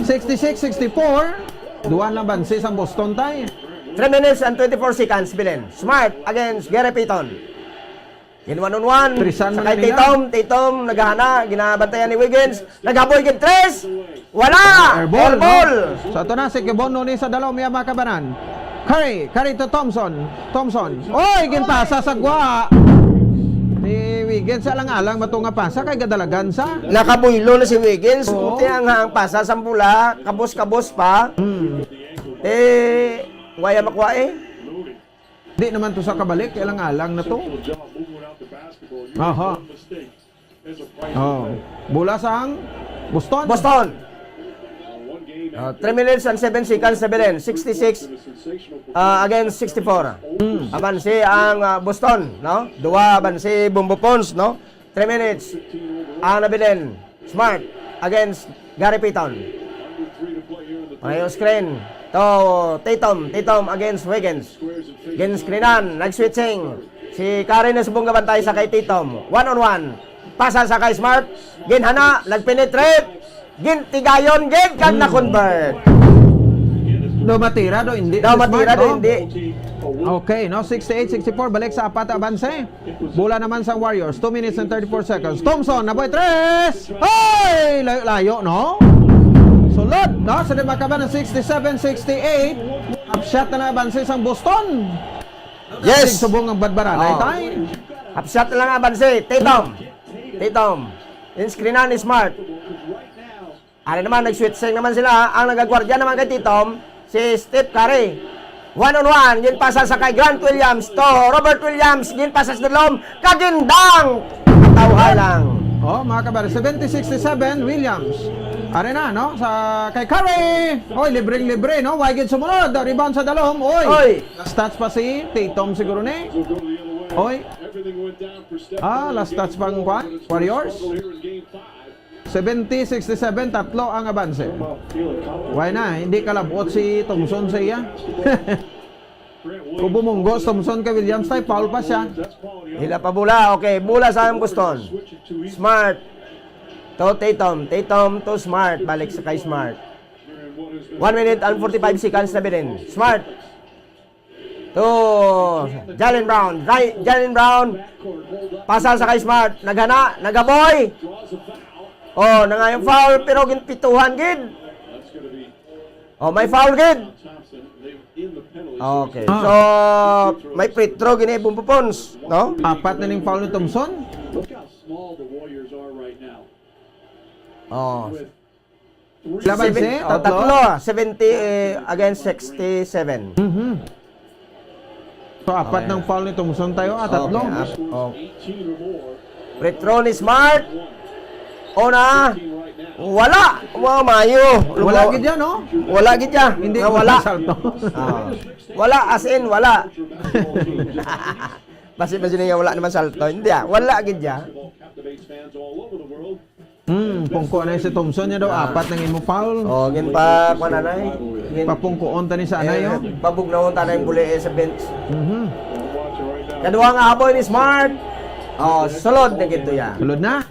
Sixty-six sixty-four. Duwa na bansi sang Boston, tay. Three minutes and twenty-four seconds, Belen. Smart against Gary Payton. In one on one. Trisan man Sakay nila. Tatum, Tatum, naghahana, ginabantayan ni Wiggins. Naghaboy gid tres. Wala! Air ball, Air ball! no? So, ito na si Kevon Looney sa dalom, iya, mga kabanan. Curry, Curry to Thompson. Thompson. Oy, ginpasa sa gwa. Ni Wiggins, alang-alang ba to nga pasa? Kay gadalagan sa. Nakabuylo na si Wiggins. Oo. Buti ang, ang pasa sa bola. Kabos-kabos pa. Hmm. Eh, waya makuha eh. Di naman to sa kabalik, alang-alang na to. Aha. Oh. Bola sang Boston. Boston. Uh, three minutes and seven seconds na bilin. Sixty-six, uh, against sixty-four. Hmm. Abansi ang, uh, Boston, no? Duwa abansi Bumbo Pons, no? Three minutes. Ang nabilin, Smart against Gary Payton. Pareho screen. To Tatum. Tatum against Wiggins. Gin-screenan. Nag-switching. Si Curry na subong nga bantay sa kay Tatum. One on one. Pasa sa kay Smart. Ginhana. Nag-penetrate. Gintigayon. Gid kag Hmm. na-convert. Daw matira, daw hindi. Daw Si Smart, matira, daw no? hindi. Okay, no? Sixty-eight sixty-four, balik sa apat, abanse. Bola naman sa Warriors. Two minutes and thirty-four seconds. Thompson, naboy tres! Hoy! Layo-layo, no? Sulod, no? Sa di makaban ng sixty-seven sixty-eight, half shot na lang abanse sang Boston. Yes. Sig subong ang badbaran. Ay, Oh. tay. Half shot na lang abanse. Tatum. Tatum. In screen na ni Smart. Ari naman, nag-switching naman sila. Ang nagagwardya naman kay Tatum, si Steph Curry. One on one, ginpasa sa kay Grant Williams to Robert Williams, ginpasa sa dalom, kagindang! Tawhay lang. Oh, mga kabare, seventy sixty-seven, Williams. Ari na, no? Sa kay Curry. Oy, libreng-libre, no? Way gid sumunod. Rebound sa dalom. Oy. Oy. Last touch pa si Tatum siguro ni. Oy. Ah, last touch pang kwan? Warriors. Seventy sixty-seven, tatlo ang abanse. Why na? Hindi kalabot si Thompson sa iya. Kung bumunggo si Thompson kay Williams, tay foul pa siya. Hila pa bola. Okay, bola sa Boston. Smart. To Tatum. Tatum to Smart. Balik sa kay Smart. One minute and forty-five seconds na binin. Smart. To Jaylen Brown. Jay-, Jaylen Brown. Pasa sa kay Smart. Naghana. Nagaboy. Oh, nangayang foul, pero ginpituhan gid. Oh, may foul gid. Okay. Ah. So, may free throw gini, Bumbo Pons, no? Apat na ning foul ni Thompson. Oh. Laban Seven, si oh, tatlo? tatlo, seventy, eh, against sixty-seven. Mhm. So, apat Okay. ng foul ni Thompson tayo, ah, tatlo. Okay, ap-, oh. Free throw ni Smart. Una. Wala. Wa, mayo. Wala Lumo- gid yan, no? Wala gid yan. Hindi Nga ko wala. masalto. Ah. Wala, as in, wala. Basi, basi niya wala naman salto. Hindi, ah. Wala gid yan. Hmm, pungko na si Thompson niya daw, Ah. apat nang imo foul. Oh, gin pa, kuwan na, eh. Gin- Papungkuon ta ni sa anay, Eh, oh. Pabugnawon ta na yung buli, eh, sa bench. Mhm. Kaduha nga aboy ni Smart. Oh, sulod na gid to ya. Sulod na.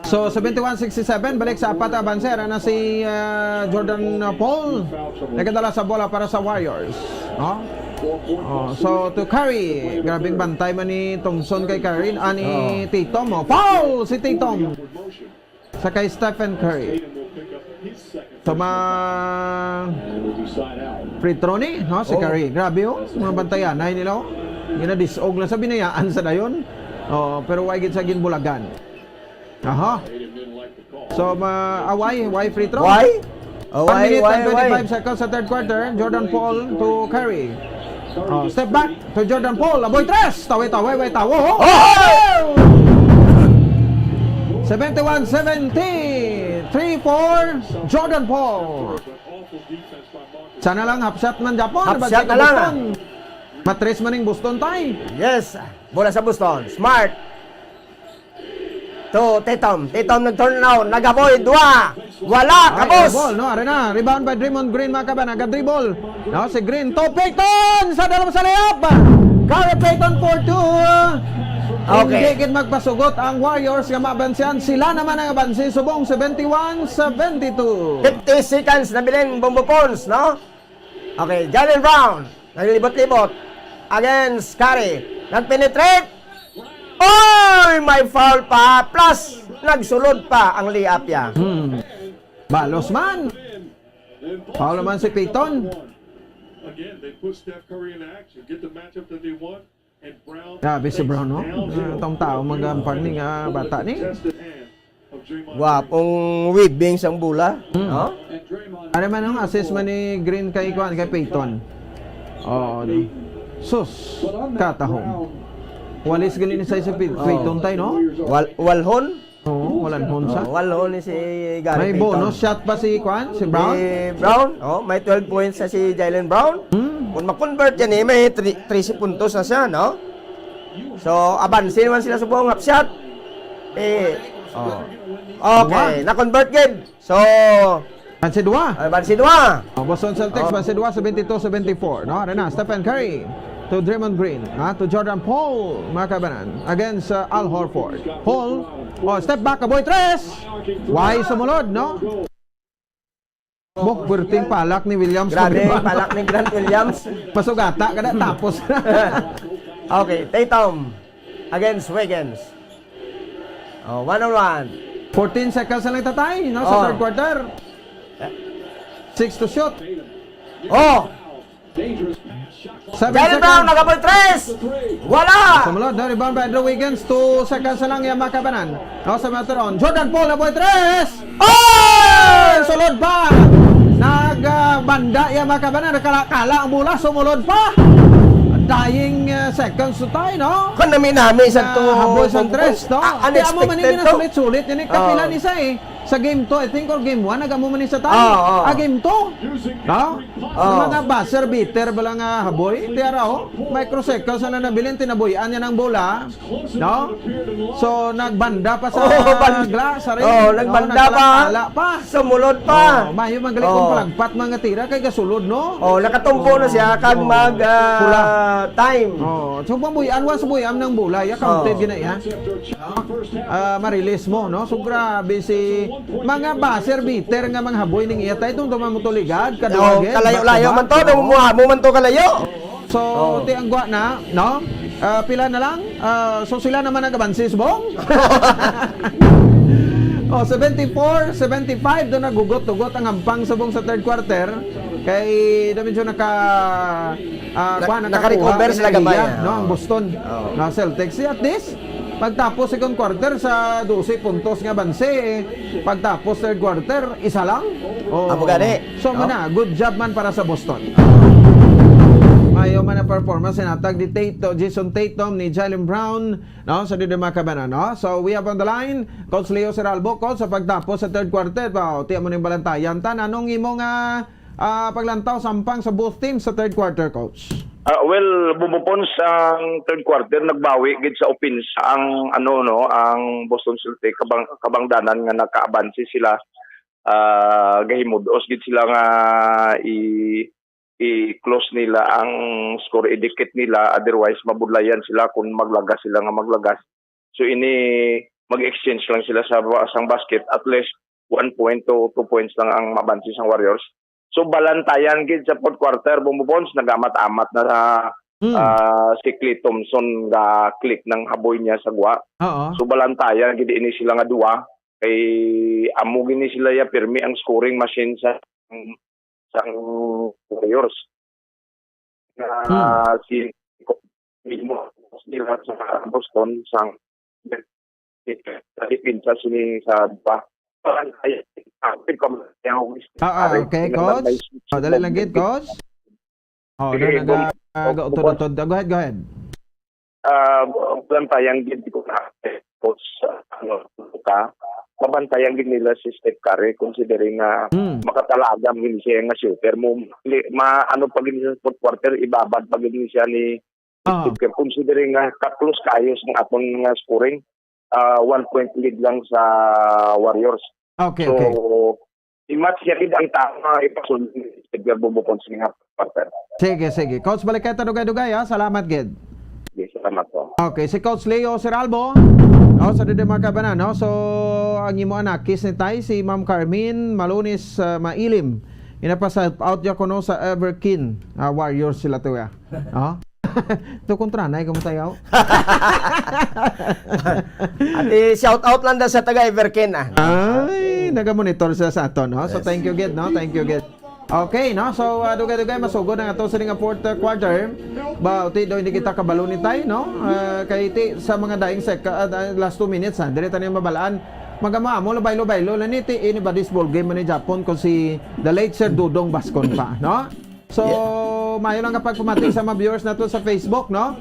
So, seventy-one sixty-seven, balik sa apat, abanse, ara na si, ah, Jordan, ah, Paul. Nagdala sa bola para sa Warriors. No? Oh, so, to Curry. Grabing bantay man ni Thompson kay Curry. Ah, ni Oo. Tatum, oh. Foul si Tatum. Sa kay Stephen Curry. Sa mga free throw ni, no? Si Oh. Curry. Grabe, oh. Mga bantayan. Ay nila, oh. Ginadisog lang sa binayaan sa dayon. Oh, pero why gid sa ginbulagan? Aha. So, ma-, ah, why? Why free throw? Why? Oh, One why, minute why, and twenty-five why? seconds sa third quarter. Jordan Paul to Curry. Oh, step back to Jordan Paul. Aboy tres. Tawi, tawi, way tawo. Oh! Seventy-one seventy. Three four, Jordan Paul. Sana lang, half shot man, Japon. Half Nabag shot sa na lang, ah. Boston. Matres man ning Boston, tay. Yes. Bola sa Boston. Smart. To Tatum. Tatum nag-turn around. Nagaboy. Dua. Wala. Ay, Kabos. Ball, no? Are na. Rebound by Draymond Green, mga kaban. Naga-dribble. No, si Green. To Payton. Sa dalom sa layup. Gary Payton for two. Okay. Hindi gid magpasugot ang Warriors nga maabansihan. Sila naman ang abansi subong seventy-one seventy-two. Fifty seconds na bilin, Bombo Pons, no? Okay, Jaylen Brown. Naglibot-libot. Against Curry. Nag-penetrate. Oy! May foul pa. Plus, nagsulod pa ang layup niya. Hmm. Balos man. Foul naman si Payton. Again, they put Steph Curry into action, get the matchup that they want, and Brown Grabe si Brown, no? Ah, tong tao magampang ni nga bata ni. Gwapong weaving sang bola, Hmm. no? Ano man ang assist man ni Green kay, kuan, kay Payton? Oo, no? Sus, katahom. Walis gali ni size si Pay-, Oo. Payton tay, no? Wal-, walhon? Oo, walang hunsa. Oh, walhon ni si Gary May Payton. Bonus shot pa si, kuan, si Brown? Si Brown, oh, may twelve points sa si Jaylen Brown. Hmm. Kung ma-convert yan, eh, may tri-, trese puntos na siya, no? So, abanse naman sila sa buong half shot. Eh, oh. Okay, na-convert gid. So, bansi dua. Ay, bansi dua. Oh, Boston Celtics, oh, bansi dua, seventy-two seventy-four, no? Ano na, Stephen Curry to Draymond Green, ha? To Jordan Poole, mga kabanan, against, uh, Al Horford. Poole, oh, step back, kaboy, tres! Why sumulod, no? Bo, perting palak ni Williams. Grabe, palak ni Grant Williams. Masugata ka na, tapos. Okay, Tatum against Wiggins. Oh, one on one. Fourteen seconds na lang, tatay, no, sa, oh, third quarter. Six to shoot. Oh! Seven Jaylen Brown, seconds. Nagaboy tres! Wala! Sumulod, no? Rebound by Andrew Wiggins. Two seconds na lang, iya makabanan. No, sa mga turon. Jordan Poole, naboy tres! Oh! Sulod pa! Nagbanda, iya makabanan. Nakala-kala ang bola, sumulod pa! Dying, uh, seconds to tie, no? Kung nami-nami sa, ah, to, haboy sa tres, no? Ah, kaya mo man unexpected yung to. Sulit-sulit, yan yung kapila, oh, ni sa, eh. Sa game two, I think, or game one, nagamo man ni sa tayo. Ah, ah. Ah, game two. No? Ah. Yung mga buzzer beater bala nga haboy, tiara, oh. Microseconds na nabilin, tinabuyan niya ng bola. No? So, nagbanda pa sa, oh, ban-, glass, sa rim. Oh, no? Nagbanda pa. Nagkalakala pa. Sumulod pa. Oh, mayo man gali kung, oh, palagpat mga tira kay gasulod, no? Oh, nakatumpo na siya, kag, oh, mag, ah, pula. Time. Oh, so, pabuyan, once buyan ng bola, ya counted, oh, gina, ya. Ah, marilis mo, no? So, grabe si mga buzzer beater nga mga haboy ning iya, tay, itong duman mo to ligad, oh, kaduwagin, kalayo-layo back to man to, back, nung muha mo man to kalayo. So, oh, ti ang gwa na, no? Ah, pila na lang? Ah, so, sila naman nagabansi subong. Oh, seventy-four seventy-five, doon nagugot-ugot ang hampang subong sa third quarter. Kay, na medyo naka, ah, na, kuha, naka-recover sila gamay, ah, no, ang Boston, oh, na Celtics. At least, pagtapos second quarter sa dose puntos nga banse, eh, pagtapos third quarter, isa lang. Oh. Amo gani. So, no? Mana, good job man para sa Boston. Mayo man ang performance, sinatag ni Tatum, Jason Tatum, ni Jaylen Brown, no? Sa dito, mga kabanan, no? So, we have on the line, Coach Leo Seralbo. Coach, sa pagtapos sa third quarter, ba, ti amo ning balantayan ta, anong imo nga ah, paglantaw sa hampang sa both teams sa third quarter, Coach? Ah, well, bubupon sa third quarter, nagbawi gid sa opensa ang, ano, no, ang Boston Celtics, kabang-, kabangdanan nga nakaabansi sila, ah, gahimud-os gid sila nga i-, i-close nila ang score, idikit nila, otherwise mabudlayan sila kung maglagas sila nga maglagas. So, ini mag-exchange lang sila sa ba-, sang basket, at least one point to two points lang ang mabansi sang Warriors. So, balantayan gid sa fourth quarter, Bombo Pons, nagamat-amat na sa, hmm, ah, si Klay Thompson nga click ng haboy niya sa gwa. Oo. So, balantayan gid ini sila nga duwa. Kay amo gini sila ya, pirmi ang scoring machine sa, sa Warriors. Na, hmm, si mismo nila sa Boston, sa, sa depensa sini sa duwa. Parang ay, ah, okay, Coach. Ah, ah, okay, Coach. Oh, dali lang gid, Coach. Oh, sige, na, naga-, naga-utod-utod. Go ahead, go ahead. Ah, bantayan gid ko na, Coach, ano, ka, mabantayan gid nila si Steph Curry, considering nga, hmm, makatalagam gid siya nga shooter mo. Li-, ma-, ano pa gid sa fourth quarter, ibabad pa gid siya ni, ah, Steph Curry, considering nga ka-close kayo sa aton nga scoring, ah, one point lead lang sa Warriors. Okay, so, okay. I-match niya gid ang tama nga ipasulod ni Edgar Bobo Pons nga partner. Sige, sige. Coach, balik kita dugay-dugay, ha? Salamat gid. Sige, salamat po. Okay, si Coach Leo Seralbo. Oh, sa dito, mga kabanan, no? So, ang imo anakis ni Tay, si Ma'am Carmen Malunis, ah, Mailim. Inapa shout out niya kuno sa Everkin. Ah, Warriors sila to, ya. Oh? To kontra na, ikaw mo tayo. Ati, shout out lang daw sa taga Everkin, ah. Ay, okay, naga-monitor siya sa aton, no? So, yes, thank you, gid, no? Thank you, gid. Okay, no? So, ah, dugay-dugay, masugod ang ato sa nga fourth, ah, quarter. Ba, uti daw, hindi kita kabalo ni Tay, no? Ah, kay ti, sa mga daing sec-, ah, ah, last two minutes, ha? Dili tayo mabalaan. Magamo-amo, baylo-baylo lang ni ti, anybody's ball game man ni Japon kung si the late Sir Dudong Bascon pa, no? So, yeah, maayo lang nga pagpamati sa mga viewers nato sa Facebook, no?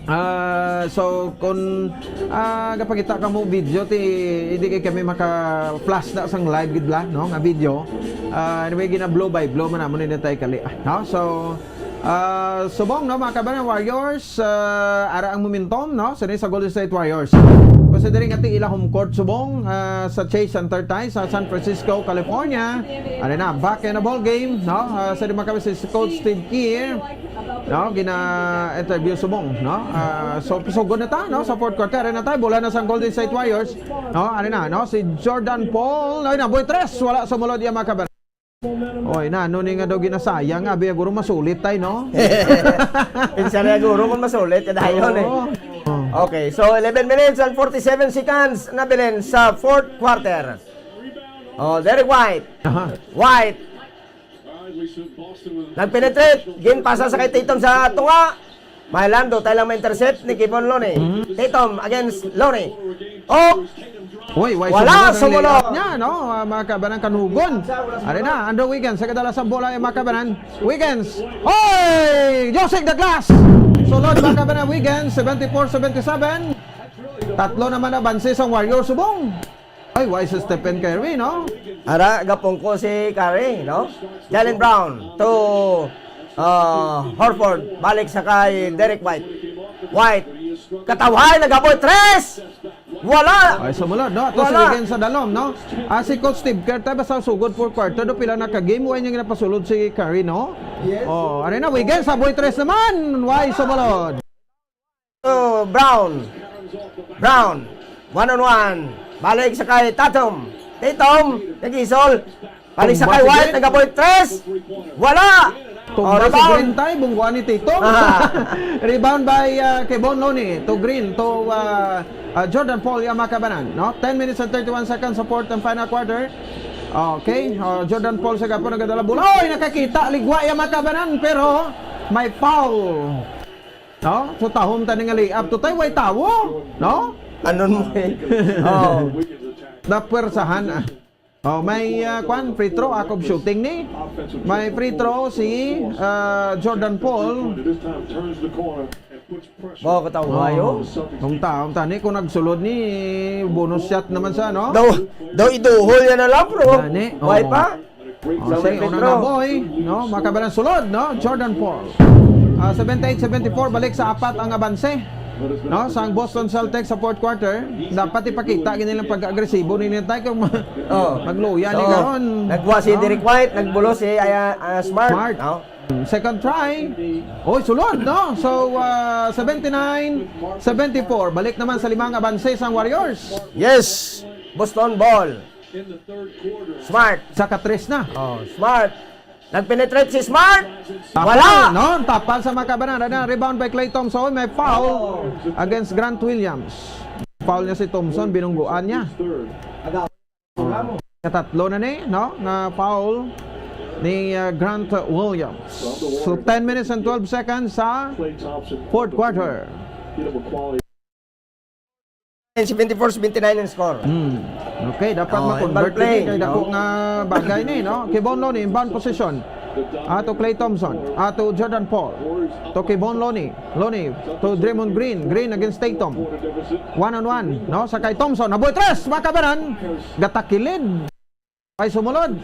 Ah, so, kung, ah, gapakita ka mo video, ti, hindi kay kami maka-flash na sang live gid la, no? Nga video. Ah, anyway, gina-blow by blow man namon ni Tay Kali, ah, no? So, Ah, subong, no, mga kabanan, Warriors, ah, ara ang momentum, no, sini sa Golden State Warriors. Considering ati ila home court subong, ah, sa Chase Center tay sa San Francisco, California. Ano na, back in a ball game, no? Ah, sa mga kabanan, si Coach Steve Kerr, no, gina-interview subong, no? Ah, so, sugod na ta, no, sa fourth quarter, ano na tayo, bola na sa Golden State Warriors, no? Ano na, no? Si Jordan Poole, ay na, boy, tres, wala sumulod iya, mga kabanan. Oy, na, ano ni nga daw ginasayang? Abi, guro masulit tay, no? Pinsan na guro kung masulit, kadayon eh. Oo. Okay, so eleven minutes and forty-seven seconds na bilin sa fourth quarter. Oh, Derek White. Aha. White. Nagpenetrate. Ginpasa sa kay Tatum sa tunga. May lando tayo lang ma-intercept ni Kevon Looney. Tatum against Looney. Oh, Uy, why Wala, sumulod ang sumulod. Layup niya, no? Ah, mga kabanan, kanugon. Ari na, Andrew Wiggins, sa kadala sa bola, yung mga kabanan. Wiggins! Oy! Joseph Douglas! Sulod, mga kabanan, Wiggins, seventy-four seventy-seven. Tatlo naman na bansi sa Warriors, subong. Ay, why si Stephen Curry, no? Ara, gapong ko si Curry, no? Jaylen Brown to uh, Horford, balik sa kay Derek White. White, katawhay, nagaboy, tres! Wala! Ay, sumulod, no? Ato si Wala. Wiggins sa dalom, no? Ah, si Coach Steve Kerr, tayo basta sugod fourth quarter, do pila na ka game, why niya ginapasulod si Curry, no? Oh, ari na, Wiggins, sa boy tres naman. Why sumulod? To Brown. Brown. One on one. Balik sa kay Tatum. Tatum. Nag-isol. Balik sa Tumba kay si White. Green. Nagaboy tres. Wala. Tumba Oh, si rebound. Green tay, bungguan ni Tito. Ah. Rebound by uh, Kevon Looney to Green to uh, uh, Jordan Poole, yung mga kabanan, no? Ten minutes and thirty-one seconds sa fourth and final quarter. Okay, uh, Jordan Poole sa gapon nagadala bola. Oy, nakakita, ligwa yung mga kabanan, pero may foul. No? So tahom tani nga layup to tay, way tawo, no? Anon mo eh. Oh. Napwersahan, ah. Oh, may uh, kwan, free throw, akob shooting ni. May free throw si uh, Jordan Poole. Wow, katawayo. Kung taong tani, kung nagsulod ni, bonus shot naman sa, no? Daw, daw iduhol yan na lang, bro. Gani, Why oo. pa? Oh, say, una na boy, no? Makabalang sulod, no? Jordan Poole. Ah, seventy-eight seventy-four, balik sa apat ang abanse. No, sang Boston Celtics sa fourth quarter, dapat ipakita gini lang pag-agresibo ni nila tayo kung ma- Oh. magluya ni So, karon. Nagwa si No? Derek White, nagbulo si ah, ah, Smart. Smart. No? Second try. Oy, sulod, no? So, ah, seventy-nine seventy-four. Balik naman sa limang abanse sang Warriors. Yes. Boston ball. Smart. Sa katres na. Oh, Smart. Nag-penetrate si Smart. Tapal, Wala. No? Tapal sa makabanan. Ano, rebound by Klay Thompson. May foul against Grant Williams. Foul niya si Thompson. Binungguan niya. Katatlo na ni, no? Na foul ni uh, Grant Williams. So, ten minutes and twelve seconds sa fourth quarter. Seventy-four seventy-nine ang score. Hmm. Okay, dapat Oh, ma-convert inbound play, ini kay dako no? nga bagay ni, no? Kevon Looney, inbound position. Ato Klay Thompson, ato Jordan Poole, to Kevon Looney, Looney to Draymond Green, Green against Tatum. One on one, no? Sa kay Thompson, naboy tres, makabanan, gatakilid. Ay sumulod.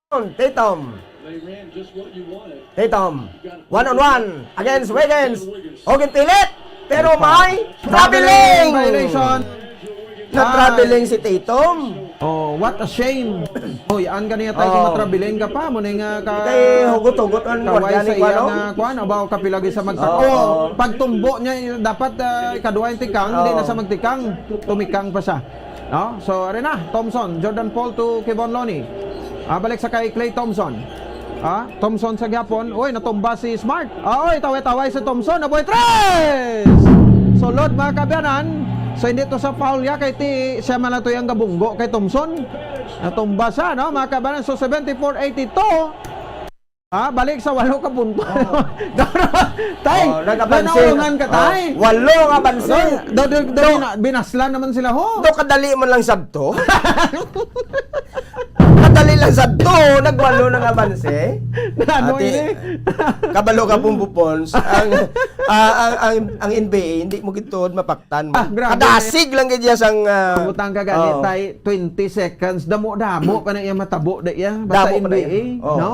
Tatum. Tatum. One on one against Wiggins. O, ginpilit. Pero may traveling. Violation. Na-traveling si Tatum. Oh, what a shame. Oy, an ganiya tayo Oh. kung matraveling ka pa mo ning uh, ka Kay hugot-hugot ang kaway gwardiya sa ni iya Kuano. nga kuan about kapilag sa magtak. Oo. Oh, pagtumbo niya dapat uh, ikaduha yung tikang, hindi Oo. na sa magtikang, tumikang pa siya. No? So, ari na, Thompson, Jordan Poole to Kevon Looney. Ah, balik sa kay Klay Thompson. Ah, Thompson sa gyapon. Uy, natumba si Smart. Ah, oy, taway-taway si Thompson. Naboy tres! Sulod, mga kabanan. So, hindi to sa foul ya kay ti siya man lang to yung gabunggo kay Thompson. Natumba siya, no, mga kabanan. So, seventy-four eighty-two. Ah, balik sa walo ka punto. Tay, Oh, nag-abanse. Nanaulungan ka, tay. Oh, walo nga abanse. Do, do, do, Do- bina- binaslan naman sila, ho. Do kadali man lang sadto. Kadali lang sadto, nagwalo na nga abanse. Ano Ate, ini? Kabalo ka, Pumbo Pons. Ang, ah, ang, ang, ang N B A, hindi mo gituod mapaktan mo. Ah, grabe. Kadasig lang gid iya sang, ah, Butang ka gani, oh. Tay, twenty seconds. Damo-damo pa na iya matabo da iya. Basta Damo pa na N B A, iya. Oh. No?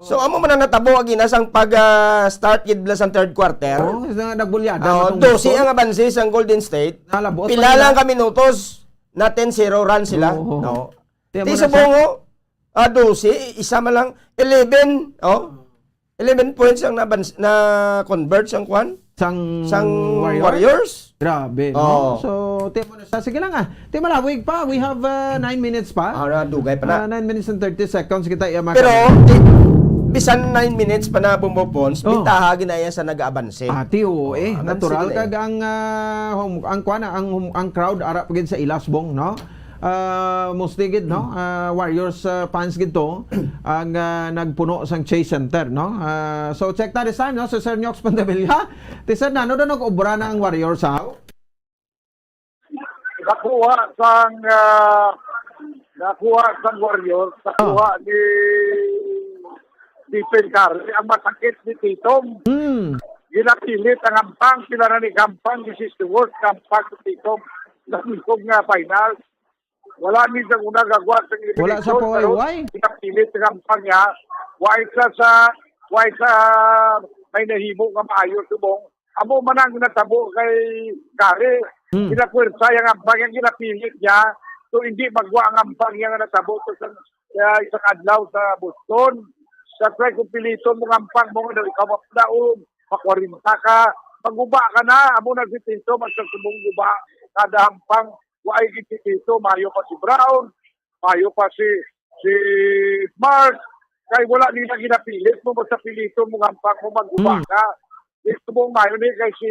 So, amo man ang natabo agi na sang pag, ah, start gid bala sang third quarter. Oh, sa nagbulyada Oh, matong dose Boston. Ang abanse sang Golden State. Nalabot Pila pa lang nila. Ka minutos na ten zero run sila. Oo. No. Kaya Ti mo na sa sa- Bongo, ah, dose, isa man lang, eleven, oh. Eleven points ang nabans-, na-convert sang kwan? Sang Sang Warriors? Warriors? Grabe, no? Oo. So, ti mo na sa, sige lang, ah. Ti malawig pa. We have, uh, nine minutes pa. Ah, dugay pa na. Ah, nine minutes and thirty seconds kita iya maka- Pero, ti, bisan nine minutes pa na, Bombo Pons, Oh. Bintaha ginaya sa nag-abanse. Ah, ti, oo, eh. Ah, abanse Natural gid, eh. Kag ang, ah, hom-, ang kwan, ang, hom-, ang crowd, ara pa gid sa ilasbong, no? Ah, mostly gid, no? Ah, Warriors, ah, fans gid to ang, ah, nagpuno sang Chase Center, no? Ah, so, check ta this time, no? So, Sir Nyox Pandavilla, ti Sir, nano daw nag-obra na ang Warriors, ha? Nakuha sang, ah, nakuha sang Warriors, nakuha Oh. ni Stephen Curry ang masakit ni Tatum. Hmm. Ginapilit ang hampang, sila na ni hampang, this is the worst hampang ni Tatum sa sulod nga final. Wala ni sa una gagwa sa Wala sa elimination, pero paway-way? Pinapilit ang hampang niya. Why sa, sa, why sa may nahimo nga maayo subong? Amo man ang natabo kay Gary. Hmm. Ginapwersa yang hampang, yang ginapilit niya. So, hindi magwa ang hampang niya nga natabo to sa, sa isang adlaw sa Boston. Sa try kung piliton mo nga hampang mo, nga ikaw mapdaog, makwarenta ka, maguba ka na, amo na si Tito, magsasubong guba, kada hampang, wa ay gid si Tito, mayo pa si Brown, mayo pa si, si Smart, kay wala nila ginapilit mo, basta piliton mo nga hampang mo, maguba Mm. ka. Ito mong mayo ni kay si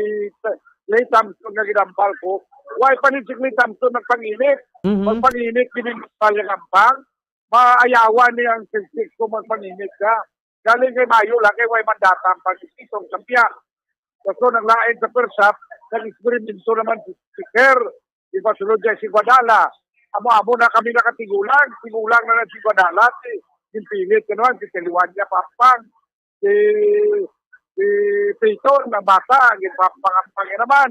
Klay Thompson nga ginambal ko. Why pa ni si Klay Thompson nagpanginit? Mhm. Magpanginit, ginimbal yung hampang. Maayawan ni ang Celtics kung magpanginit ka. Galing kay mayo lang, kay way mandata ang pag-isitong sa piyak. Kaso naglain sa first half, nag-eksperimento naman si, si Kerr, ipasulod niya si Guadala. Amo-amo na kami nakatigulang, tigulang na lang si Guadala, si, si Pilit, ano, si Teliwan niya, Pampang, si, si Peyton, ang bata, gipapangapang niya naman.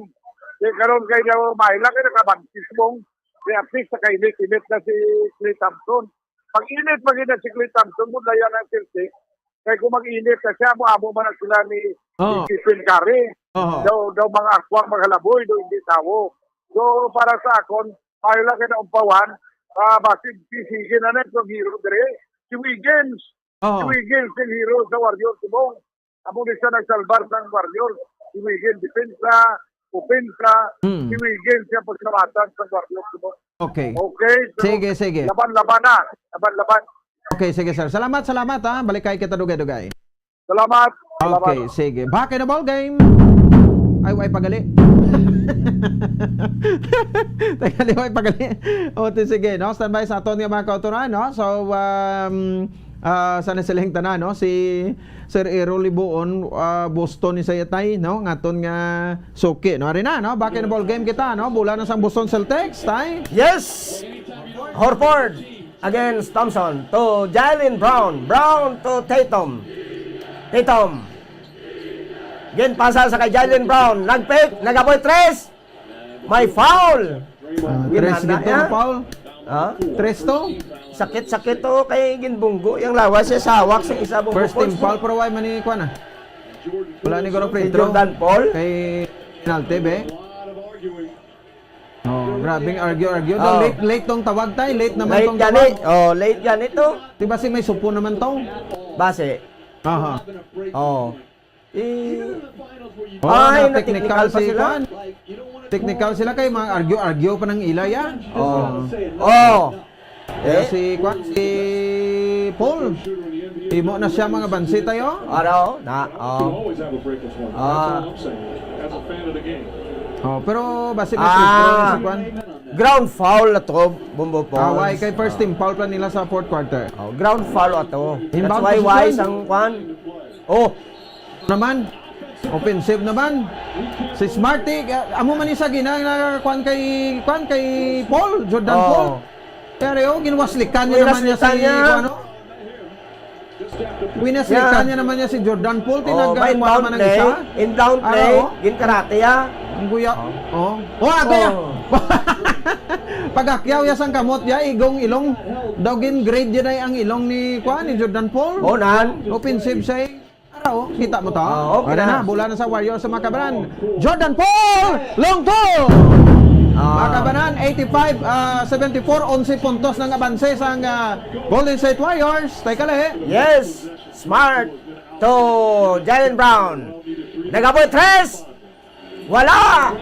Kaya karon kay daw, may lang, kaya nakabantis mong, kaya at least, nakainit-init na si Klay Thompson. Pag-init, pag-init si Klay Thompson, mo na yan ang Celtics. Kaya kung mag-init na siya, amo-amo man na sila ni, ni Oo. Stephen Curry. Oo. Daw, daw mga akwang, mga halaboy, daw hindi tawo. So, para sa akon, ayaw lang kayo na umpawan. Ah, basi, si, sige na na, itong hero dire. Si Wiggins. Oo. Si Wiggins, yung hero sa Warriors, subong. Amo ni siya nagsalbar sang Warriors. Si Wiggins, depensa, opensa. Hmm. Si Wiggins, siya pagsamatan sa Warriors, subong. Okay. Okay, so, Sige, sige. laban-laban na. Laban-laban. Okay, sige, sir. Salamat, salamat, ha. Balik kay kita dugay-dugay. Salamat. Salamat. Okay, sige. Back in the ball game. Ay, way pagali. Tagali, way pagali. O, ti, sige, no? Standby sa aton nga mga kauturan, no? So, um, ah, sa nasiling tanan, no? Si Sir Errol Libuon, ah, Boston ni Sayatay, no? Ngaton nga suki, no? Ari na, no? Back in the ball game kita, no? Bola na sang Boston Celtics, tay? Yes! Horford against Thompson to Jaylen Brown. Brown to Tatum. Tatum. Ginpasa sa kay Jaylen Brown. Nag-fake, nag-aboy tres. May foul. Ah, Ginana tres dito niya. Foul. Ha? Tres to. Sakit-sakit to kay ginbunggo yung lawas siya sa hawak sa isa bunggo First team post. Foul, pero why man ni kuan, ah? Wala ni guro Si free throw. Jordan Paul. Kay penalty, be. Oh, grabing argue-argue. Oh. Late, late tong tawag, tay. Late naman Late tong gani. Tawag. Oh, late gani to. Di ba si may supo naman to? Base. Aha. Oh. Eh, Oh, ay, na na technical technical pa si sila. Kwan. Technical sila kay mga argue-argue pa ng ilay, ah. Oh. Oh. Kaya Eh? Si Kwan, si Paul. Imo na siya mga bansi tayo. Araw na. Oh. Ah. Oh, pero basi may free throw Ah. Si Kwan. Ground foul na to, Bombo Pons. Ah, why? Kay first team foul pa nila sa fourth quarter. Oh, ground foul ato. That's Inbound why, why position. Sang Kwan. Oh. Naman. Offensive naman. Si Smarty, ah, amo man isa gina na kwan kay, kwan kay Paul, Jordan Oh. Paul. Kaya reo, ginwaslikan niya naman niya si, Winaslikan niya. Ano? Winaslikan Yeah. niya naman niya si Jordan Paul, Oh, tinanggal may mo inbound naman ang play. Isa. Inbound Ano, play, oh? Ginkarate, ah. Ang guya. Oh. Oh, ah, guya. Oh. Pagakyaw ya sang kamot ya, igong ilong. Daw gin-grade ya na ang ilong ni, kuan, ni Jordan Paul. Oh, nan. Offensive siya eh. Ara, oh, kita mo to? Ah, okay Ara na. na, bola na sa Warriors sa mga kabanan. Jordan Paul, long two! Ah. Mga kabanan, eighty-five, ah, seventy-four, onse puntos nang abanse sang, ah, Golden State Warriors. Tay kali. Yes, Smart to Jaylen Brown. Nagaboy tres. Wala!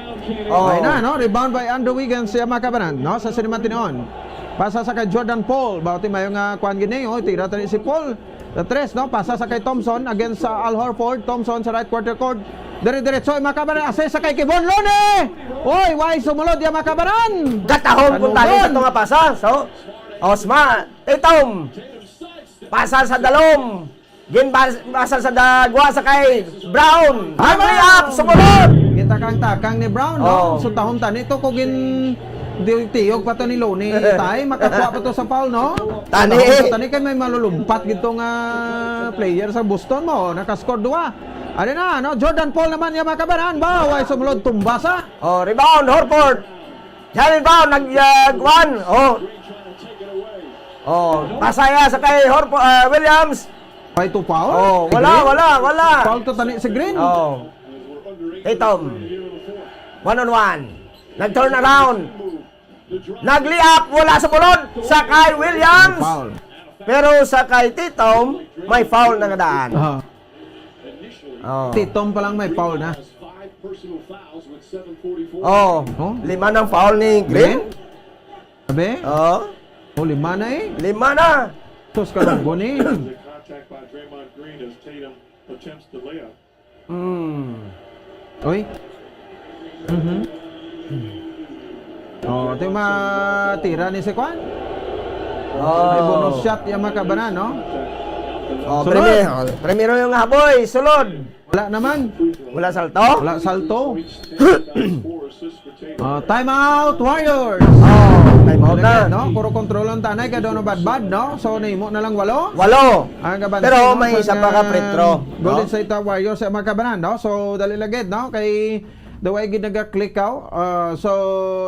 Oh. Ay na, no? Rebound by Andrew Wiggins, siya makabanan, no? Sa siniman tinuon. Pasa sa kay Jordan Paul. Bauti mayo nga kuan gini, oh, tira tani si Paul. The tres, no? Pasa sa kay Thompson against sa Al Horford. Thompson sa right corner court. Dire-diretso, ay makabanan. Assist sa kay Kevon Looney! Oy, why sumulod ya makabanan? Gatahon Ano kun tani sa yun? to nga pasa. So, Osma, Tatum. Pasa sa dalom. Ginbas-, basa sa dagwa sa kay Brown. Tama! Nag-layup, sumulod! Gintakang-takang ni Brown, no? Oh. So, tahom tani to ko gin-, di-, tiyog pa to ni Looney. Tay, makakuha pa to sa foul, no? Tani. Tahom to tani kay may malulumpat gito nga player sa Boston mo. Nakascore dua. Ano na, no? Jordan Paul naman yung makabanan. Ba, way sumulod, tumbasa. Oh, rebound, Horford. Jaylen Brown, nag-, uh, kuwan. Oh. Oh, pasaya sa kay Horford, uh, Williams. Ay, to foul? Oh, Si wala, Green? wala, wala. Foul to tani si Green? Oh. Tatum. One on one. Nag-turn around. Nag-layup, wala sa bulod. Sa kay Williams. Foul. Pero sa kay Tatum, may foul na nga daan. Aha. Oh. Tatum pa lang may foul na. Oh. Oh. Lima ng foul ni Green. Green? Sabi? Oh. Oh, lima na eh. Lima na. Sus, kalunggo ni. The contact by Draymond Green as Tatum attempts to lay up. Hmm. Uy. Mhm. Oh, ito yung matira ni si Kwan. Oh. May bonus shot yung makabanan, no? Oh, Sunod. Premi-, oh, primero yung haboy, sulod. Wala naman. Wala salto? Wala salto. Ah, time out, Warriors. Oh, time out na. Lagi, no? Puro kontrolon tanay kay daw nabadbad, no? So, nahimo na lang walo. Walo. Ang kabansi, Pero no? may Sa isa pa ka free throw, Golden no? State Warriors sa mga kabanan, no? So, dali lagi, no? Kay the way gid naga-click out. Ah, so,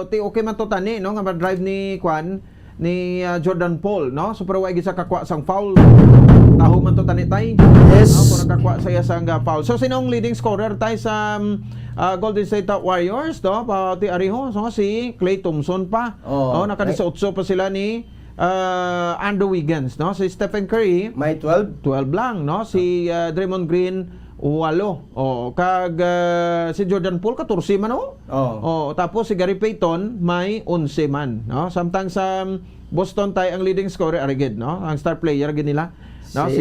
ti okay man to tani, no? Nga ma-drive ni Kwan, ni, ah, Jordan Paul, no? So, pero wa gid sa kakwa sang foul. Taho man to tani, tay. Yes. No? Kung nakakuha sa iya sang, ah, foul. So, sinong leading scorer, tay, sa, um, ah, Golden State Warriors, no? Pa, ti Ariho, so, si Klay Thompson pa. Oh, Oh, naka right. dieciocho pa sila ni, ah, Andrew Wiggins, no? Si Stephen Curry, May twelve. twelve lang, no? Si, ah, Draymond Green, walo. Oh, kag, ah, si Jordan Poole, katorse man, oh. Oh. Oh, tapos si Gary Payton, may onse man, no? Samtang sa Boston, tay, ang leading scorer, ari gid, no? Ang star player gid nila, no? Si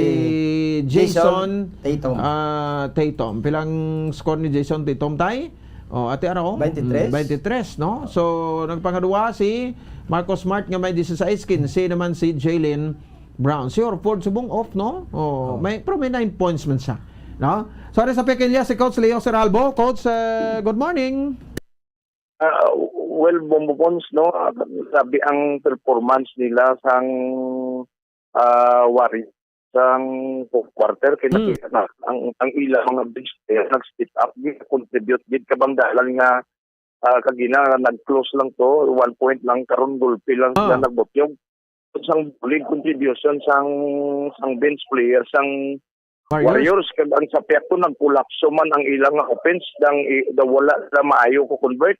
Si Jason, Jason Tatum. ah, Tatum. Pilang score ni Jason Tatum, tay? Oh, ate, ano? Twenty-three. Mm, twenty-three, no? So, nagpangadua si Marcus Smart nga may dieciséis, quince naman si Jaylen Brown. Si Horford subong off, no? Oh, Oh. may, pero may nine points man siya, no? So, ari sa Pekinlia, si Coach Leo Seralbo. Coach, uh, good morning. Ah, well, Bombo Pons, no? Ah, grabe ang performance nila sang, ah, Warriors sang fourth quarter. Kay Hmm. nakita na ang, ang ilang mga bench player nag-step up, gid, contribute gid, kabang dalan nga, ah, kagina nag-close lang to, one point lang, karon gulpi lang sila Ah. nagbutyog. Sang bulig contribution sang, sang bench player sang Warriors. Warriors, kag ang sa piyakto nagkolapso man ang ilang nga offense, dang i-, da wala sila maayo ko convert.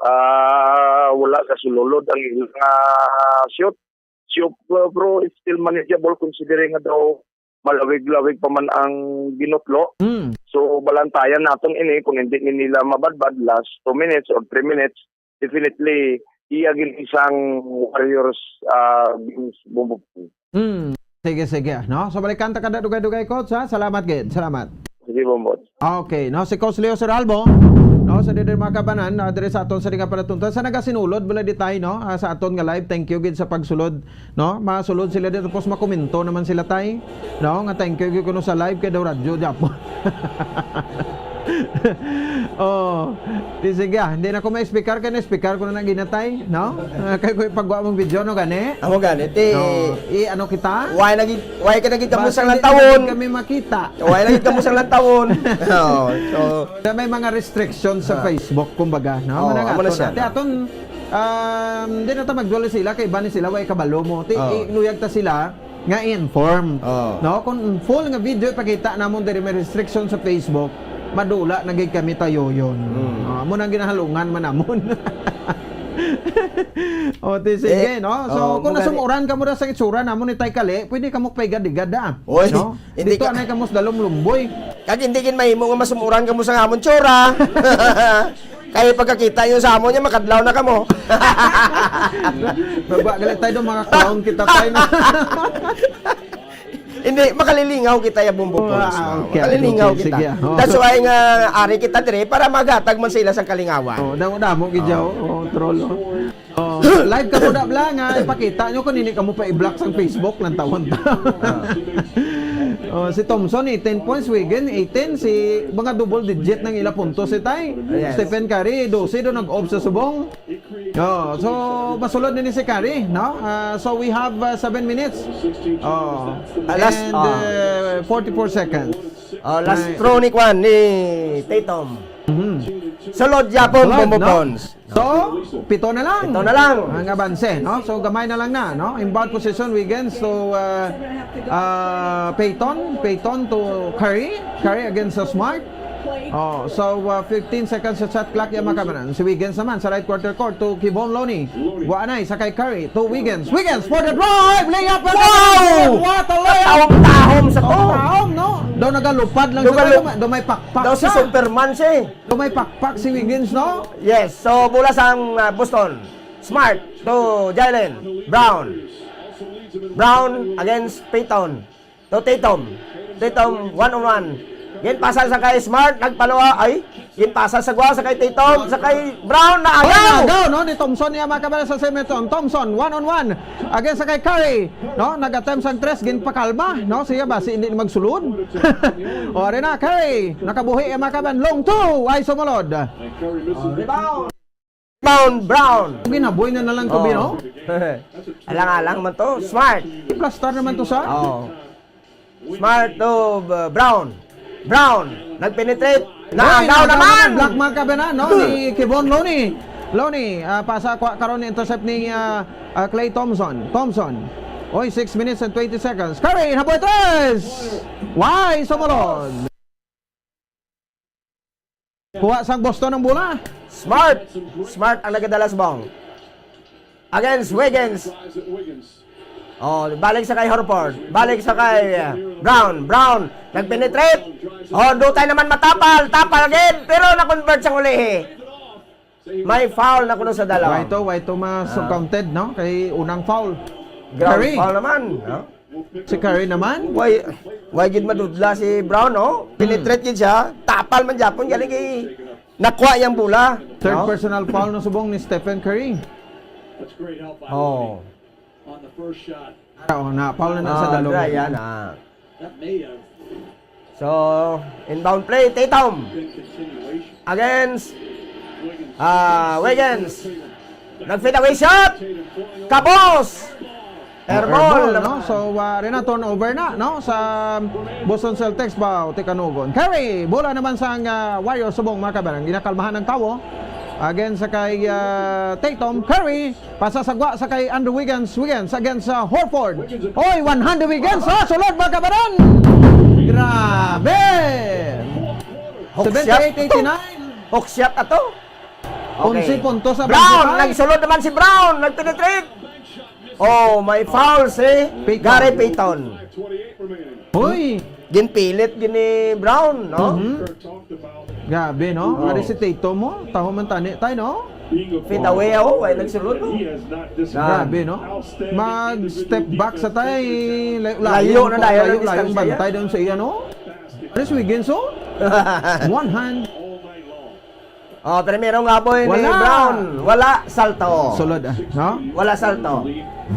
Ah, wala ka sululod ang ilang, ah, shoot. Shoot, uh, bro, it's still manageable considering nga daw malawig-lawig pa man ang ginutlo. Mm. So, balantayan naton ini kung hindi ni nila mabadbad last two minutes or three minutes, definitely, iya gid isang Warriors, ah, games, Bombo. Hmm. Sige, sige, no? So, balikan ta kada dugay-dugay, Coach, ha? Salamat gid. Salamat. Sige, Bombo. Okay, no? Si Coach Leo Seralbo, no? Sa diri mga kabanan, ah, diri sa aton sa di nga palatuntunan. Sa nagasinulod, bala di tayo, no? Ah, sa aton nga live, thank you gid sa pagsulod, no? Masulod sila dito, tapos makomento naman sila, tay, no? Nga thank you gid kuno sa live, kay daw radyo, di apo. Oh, di sige, ah. Hindi na ko ma-explicar, kay na-explicar ko na nang ginatay, no? Ah, kay ko ipagawa mong video, no, gani? Amo gani, ti No, i-ano kita? Why naging, why ka naging kamo Basta sang hindi lantawon? naman kami makita. Why naging kamo sang lantawon? Oh, so Na may mga restrictions sa Ah. Facebook, kumbaga, no? Oh, Manang amo na aton, siya, ate, no? aton, Um, di na ta magduwal sila, kay iban ni sila, way kabalo mo. Ti, Oh. i-, luyag ta sila nga i-inform. Oh. No? Kung full nga video ipakita namon diri, may restriction sa Facebook, madula na gid kami tayo yun. Mm. Ah, mo nang ginahalungan man namon. O, ti, sige, Eh, no? So, oh, kung mo gani. Nasumuran ka mo na sa itsura namon ni Tay Kali, pwede ka mo paigad-igad, ah. Oy, no? Hindi Dito ka anay ka mo sa dalom lumboy. Kag hindi gid mahimo nga masumuran ka mo sa amon tsura. Kay pagkakita niyo sa amon niya, makadlaw na kamo. Baba, galit tayo doon, mga clown kita tayo na. Hindi, makalilingaw kita ya, Bombo Wow, Pols, no? Okay, Makalilingaw okay, kita. Sige, oh. That's why nga ari kita dire para magatag man sila sang kalingawan. Oh, damo-damo gid, oh, troll, oh. Oh, live ka muna, bla, nga ipakita nyo kung hindi ka mo pa i-block sang Facebook, lantawan ta. Oh, si Thompson, eh, ten points, Wiggins, eighteen, si mga double digit ng ila puntos, si Tay. Yes. Stephen Curry, dose do nag-off sa subong. Oh, so, masulod na ni si Curry, no? Ah, so, we have, uh, seven minutes. Oh, Alas, and, ah. Uh, forty-four seconds. Oh, last Right. throw ni Kwan, ni Tatum. Mhm. Sulod yapon, Sulod, Bombo no? Pols. So, pito na lang. Pito na lang. Ang abanse, no? So, gamay na lang na, no? Inbound position, Wiggins to, uh, uh, Payton. Payton to Curry. Curry against the Smart. Oh, so, uh, fifteen seconds sa shot clock, yung makabanan. Si Wiggins naman sa right quarter court to Kevon Looney. Guanay sa kay Curry to Wiggins. Wiggins for the drive! Layup! Wow! What a layup! Tahom-tahom sa to. Tahom, no? Daw nagalupad lang Daw sa galu- daw may pakpak Daw si siya. Superman siya eh. Daw may pakpak si Wiggins, no? Yes, so bola sang, ah, Boston. Smart to Jaylen Brown. Brown against Payton. To Tatum. Tatum, one on one. Ginpasa sa kay Smart, nagpaluwa. Ay, ginpasa sa gwa sa kay Tatum, sa kay Brown, Oy, naagaw. Naagaw, no, ni Thompson niya, mga kabayan, sa Simeton. Thompson, one on one. Against sa kay Curry, no, nag-attempt sang tres, ginpakalma, no, siya ba, si hindi magsulod. O, ari na, Curry, nakabuhi, eh, mga kabayan, long two, ay sumulod. Rebound. Rebound, Brown. Ginaboy na na lang to, Oh. Bino. Alang-alang man to. Smart. Plastar naman to sa. Oh. Smart to, uh, Brown. Brown. Nagpenetrate. Ay, Naagaw naagaw naman. Naman. Block, mga kabayan, no? Ni Kevon Looney. Looney, ah, pasa kwa karon ni intercept ni, ah, ah, Klay Thompson. Thompson. Oy, six minutes and twenty seconds. Curry, nabuhay tres. Why, sumulod? Kuha sang Boston ang bola. Smart. Smart ang nagadala sa ball. Against Wiggins. Oh, balik sa kay Horford. Balik sa kay, uh, Brown. Brown. Nagpenetrate. Oh, dutay naman matapal. Tapal again. Pero na-convert sa ulihi. May foul na kuno sa dalawa. Why to? Why to mas Ah. counted, no? Kay unang foul. Ground Curry. Foul naman, no? Si Curry naman. Why, why gid madudla si Brown, no? Hmm. Penetrate gid siya, tapal man gyapon, galing kay nakuha yang bola, Third no? personal foul na subong ni Stephen Curry. Oh. Oh, na, foul na na sa Ah, dalog. Dry yan, ah. So, inbound play, Tatum. Against, ah, Wiggins. Nag-fadeaway shot. Kabos! Airball. Airball, no? So, uh, ari na, turnover na, no? Sa Boston Celtics ba, o Tikanugon. Curry, bola naman sa, uh, Warriors, subong, mga kabayan. Ginakalmahan ng tawo. Again, sa kay, uh, Tatum. Curry, pasasagwa sa kay Andrew Wiggins. Wiggins against, uh, Horford. Oy, one-handed Wiggins. Oh, sulod, mga kabayan. Grabe! Hook shot. Seventy-eight eighty-nine. Hook shot ato. Okay. Onse puntos sa Brown, twenty-five. Nagsulod naman si Brown, nagpenetrate. Oh, may foul si Payton. Gary Payton. Hoy! Ginpilit gid ni Brown, no? Mhm. Grabe, no? Oh. Ari si Tatum mo, taho man tani tay, no? Fit away ako, why nagsulod, no? Grabe, no? Mag-step back sa tay, layo, layo, layo na dayon ang distansya niya. Layo, layo ang bantay doon sa iya, no? Ari si Wiggins, oh. One hand. Oh, primero nga boy ni Wala. Brown. Wala salto. Sulod, ah, no? Wala salto.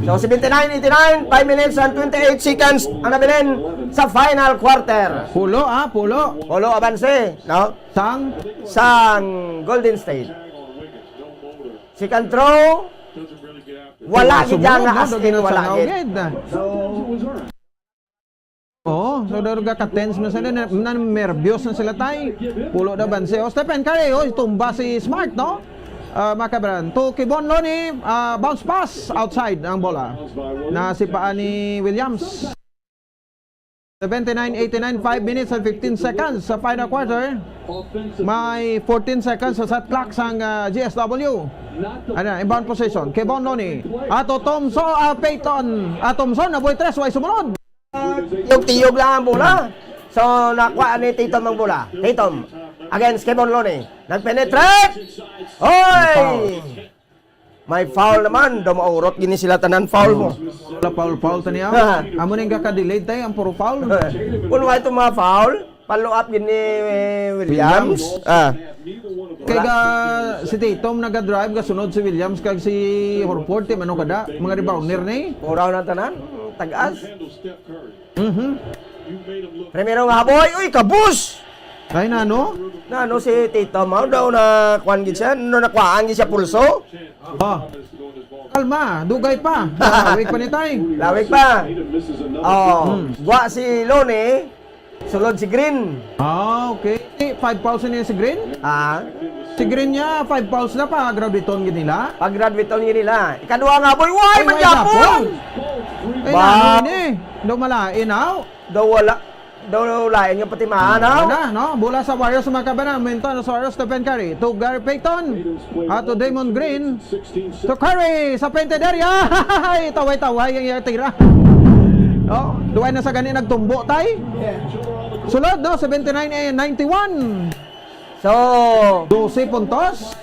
So, seventy-nine eighty-nine, five minutes and twenty-eight seconds ang nabilin sa final quarter. Pulo, ah, pulo. Pulo abanse, no? Sang? Sang Golden State. Second throw, wala gid Sumulod, nga no? As in, wala gid. Oo, so daw nagka-tense na sila, na, na, nervyos na sila, tay. Pulo na banse. O, Stephen Curry, oh, tumba si Smart, no? Ah, mga kababayan, to Kibon Loni, ah, bounce pass outside ang bola. Nasipaan ni Williams. Seventy-nine eighty-nine, five minutes and fifteen seconds sa final quarter. May fourteen seconds sa shot clock sang, ah, G S W. Ano, inbound possession. Kibon Loni. Ato Tomso, ah, Peyton. Ah, Tomson, nabuhay tres, way sumunod. Tiyog-tiyog lang ang bola. So, nakuha ni Titom ang bola. Titom against Kibon Loni. Nag-penetrate! Hoy! Foul. May foul naman. Daw maurot gini sila tanan foul mo. Wala foul, foul tani, ah. Amo ning gaka-delayed tayo, ang puro foul. Kung wala itong mga foul, follow up gini, eh, Williams. Williams. Ah. Kay ga, si Titom naga-drive, gasunod si Williams kag si Horford, ti mano kada, mga rebounder ni. Puraw na tanan, tagas. Mhm. Primero nga haboy, uy, kabus! Ay, nano? Nano si Tito Mao daw na kuan gid siya, no nakuhaan gid siya pulso. Oh. Kalma, dugay pa. Lawig pa ni tay. Lawig pa. Oh, Hmm. Gwa si Loni, sulod si Green. Ah, okay. Eh, five fouls niya si Green? Ah, Si Green niya, five fouls na pa, graduaton gid nila. Pag-graduaton gid nila. Ikaduha nga, boy, why Ay, man why gyapon? gyapon? Ay, Ba? nano ini? Daw malain, aw? Daw wala. Daw lain nga patimaan, Ah, aw? na, no? Bola sa Warriors, mga kabanan. Minto na sa Warriors, Stephen Curry. To Gary Payton. Ato Damon Green. To Curry sa painted area. Ay, taway-taway ang iyang tira. Oh, duway na sa gani nagtumbo, tay. Sulod, no? Seventy-nine and ninety-one. So, Dose puntos?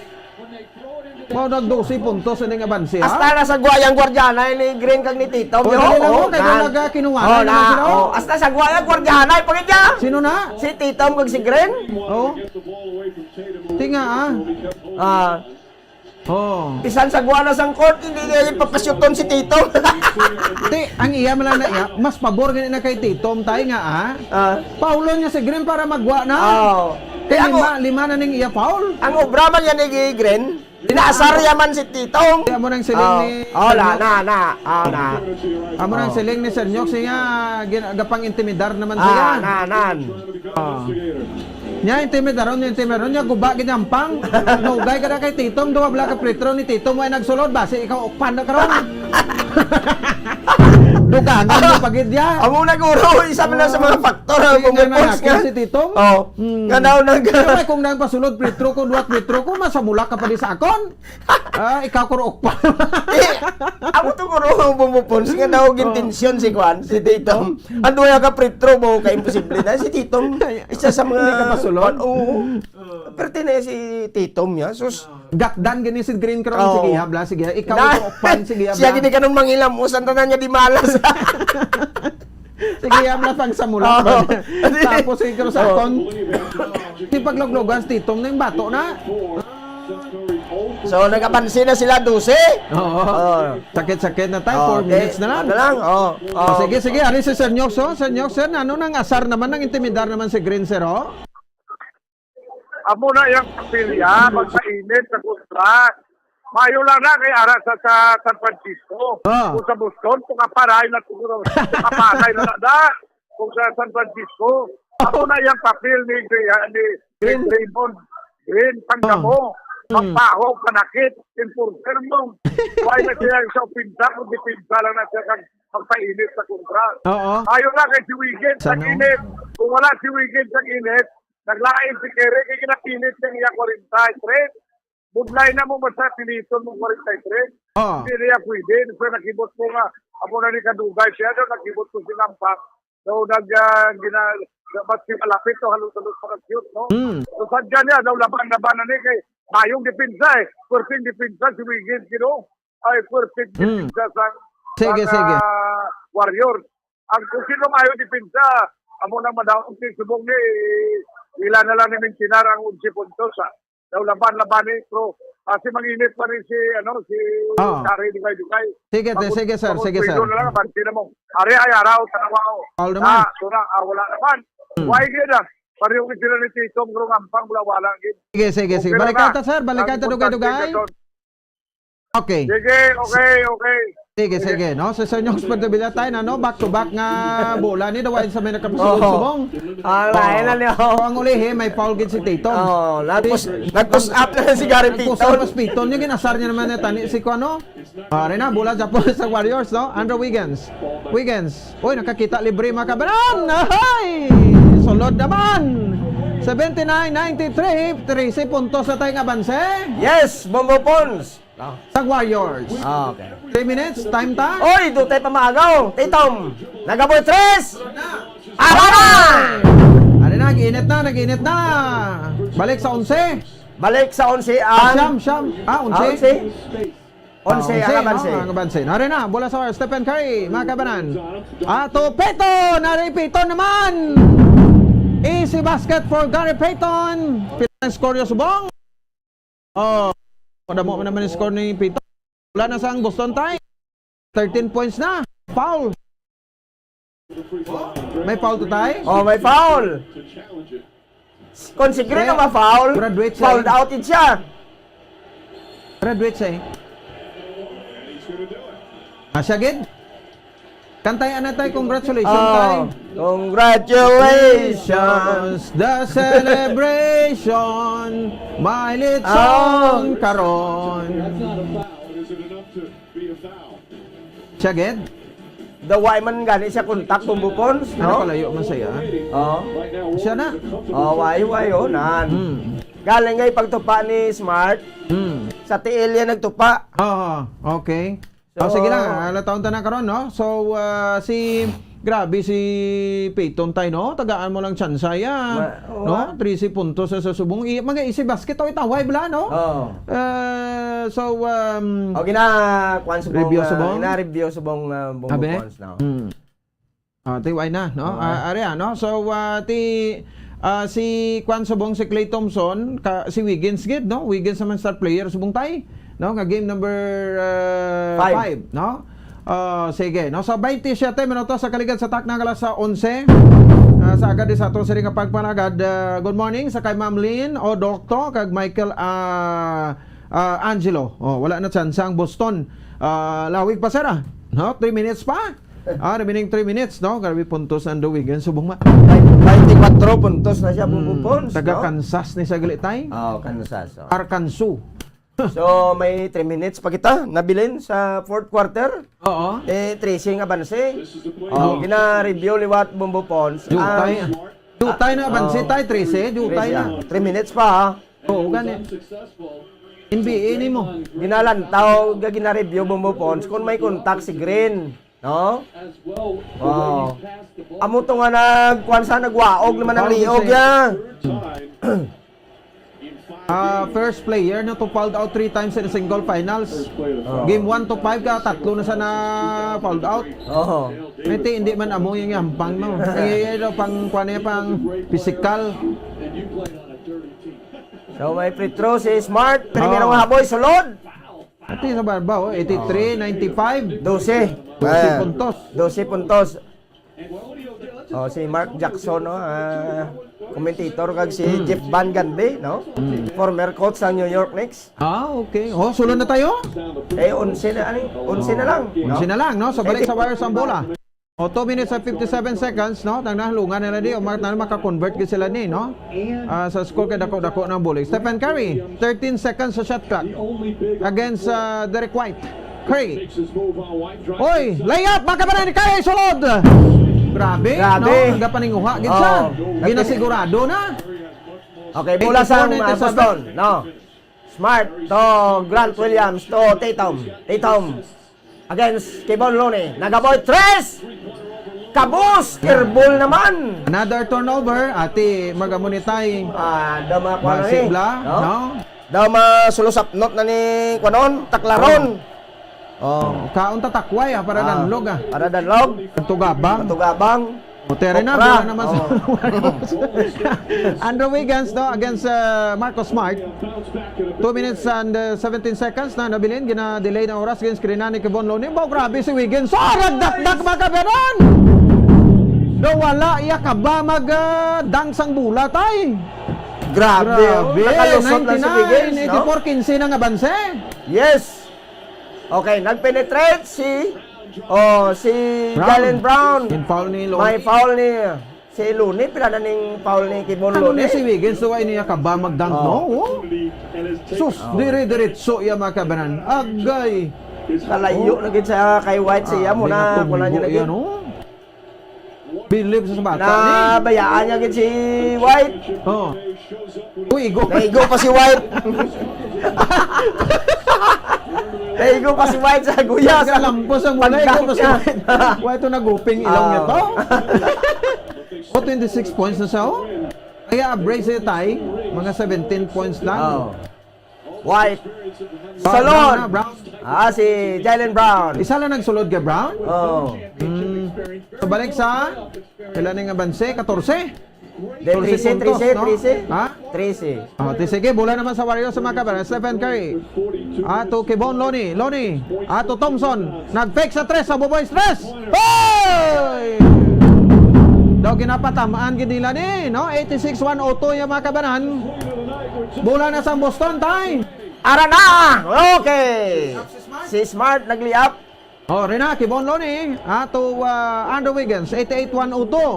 Mao nag dose puntos ining abanse, ha? Hasta na sa gwa yang gwardiyanay ni Green kag ni Titom, O, yo. dali lang, O, o, kay nan. nagakinuwanan O, na na. sila, o. O, hasta sa gwa yang gwardiyanay, pagid niya. Sino na? Si Titom kag si Green. O. Tinga, ah. Ah. O. Bisan sa gwa na sang court, hindi niya ipapasyuton si Titom. Ti, ang iya man lang na iya, mas pabor gani na kay Titom, tay nga, ah. Ah. Paulon niya si Green para magwa na. O. Kay Kaya lima, mo, lima na ning iya foul. Ang obra man yan ni Green, Inaasar ya man si Titong. Amo nang siling Oh, ni oh, Sir na, Nyok. na, na. Oh, na. Amo nang Oh. siling ni Sir Nyok, siya gin-, gapang-intimidar naman Ah, siya. na, nan. Oh. Nya, intimidaron, nya, intimidaron, nya, guba, ginampang. Nugay ka na kay Titong, duha bala ka free throw ni Titong, way nagsulod, basi ikaw ukpan na karon. Dugangan mo pagid ya. Amo na, guro, isa man na sa mga factor, ah, Di nga pumupuls nanakit nga. si Titong. Oh. Hmm. Nga daw nag- Pero kung nang pasulod free throw ko, duha free throw ko, masamula ka pa di sa akon. Ah, ikaw, kuro, ukpa. Eh, amo to, kuro, ang bumupons nga daw gintensyon si Kwan, si Titom. Ang duha ka free throw mo, ka imposible na si Titom. Isa sa mga Hindi ka masulod? Kwan, oo. Pero tinay si Titom niya, sus. Gatdan gini si Green Crown, Oo. sige, habla, sige. Ikaw, Na- kuro, ukpan, sige, siya habla. gini kanong mangilam, usan tanan niya di malas. Sige, yan na pang samula. Oo. Tapos si Cruz Oo. Aton, si pagluglugan si Titong na yung bato na. So, nagapansin na sila, dose. Oo. Oo. Sakit-sakit na tayo, Oo, four okay. minutes na lang. Ano lang? Oo. O, Oo. sige, sige, ari si Sir Nyox, oh. Sir Nyox, sir, ano nang asar naman, nang intimidar naman si Green, sir, oh? Amo na yang kapilya, magpainit sa kontra. Mayo lang na kay ara sa, sa San Francisco. Ah. Kung sa Boston, kung kaparay na siguro. Kung kaparay na na, da. Kung sa San Francisco, amo na yang papel ni, ni, ni Green. Raymond Green, panggamo, Hmm. pagpahog, panakit, enforcer mo. Why na siya sa opinsa, kung dipinsa lang na siya kag magpainit sa kontra. Oo. Ayo na kay si Wiggins Sa sa ano? init. Kung wala si Wiggins sa init, naglain si Kerry, kay ginapilit niya iya forty-three. Budlay na mo, basta piliton mo forty-three. Oo. Hindi niya pwede. So, nakibot ko nga, amo na ni kadugay siya, no? Nakibot ko si Lampa. So, nag, ah, gina-, mas malapit to, halos-halos pa cute, no? Mm. So, sadya niya, daw laban-laban na ni kay mayong depensa, eh. Perfect depensa si Wiggins, you know? Ay, perfect Mm. depensa sa, Sige, sa, sige. ah, Warriors. Ang kung sino mayo depensa, amo nang madaog si subong ni, ila na lang ni Mintinar ang onse puntos, ah. Daw laban-laban ni, pero, ah, si manginit pa rin si, ano, si Ah. Kari Dugay-Dugay. Sige, te, Pag-, sige, sir, sige, pag-, sir. na lang, abanti na mo. Ari ay araw, tanawa, oh. Foul naman. Ah, so na, ah, wala naman. Hmm. Why gid, ah? Pareho gid sila ni Titong, pero nga, pang wala, wala gid. Sige, sige, sige. Okay na Balik na. ka ta, sir. Balik Ang ka ta, importante Dugay-Dugay. ka doon. Okay. Sige, okay, okay. Sige, sige, no? Si Sir Nyong Espantabilia tayo na, no? Back to back nga bola ni, dawain sa may nagkapasulong Oo. subong. Ah, lain na niya. So, ang ulihi, may foul gid si Tatum. Oo, nag-push, nag-push up na si Gary Nag-push up Payton. Mas Payton, yung ginasar niya naman na tani, si Kuano. Ah, rin na, bola dyan po sa Warriors, no? Andrew Wiggins. Wiggins. Uy, nakakita libre, mga kabanan. Ay! Sulod naman. Seventy-nine ninety-three, trese puntos na tayo nga banse. Yes, Bombo Pons. Ah. Sa Warriors. Ah, okay. Three minutes, time ta? Oy, dutay pa maagaw. Tatum. Nagaboy tres. Ara na! Ano na, nag-init na, nag-init na. Balik sa onse. Balik sa onse Ah, ang siyam, siyam. Ah, Ah, onse. onse. Onse Ah, ang onse, abanse. no? Ang abanse. Nari na, bola sa Stephen Curry, mga kabanan. Ato, Payton! Nari, Payton naman! Easy basket for Gary Payton. Pila ang score yung subong? Oh, madamo man naman yung score ni Payton. Wala na sa ang Boston tie. Thirteen points na. Foul. May foul to, tay? Oh, may foul. Kung si Green Eh, na ma-foul, graduate siya fouled eh. out din siya. Graduate siya eh. Ah, siya gid? Kantay, ano, tay? Congratulations, Oh, tay. congratulations. The celebration, may litson Oh. karon. Siya gid? Daw wa man gani siya kontak, Bombo Pons, Ano no? kalayo man siya? Oo. Siya na. Oh, why, why, oh, nan. Hmm. Galing nga ipagtupa ni Smart, Hmm. sa tiil yan nagtupa. Oo, okay. So, Oh, sige lang, ah, lataon ta na karon, no? So, ah, si, grabe si Payton, tay, no? Tagaan mo lang tsansa, ya. Ma-, oo, No? ah. Trese puntos sa, sa subong. I-, mga easy basket, o itaway bala, no? Oo. Ah, so, um, O, gina, kuwan subong, Review ah, subong? gina-review subong, ah, Bombo Abi? Pons, no? Hmm. Ah, ti, why na, no? Oo. Ah, area, no? So, ah, ti, ah, si kuwan subong, si Klay Thompson, ka, si Wiggins gid, no? Wiggins naman star player subong, tay, no? Nga game number, ah, Five. five, no? Ah, sige, no? So, twenty-seven minutos sa kaligad sa takna nga alas onse. Ah, sa agad sa ato sini nga pagpanagad, ah, good morning sa kay Ma'am Lynn, o Dokto, kag Michael, ah, ah, Angelo. Oh, wala na chance ang Boston. Ah, lawig pa, sir, ah. No? Three minutes pa? Ah, remaining three minutes, no? Grabe, puntos ang Wiggins. Subong ma- Twenty-four puntos na siya, Hmm, Bombo Pons, taga no? Kansas ni sa gali, tay? Oh, Kansas, oh. Arkansas. So, may three minutes pa kita nabilin sa fourth quarter. Oo. Eh, trese nga abanse. Oh, Oh. gina-review liwat, Bombo Pons. Jutay. Ang Jutay na abanse, Oh. tay, trese. Jutay Trese, na. ah. Three minutes pa, ha? Oo, gani. N B A ni mo. Ginalantaw, ga-, gina-review, Bombo Pons, kung may kontak si Green. No? Oh. Amo to nga nagkuan sa nagwaog naman ang Foul liog, kasi. ya. Ah, first player na to fouled out three times in a single finals. Oh. Game one to five ka, tatlo na sa na fouled out. Oho. Ito, hindi man amo yung yampang, no? Ay, ay, ay, no, pang, kuan niya, pang physical. So, may free throw si Smart. Primero Oh. nga haboy, sulod. Ati sa barba, oh, eighty-three, ninety-five. Dose. Dose Ah, puntos. dose puntos. Oh, si Mark Jackson, no? Ah, commentator kag si Hmm. Jeff Van Gundy, no? Hmm. Former coach sa New York Knicks. Ah, okay. Oh, sulod na tayo? Eh, onse na, ano, onse na lang, no? Onse na lang, no? So, balik sa Warriors ang bola. O, two minutes and fifty-seven seconds, no? Ang nahalungan nila di, o, mak-, na maka-convert gid sila ni, no? Ah, sa score kay dako-dako ng bulig. Stephen Curry, thirteen seconds sa shot clock. Against, ah, Derek White. Curry. Oy, layup, makabanan ni Curry, sulod. Grabe, Grabe. no? Nagapaninguha gid siya. Oo. Ginasigurado na. Okay, bola sa, Eighty-four ninety-seven. ah, Boston, no? Smart to Grant Williams to Tatum. Tatum against Kevon Looney. Nagaboy, tres! Kabus! Airball naman! Another turnover, ati magamunitay. Ah, daw mga kuwan na ni, Masibla, no? no? Daw masulusapnot na ni, kuwanon, taklaron. Oh. Oh, kaon ta takway, ah, para Ah, danlog, ah. para danlog. Tugabang. Tugabang. O, tere na, Okra. bola naman sa Oh. Andrew Wiggins, no, against, uh, Marcus Smart. Two minutes and, uh, seventeen seconds na nabilin, gina-delay na oras, gin-screen na ni Kevon Looney. Wow, grabe si Wiggins. So, ragdakdak, mga kabanan! Do, wala, iya ka ba mag, uh, dunk sang bola, tay? Grabe, oh. Grabe, Nakalusot lang si Wiggins, no? ninety-nine, eighty-four, quince na nga banse. Yes. Okay, nag-penetrate si, oh, si Brown. Jaylen Brown. In foul ni Lonnie. May foul ni si Lonnie. Pila na ning foul ni Kevon Lonnie? Ano na si Wiggins? So, ay niya ka ba mag-dunk, no? Oh. Oh. Sus, oh, dire-diretso iya, mga kabanan. Agay. Kalayo na gid sa kay White siya. Ah, muna, muna niya lagi. Yan, oh. Bilib sa bata ni. Nabayaan niya gid si White. Oh. Uy, igo. Naigo pa si White. Naigo pa si White sa guya. Sa lampos ang mula, igo pa si White. Why ito naguping ilong niya to? Oh, twenty-six points na siya, oh. Kaya average siya, Tay, mga seventeen points lang. Oh. White. Brown, Salon. Brown na, Brown. Ah, si Jaylen Brown. Isa lang nagsulod kay Brown? Oh. Mm. So, balik sa, pila na nga banse? Katorse? Di, Katorse trese, puntos, trese, no? Trese. Ha? Trese. Oh, ti-, sige, bola naman sa Warriors, mga kababayan. Stephen Curry. Ah, to Kevon Lonnie. Lonnie. Ah, to Thompson. Nag-fake sa tres, sa buboy tres. Hoy! Daw ginapatamaan gid nila ni, no? Eighty-six one oh two yung mga kabanan. Bola na sa Boston, Tay. Ara na! Okay. Si Smart nag-layup. Oh, Rina, Kevon Lonnie, ah, to, ah, Andrew Wiggins, eighty-eight one oh two.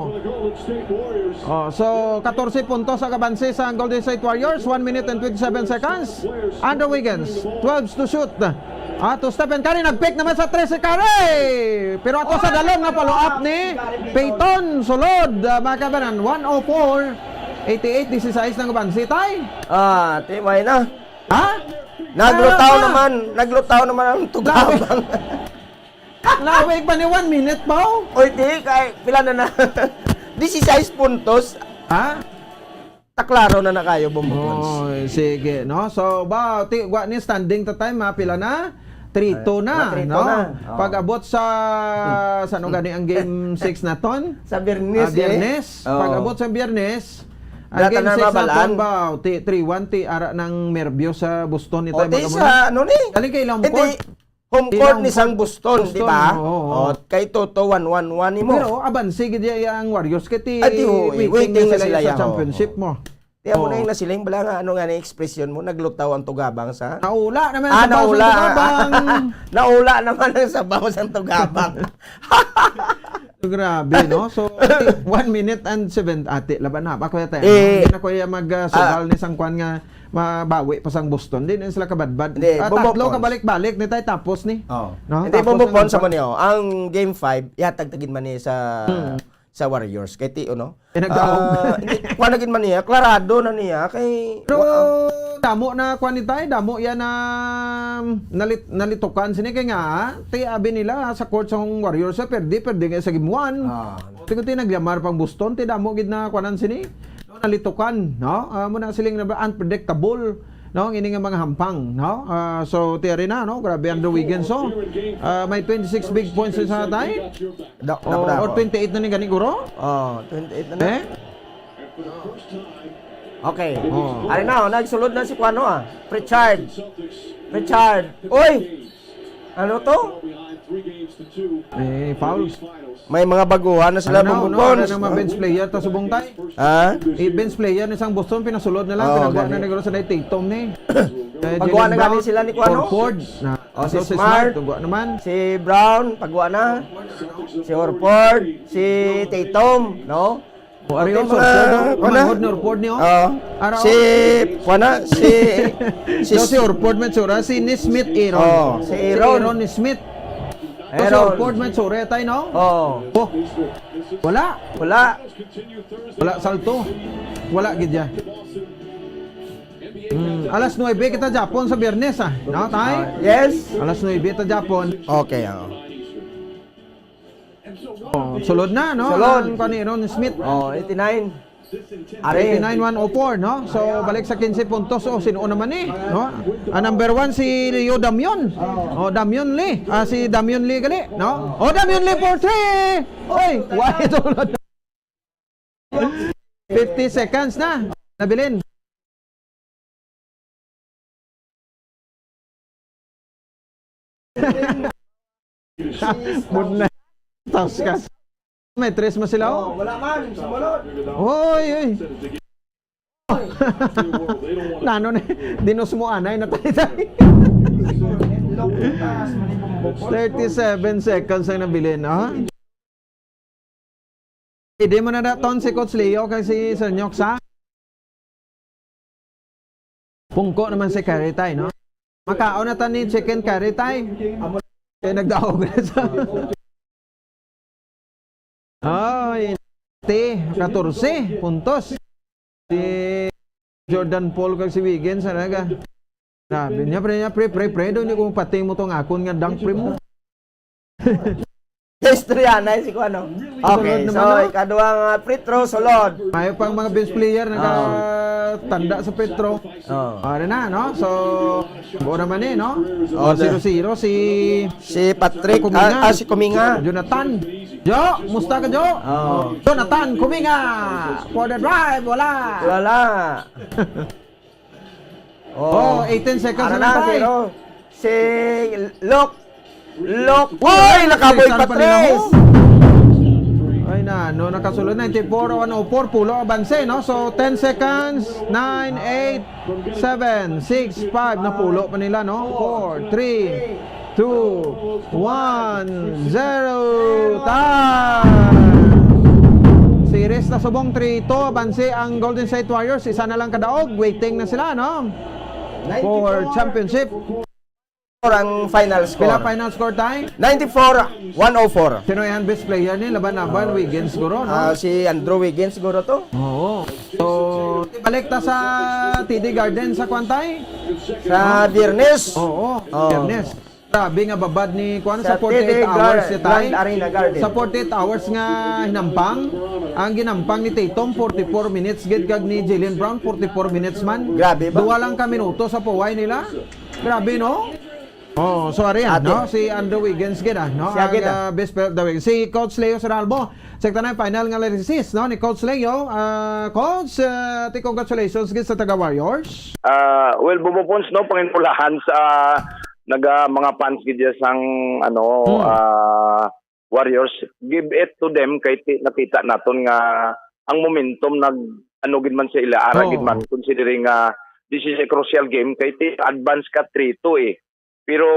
Oh, so, katorse puntos ang abanse sa Golden State Warriors, one minute and twenty-seven seconds. Andrew Wiggins, twelve to shoot. Ah, to Stephen Curry, nag-pick naman sa tres si Curry. Pero ato sa dalom nga follow-up ni Payton, sulod, ah, mga kabanan, one oh four, eighty-eight, disisais ng abanse, Tay. Ah, tibay na. Ha? Naglutaw Tama. naman, naglutaw naman ang tugabang. Lawig pa ni one minute pa, oh. Oy, di, kay, pila na na? Disisais puntos. Ha? Taklaro na na kayo, Bombo Cons. Oy, sige, no? So, ba, ti, wa ni standing ta time, ha? Pila na? Three two Ay, na, ah, three two no? na. Oh. Pag-abot sa, sa ano gani ang game six naton? Sa Biyernes, Ah, eh. Biyernes. Oh. Pag-abot sa Biyernes, ang Wala game tanan six mabalaan. naton ba, ti, three one, ti, ara ng Merbio sa Boston, ni O, tayo ti, mag-abot. sa, ano ni? Galing kay Ilongport. Hindi. Home court Ilang ni sang court, Boston, di Boston, ba? Oo, oo. O, kay Toto, one one one ni mo. Pero abanse gid ya ang Warriors kay ti Ay, di, oo, eh, waiting waiting na na sila sila ya, sa oo. championship mo. Di, amo na Oo. yung nasiling, bala nga, ano nga ni expression mo, naglutaw ang tugabang sa Naula naman Ah, sa baso naula. ang tugabang. Naula naman ang sabaw sa tugabang. Grabe, no? So, ati, one minute and seven, ati, laban na. Ako yata, Eh, no? Hindi na ko ya mag, ah, sugal ah, ni sang kwan nga mabawi pa sang Boston. Di na sila kabadbad. Hindi, Ah, tatlo Bombo Cons. kabalik-balik ni tay tapos ni. Oh. No? Hindi, Tapos Bombo ang Cons sa kwan. Manila. Ang game five, yatag tagin man ni sa, Hmm. sa Warriors. Kay ti, ano? Eh, nagdaog. Ah, hindi, kwan na gid man niya. Klarado na niya. Kay, Pero wa-, damo na kwan ni tay, damo yan na nalit-, nalitukan sini kay nga, ti abi nila sa court sa Warriors, eh, perdi, perdi nga sa game one. Ah. Ti ko ti nagyamar pang Boston, ti damo gid na kwanan sini. No, nalitukan, no? Ah, mo na siling na ba, unpredictable, no? Ang ini nga mga hampang, no? Ah, so, ti ari na, no? Grabe ang Andrew Wiggins, so. Ah, may twenty-six big points sa tay. Da-, O, da-, da-, or twenty-eight na ni gani, guro? Oh, twenty-eight na na. Eh? Okay. Oh. Ari na, oh, nagsulod na si Kuano, ah. Pritchard. Pritchard. Uy! Ano to? Eh, foul. May mga baguhan na sila, Ano na, Bombo ano? Ano Cons. na, mga bench player ta subong tay? Ha? Eh, bench player ni sang Boston, pinasulod na lang, Oh, pinagwa na okay. ni guro sa Tatum ni. Eh, Pagwa Jaylen na gani Brown, sila ni Kuano? Horford. Na, Oh, si so, si Smart. Smart, tugwa naman. Si Brown, pagwa na. Si Horford, si Tatum, no? O, ari Okay, yung mga, Horford, oh. kuwan na. Manghod ni Horford ni, oh. Oo. Araw. Si, kuwan na, si, si So, si Horford, Matsura, si Nesmith, Aaron. Oh. Si Si Aaron. Aaron Nesmith. O, si Aaron. Horford, Matsura, tay, no? Oh. Oh. Wala. Wala. Wala, salto. Wala, gid ya. Hmm, alas nuebe kita Japon sa Biyernes, ah. No, tay? Ah, yes. Alas nuebe ta Japon. Okay, oo. Oh, sulod na, no? Sulod. Ang kani Aaron Smith. Oh, eighty-nine. Are. Eighty-nine one oh four, no? So, balik sa quince puntos. Oh, sino naman ni? No? Ang number one, si Leo Damion. Oh, Damion Lee. Ah, si Damion Lee gali, no? Oh, Damion Lee for three! Oy, why ito? Fifty seconds na. Nabilin. Bud na. Tapos ka. May tres mo sila, oh. Oh, wala man, sumunod. Oy, oy. Nano ni? Dinos mo anay na tayo. Thirty-seven seconds ang nabilin, ha? Hindi mo na daton si Coach Leo kay si Sir Nyok sa pungko naman si Karitay, no? Makaon na ta ni chicken Karitay. Kaya nagdaog na sa Ay, ti, katorse puntos. Si Jordan Paul kag si Wiggins, ano ka? Sabi niya, pre, niya, pre, pre, pre, doon yung pati mo tong akon nga dunk, pre mo. Istorya na si kuano. Okay, Sulod so naman, no? Ikaduhang, ah, free throw, sulod. Mayo pang mga bench player, nagtanda sa free throw. Oh. Pare na, no? So, buo naman eh, no? Oh, Oh, na. Zero zero si Si Patrick, Kuminga. Ah, ah, si Kuminga. Jonathan. Jo, musta ka, Jo? Oh. Jonathan Kuminga. For the drive, wala. Wala. Oh, eighteen seconds Ara na lang, na, tayo. Zero. Si Lok. Lok. Uy, nakaboy pa, Patrick. Ay na, no, nakasulod. Ninety-four, one oh four, pulo, abanse, no? So, ten seconds, nine, eight, seven, six, five, napulo pa nila, no? Four, three, two, one, zero, time! Series na subong, three two, abanse ang Golden State Warriors, isa na lang kadaog, waiting na sila, no? For championship. Ang final score. Pila final score, Tay? Ninety-four, one oh four. Sino yan, best player ni? Laban-laban, Wiggins siguro, no? Ah, si Andrew Wiggins siguro to. Oo. So, balik ta sa T D Garden sa kwan, Tay? Sa Biyernes. Oo, Oh. Biyernes. Grabe nga babad ni kwan sa Sa forty-eight T D hours Gar-, ni Tay. Grand Arena Garden. Sa forty-eight hours nga hinampang, ang ginampang ni Tatum, forty-four minutes gid, kag ni Jaylen Brown, forty-four minutes man. Grabe ba? Duwa lang ka minuto sa puway nila. Grabe, no? Oh, so ari yan, Ate. no? Si Andrew Wiggins gid, ah, no? Siya Ang, gid, ah. ah, best player of the week. Si Coach Leo Seralbo, sa tanan final nga resist, no? Ni Coach Leo. Ah, Coach, ah, ti congratulations gid sa taga Warriors. Ah, well, Bobo Pons, no, panginulahan sa naga mga fans gid dyan sang, ano, Hmm. ah, Warriors. Give it to them kay ti-, nakita naton nga ang momentum nag, ano gid man sa ila, ara Oo. gid man, considering nga this is a crucial game kay ti advance ka three two eh. Pero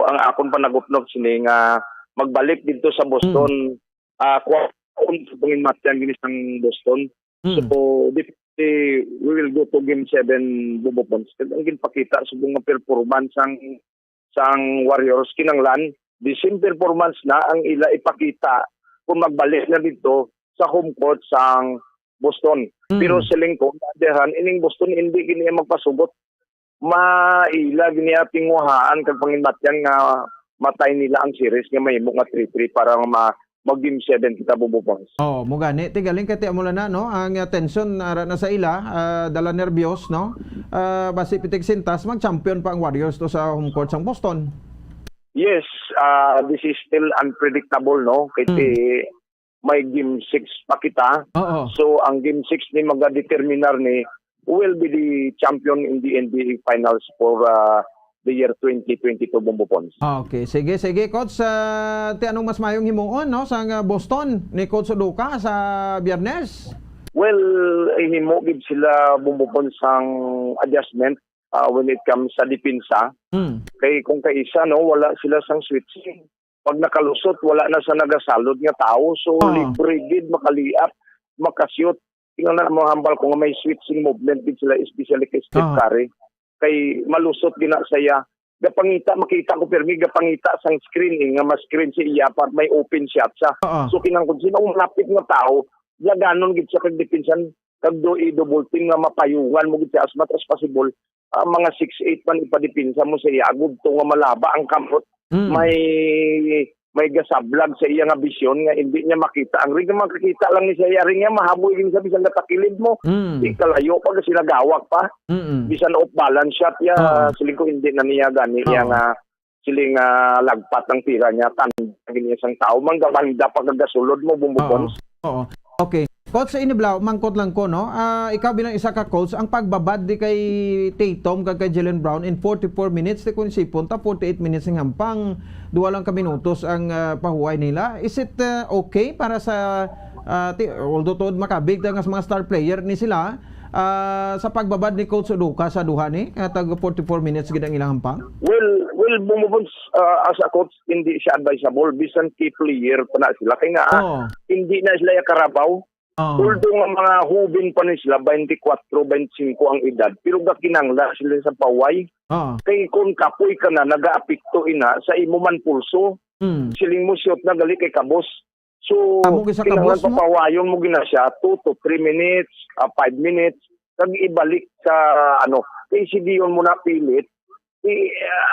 ang akon panagupnop sini nga magbalik didto sa Boston, Hmm. ah, kuha ang panginmatyan gini sang Boston. Mm. So, definitely, we will go to Game seven, Bobo Pons. Kag ang ginpakita subong nga performance sang, sang Warriors, kinanglan, the same performance na ang ila ipakita kung magbalik na didto sa home court sang Boston. Mm. Pero siling ko, on the other hand, ining Boston, hindi gini magpasugot. Maila gini ang tinguhaan kag panginmatyan nga matay nila ang series nga mahimo nga three three para nga ma-, mag game seven kita, Bobo Pons. Oh, mo gani, ti galing kay ti amo lang na, no? Ang, ah, tension ara na sa ila, ah, dala nerbyos, no? Ah, basi pitik sintas, mag-champion pa ang Warriors to sa home court sang Boston. Yes, ah, this is still unpredictable, no? Kay Mm. ti may game six pa kita. Oo. So, ang game six ni magadeterminar ni who will be the champion in the N B A Finals for, ah, the year twenty twenty-two, Bombo Pons. Ah, okay. Sige, sige, Coach. Ah, ti anong mas mayong himuon, no, sa nga Boston ni Coach Udoka sa Biyernes? Well, ihimo gid sila, Bombo Pons, sang adjustment, ah, when it comes sa depensa. Hmm. Kay kung kaisa, no, wala sila sang switching. Pag nakalusot, wala na sa nagasalod nga tawo. So, Oo. libre gid, makaliap, makashoot. Tingnan na, mahambal ko nga may switching movement gid sila, especially kay Steph Oo. Curry. Kay malusot gid na sa iya. Gapangita, makita ko pirmi, gapangita sang screen, eh, nga mas screen sa iya, pa may open shot siya. Oo. So, kinangkon, sino ang malapit nga tawo, laganon gid siya kag depensan, kag do i-double team nga mapayungan mo gid siya as much as possible. Ah, mga six eight man ipadepensa mo sa iya, agud to nga malaba ang kamot. Mm. May, may gasablag sa iya nga bisyon nga hindi niya makita. Ang ring makakita lang ni siya, ring niya mahaboy rin sa bisan natakilid mo. Mm. Di kalayo pa, kasi nagawak pa. Mm-mm. Bisan off balance shot ya, Oo. siling ko hindi na niya gani Oo. iya nga siling, ah, lagpat ang tira niya, tan-, gini isang tao, manggabanda pa kagasulod mo, Bombo Oo. Pons. Oo. Okay. Coach, sa iniblaw, mangkot lang ko, no? Ah, ikaw bilang isa ka coach, ang pagbabad di kay Tatum kag kay Jaylen Brown in forty-four minutes, di kung sipon ta, forty-eight minutes ang hampang, duwa lang ka minutos ang, ah, pahuway nila. Is it, ah, okay para sa, ah, ti-, although tuod makabig ta nga sa mga star player ni sila, ah, sa pagbabad ni Coach Udoka sa duha ni, nga tag forty-four minutes gid ang ilang hampang? Well, well, Bumubon, uh, as a coach, hindi siya advisable. Bisan key player pa na sila. Kaya nga, ah, Oh. hindi na sila yakarabaw. Oh. Although nga mga hubin pa ni sila, twenty-four, twenty-five ang edad, pero gakinangla sila sa paway. Oh. Kay kung kapoy ka na, nagaapekto ina sa imo man pulso. Hmm. Siling mo, shoot na gali kay kabos. So, Amo gid sa kinahanglan kabos mo? Papawayon mo gina siya, two to three minutes, ah, five minutes, kag ibalik sa, ano, kay si Dion mo na pilit, i,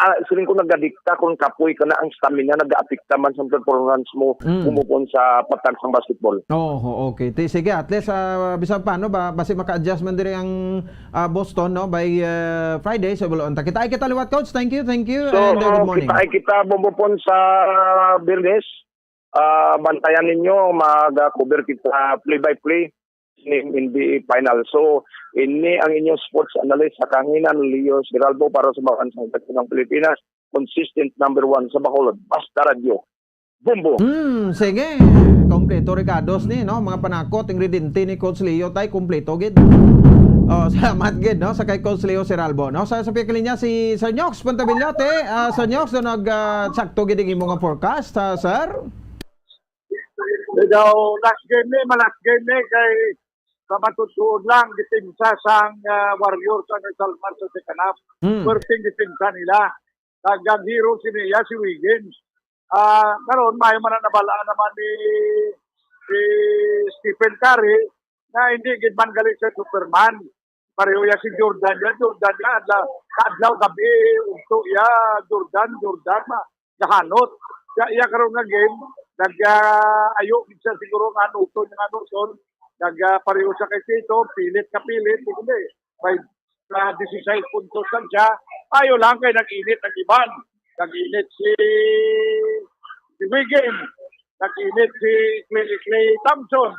ah, siling ko nagadikta kung kapoy ka na ang stamina, nagaapekta man sa performance mo, Mm. Bumubon sa patag sang basketball. Oh, okay. Ti, sige, at least, ah, bisan pa, no, ba, basi maka-adjust man diri ang, ah, Boston, no, by, ah, Friday, so, buloon ta. Kita, kita liwat, Coach. Thank you, thank you, So, and, uh, good morning. Kita, kita, Bumubon sa Biyernes, ah, bantayan ninyo, mag-cover kita play-by-play ng N B A final. So, ini ang inyong sports analyst sa kanginan, Leo Giraldo, para sa Mabansang Pilipinas, consistent number one sa Bacolod. Basta Radyo. Bumbo. Hmm, sige. Kompleto recados ni, no? Mga panakot, ingrediente ni Coach Leo, tay, kompleto gid. Oh, salamat gid, no? Sa kay Coach Leo Giraldo, no? Sa, sa piyakalinya si Sir Nyox Puntabillote. Ah, Sir Nyox, do nag, ah, sakto gid ang imo nga forecast, ah, sir? Daw, last game ni, ma-last game ni, kay sa matutuod lang, depensa sang, ah, Warriors ang nagsalmar sa second half. Hmm. Perting depensa nila. Nagagiro si niya, si Wiggins. Ah, karon, may man nabala naman ni si Stephen Curry na hindi gid man gali sa Superman. Pareho ya si Jordan ya, Jordan ya, adlaw, adlaw gabi, ugto ya, Jordan, Jordan, ma, gahanot. Ya, ya karon nga game, nag, ah, ayo gid siya siguro nga hanuton, nga hanuton. Nag, ah, pareho siya kay Tito, pilit ka pilit, hindi. May, ah, disisais puntos lang siya. Ayo lang kay nag-init ang iban. Nag-init si, si Wiggins. Nag-init si Klay, Klay Thompson.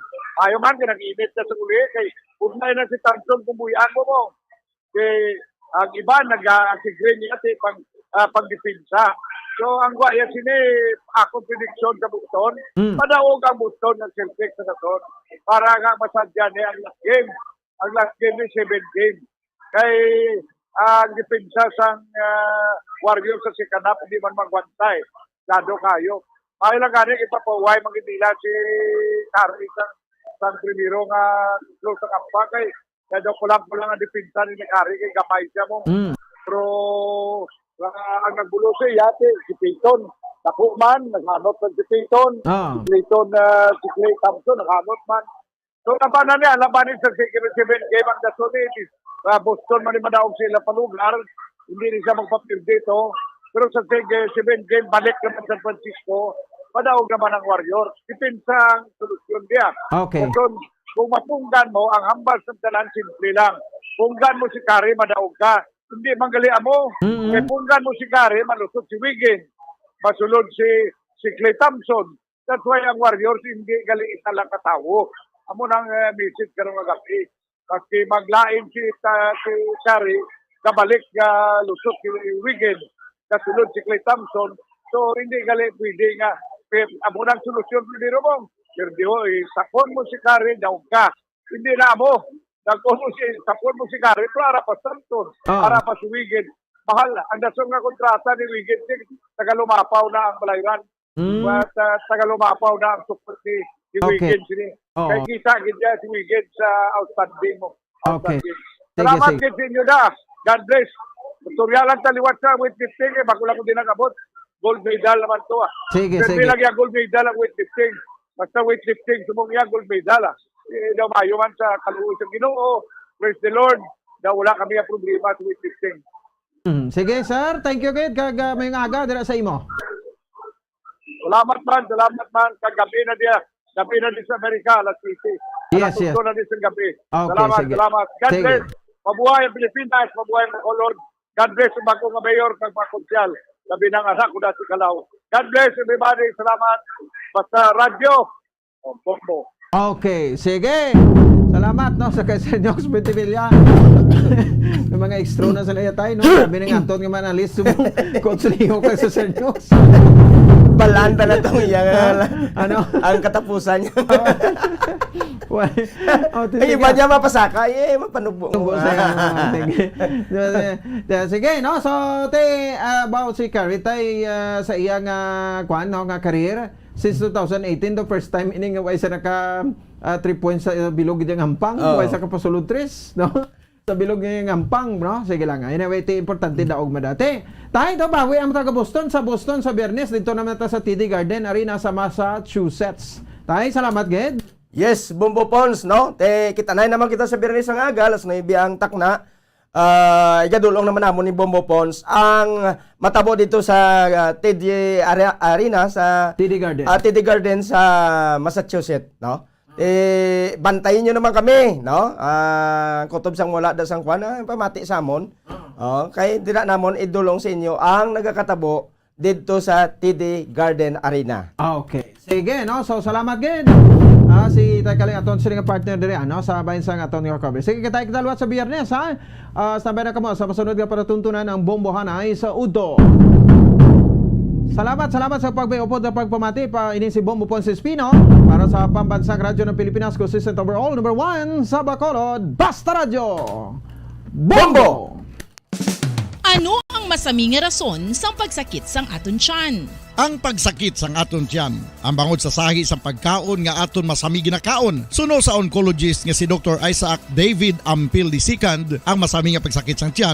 Ayo man kay nag-init na sa uli kay unay na si Thompson kung buhian mo mo. Kay ang iba nag-agree niya si pang, ah, pagdepensa. So ang wa ya sini, akong prediction sa Boston, Hmm. Madaog ang Boston ng Celtics sa Boston para nga masadya ni ang last game. Ang last game ni seven game. Kay ang depensa sang, ah, Warriors sa second half hindi man magwantay. Lado kayo. Ay lang gani ipapahuway man gid nila si Curry sa, sa primero nga close sa kampa kay kaya daw kulang-kulang ang depensa ni Curry kay gamay siya mo. Mm. Pero ah, ang nagbulo siya yate si Payton. Dako man, naghanot man si Payton. Ah. Si Clayton, ah, si Klay Thompson, naghanot man. So, labanan niya, labanin sa second seven game ang Dasones. Sa Boston man ni madaog sila palugar, hindi rin siya magpapildi ito. Pero sa second seven game, balik naman San Francisco, madaog naman ang Warriors. Depensa ang solusyon niya. Okay. Kung, kung mapunggan mo, ang hambal sa tanan, simple lang. Punggan mo si Curry, madaog ka. Hindi manggali amo. Mm-mm. Kay punggan mo si Curry, malusot si Wiggins. Masulod si si Klay Thompson. That's why ang Warriors hindi gali isa lang katawo. Amo nang, eh, message karon nga gabi. Maski maglain si, ta, si Curry, kabalik nga lusot si Wiggins, kasulod si Klay Thompson. So, hindi gali pwede nga, eh, amo nang solusyon pwede ro mong. Pero di ho, eh, sapon mo si Curry, daog ka. Hindi na amo. Nagkuno si, sapon mo si Curry, pero ara pa Thompson, Ah. ara pa si Wiggins. Mahal, ang dason nga kontrata ni Wiggins, eh, tagalumapaw na ang Balayran. Mm. At, ah, tagalumapaw na ang support ni, ni Okay. Wiggins. Ni. Oo. Kay kita gid niya si Wiggins sa outstanding mo. Okay. Outstanding. Sige, Salamat sige. gid sa inyo da. God bless. Istorya lang ta liwat sa weightlifting, eh, bago lang ko din nag-abot. Gold medal naman to, ah. Sige, Pero sige. Lagi ang gold medal ang weightlifting. Basta weightlifting, sumong iya, gold medal, ah. Eh, daw mayo man sa kaluoy sa Ginoo. Praise the Lord. Daw wala kami ang problema sa weightlifting. Mm. Sige, sir. Thank you, gid. Kag, ah, may aga dira sa imo. Salamat man, salamat man. Kagabi na diya. Gabi na di sa Amerika, alas siyete. Yes, Alas yes. otso na di sa gabi. Okay, Salamat, sige. Salamat. God Sige. bless. Mabuhay ang Pilipinas, mabuhay ang Bacolod. God bless ang bago nga mayor, kag mga konsyal. Labi na ang anak ko na si Kalaw. God bless everybody. Salamat. Basta radyo. Oh, bombo. Okay, sige. Salamat, no, sa kay Sir Nyox Bentivilla. May mga extra na sila yatay, no? Sabi na nga, Anton, nga man, alis mo. Coach Leo ka sa Sir Nyox. Balanda na tong iya nga Ano? ang katapusan niya. Why? Oh, Ay, iba niya mapasaka, eh, mapanugbo. Tubo sa iya, mga sige. So, sige, sige, no? So, te, ah, about si Carrie, tay, ah, sa iya nga, kwan, no, nga career, since two thousand eighteen, the first time ini nga way sa naka, ah, three points sa, ah, bilog diyang hampang, Oo. Way sa kapasulod tres, no? Sa bilog nga hampang, no? Sige lang. Anyway, ti importante daog madati. Tayo to, bawi ang taga Boston sa Boston sa Biyernes. Dito naman ta sa T D Garden Arena sa Massachusetts. Tay, salamat, gid. Yes, Bombo Pons, no? Te, kita na naman kita sa Biyernes nga aga, alas nuebe ang takna. Ah, igadulong naman namon ni Bombo Pons ang matabo dito sa ah, T D Are- Arena sa T D Garden. ah, T D Garden sa Massachusetts, no? Eh, bantayin nyo naman kami, no? Ah, kutob sang wala da sang kwan, ah, pamati sa amon. Oh, kay dira namon idulong sa inyo ang nagakatabo didto sa T D Garden Arena. Ah, okay. Sige, no? So, salamat gid. Ah, si Tay Kaling aton sila nga partner diri, ano, sa bahin sang aton nga cover. Sige, kita kita luwat sa Biyernes, ha? Ah, standby na kamo sa masunod nga palatuntunan ang Bombohanay sa Udto. Salamat, salamat sa pagbayupod sa pagpamati pa ini si Bombo Ponce Espino para sa Pambansang Radyo ng Pilipinas, consistent overall, number one sa Bacolod, Basta Radyo. Bombo! Ano ang masami nga rason sang pagsakit sang aton tiyan? Ang pagsakit sang aton tiyan, ang bangod sa sahi sang pagkaon nga aton masami ginakaon. Suno sa oncologist nga si Doktor Isaac David Ampil the second, ang masami nga pagsakit sang tiyan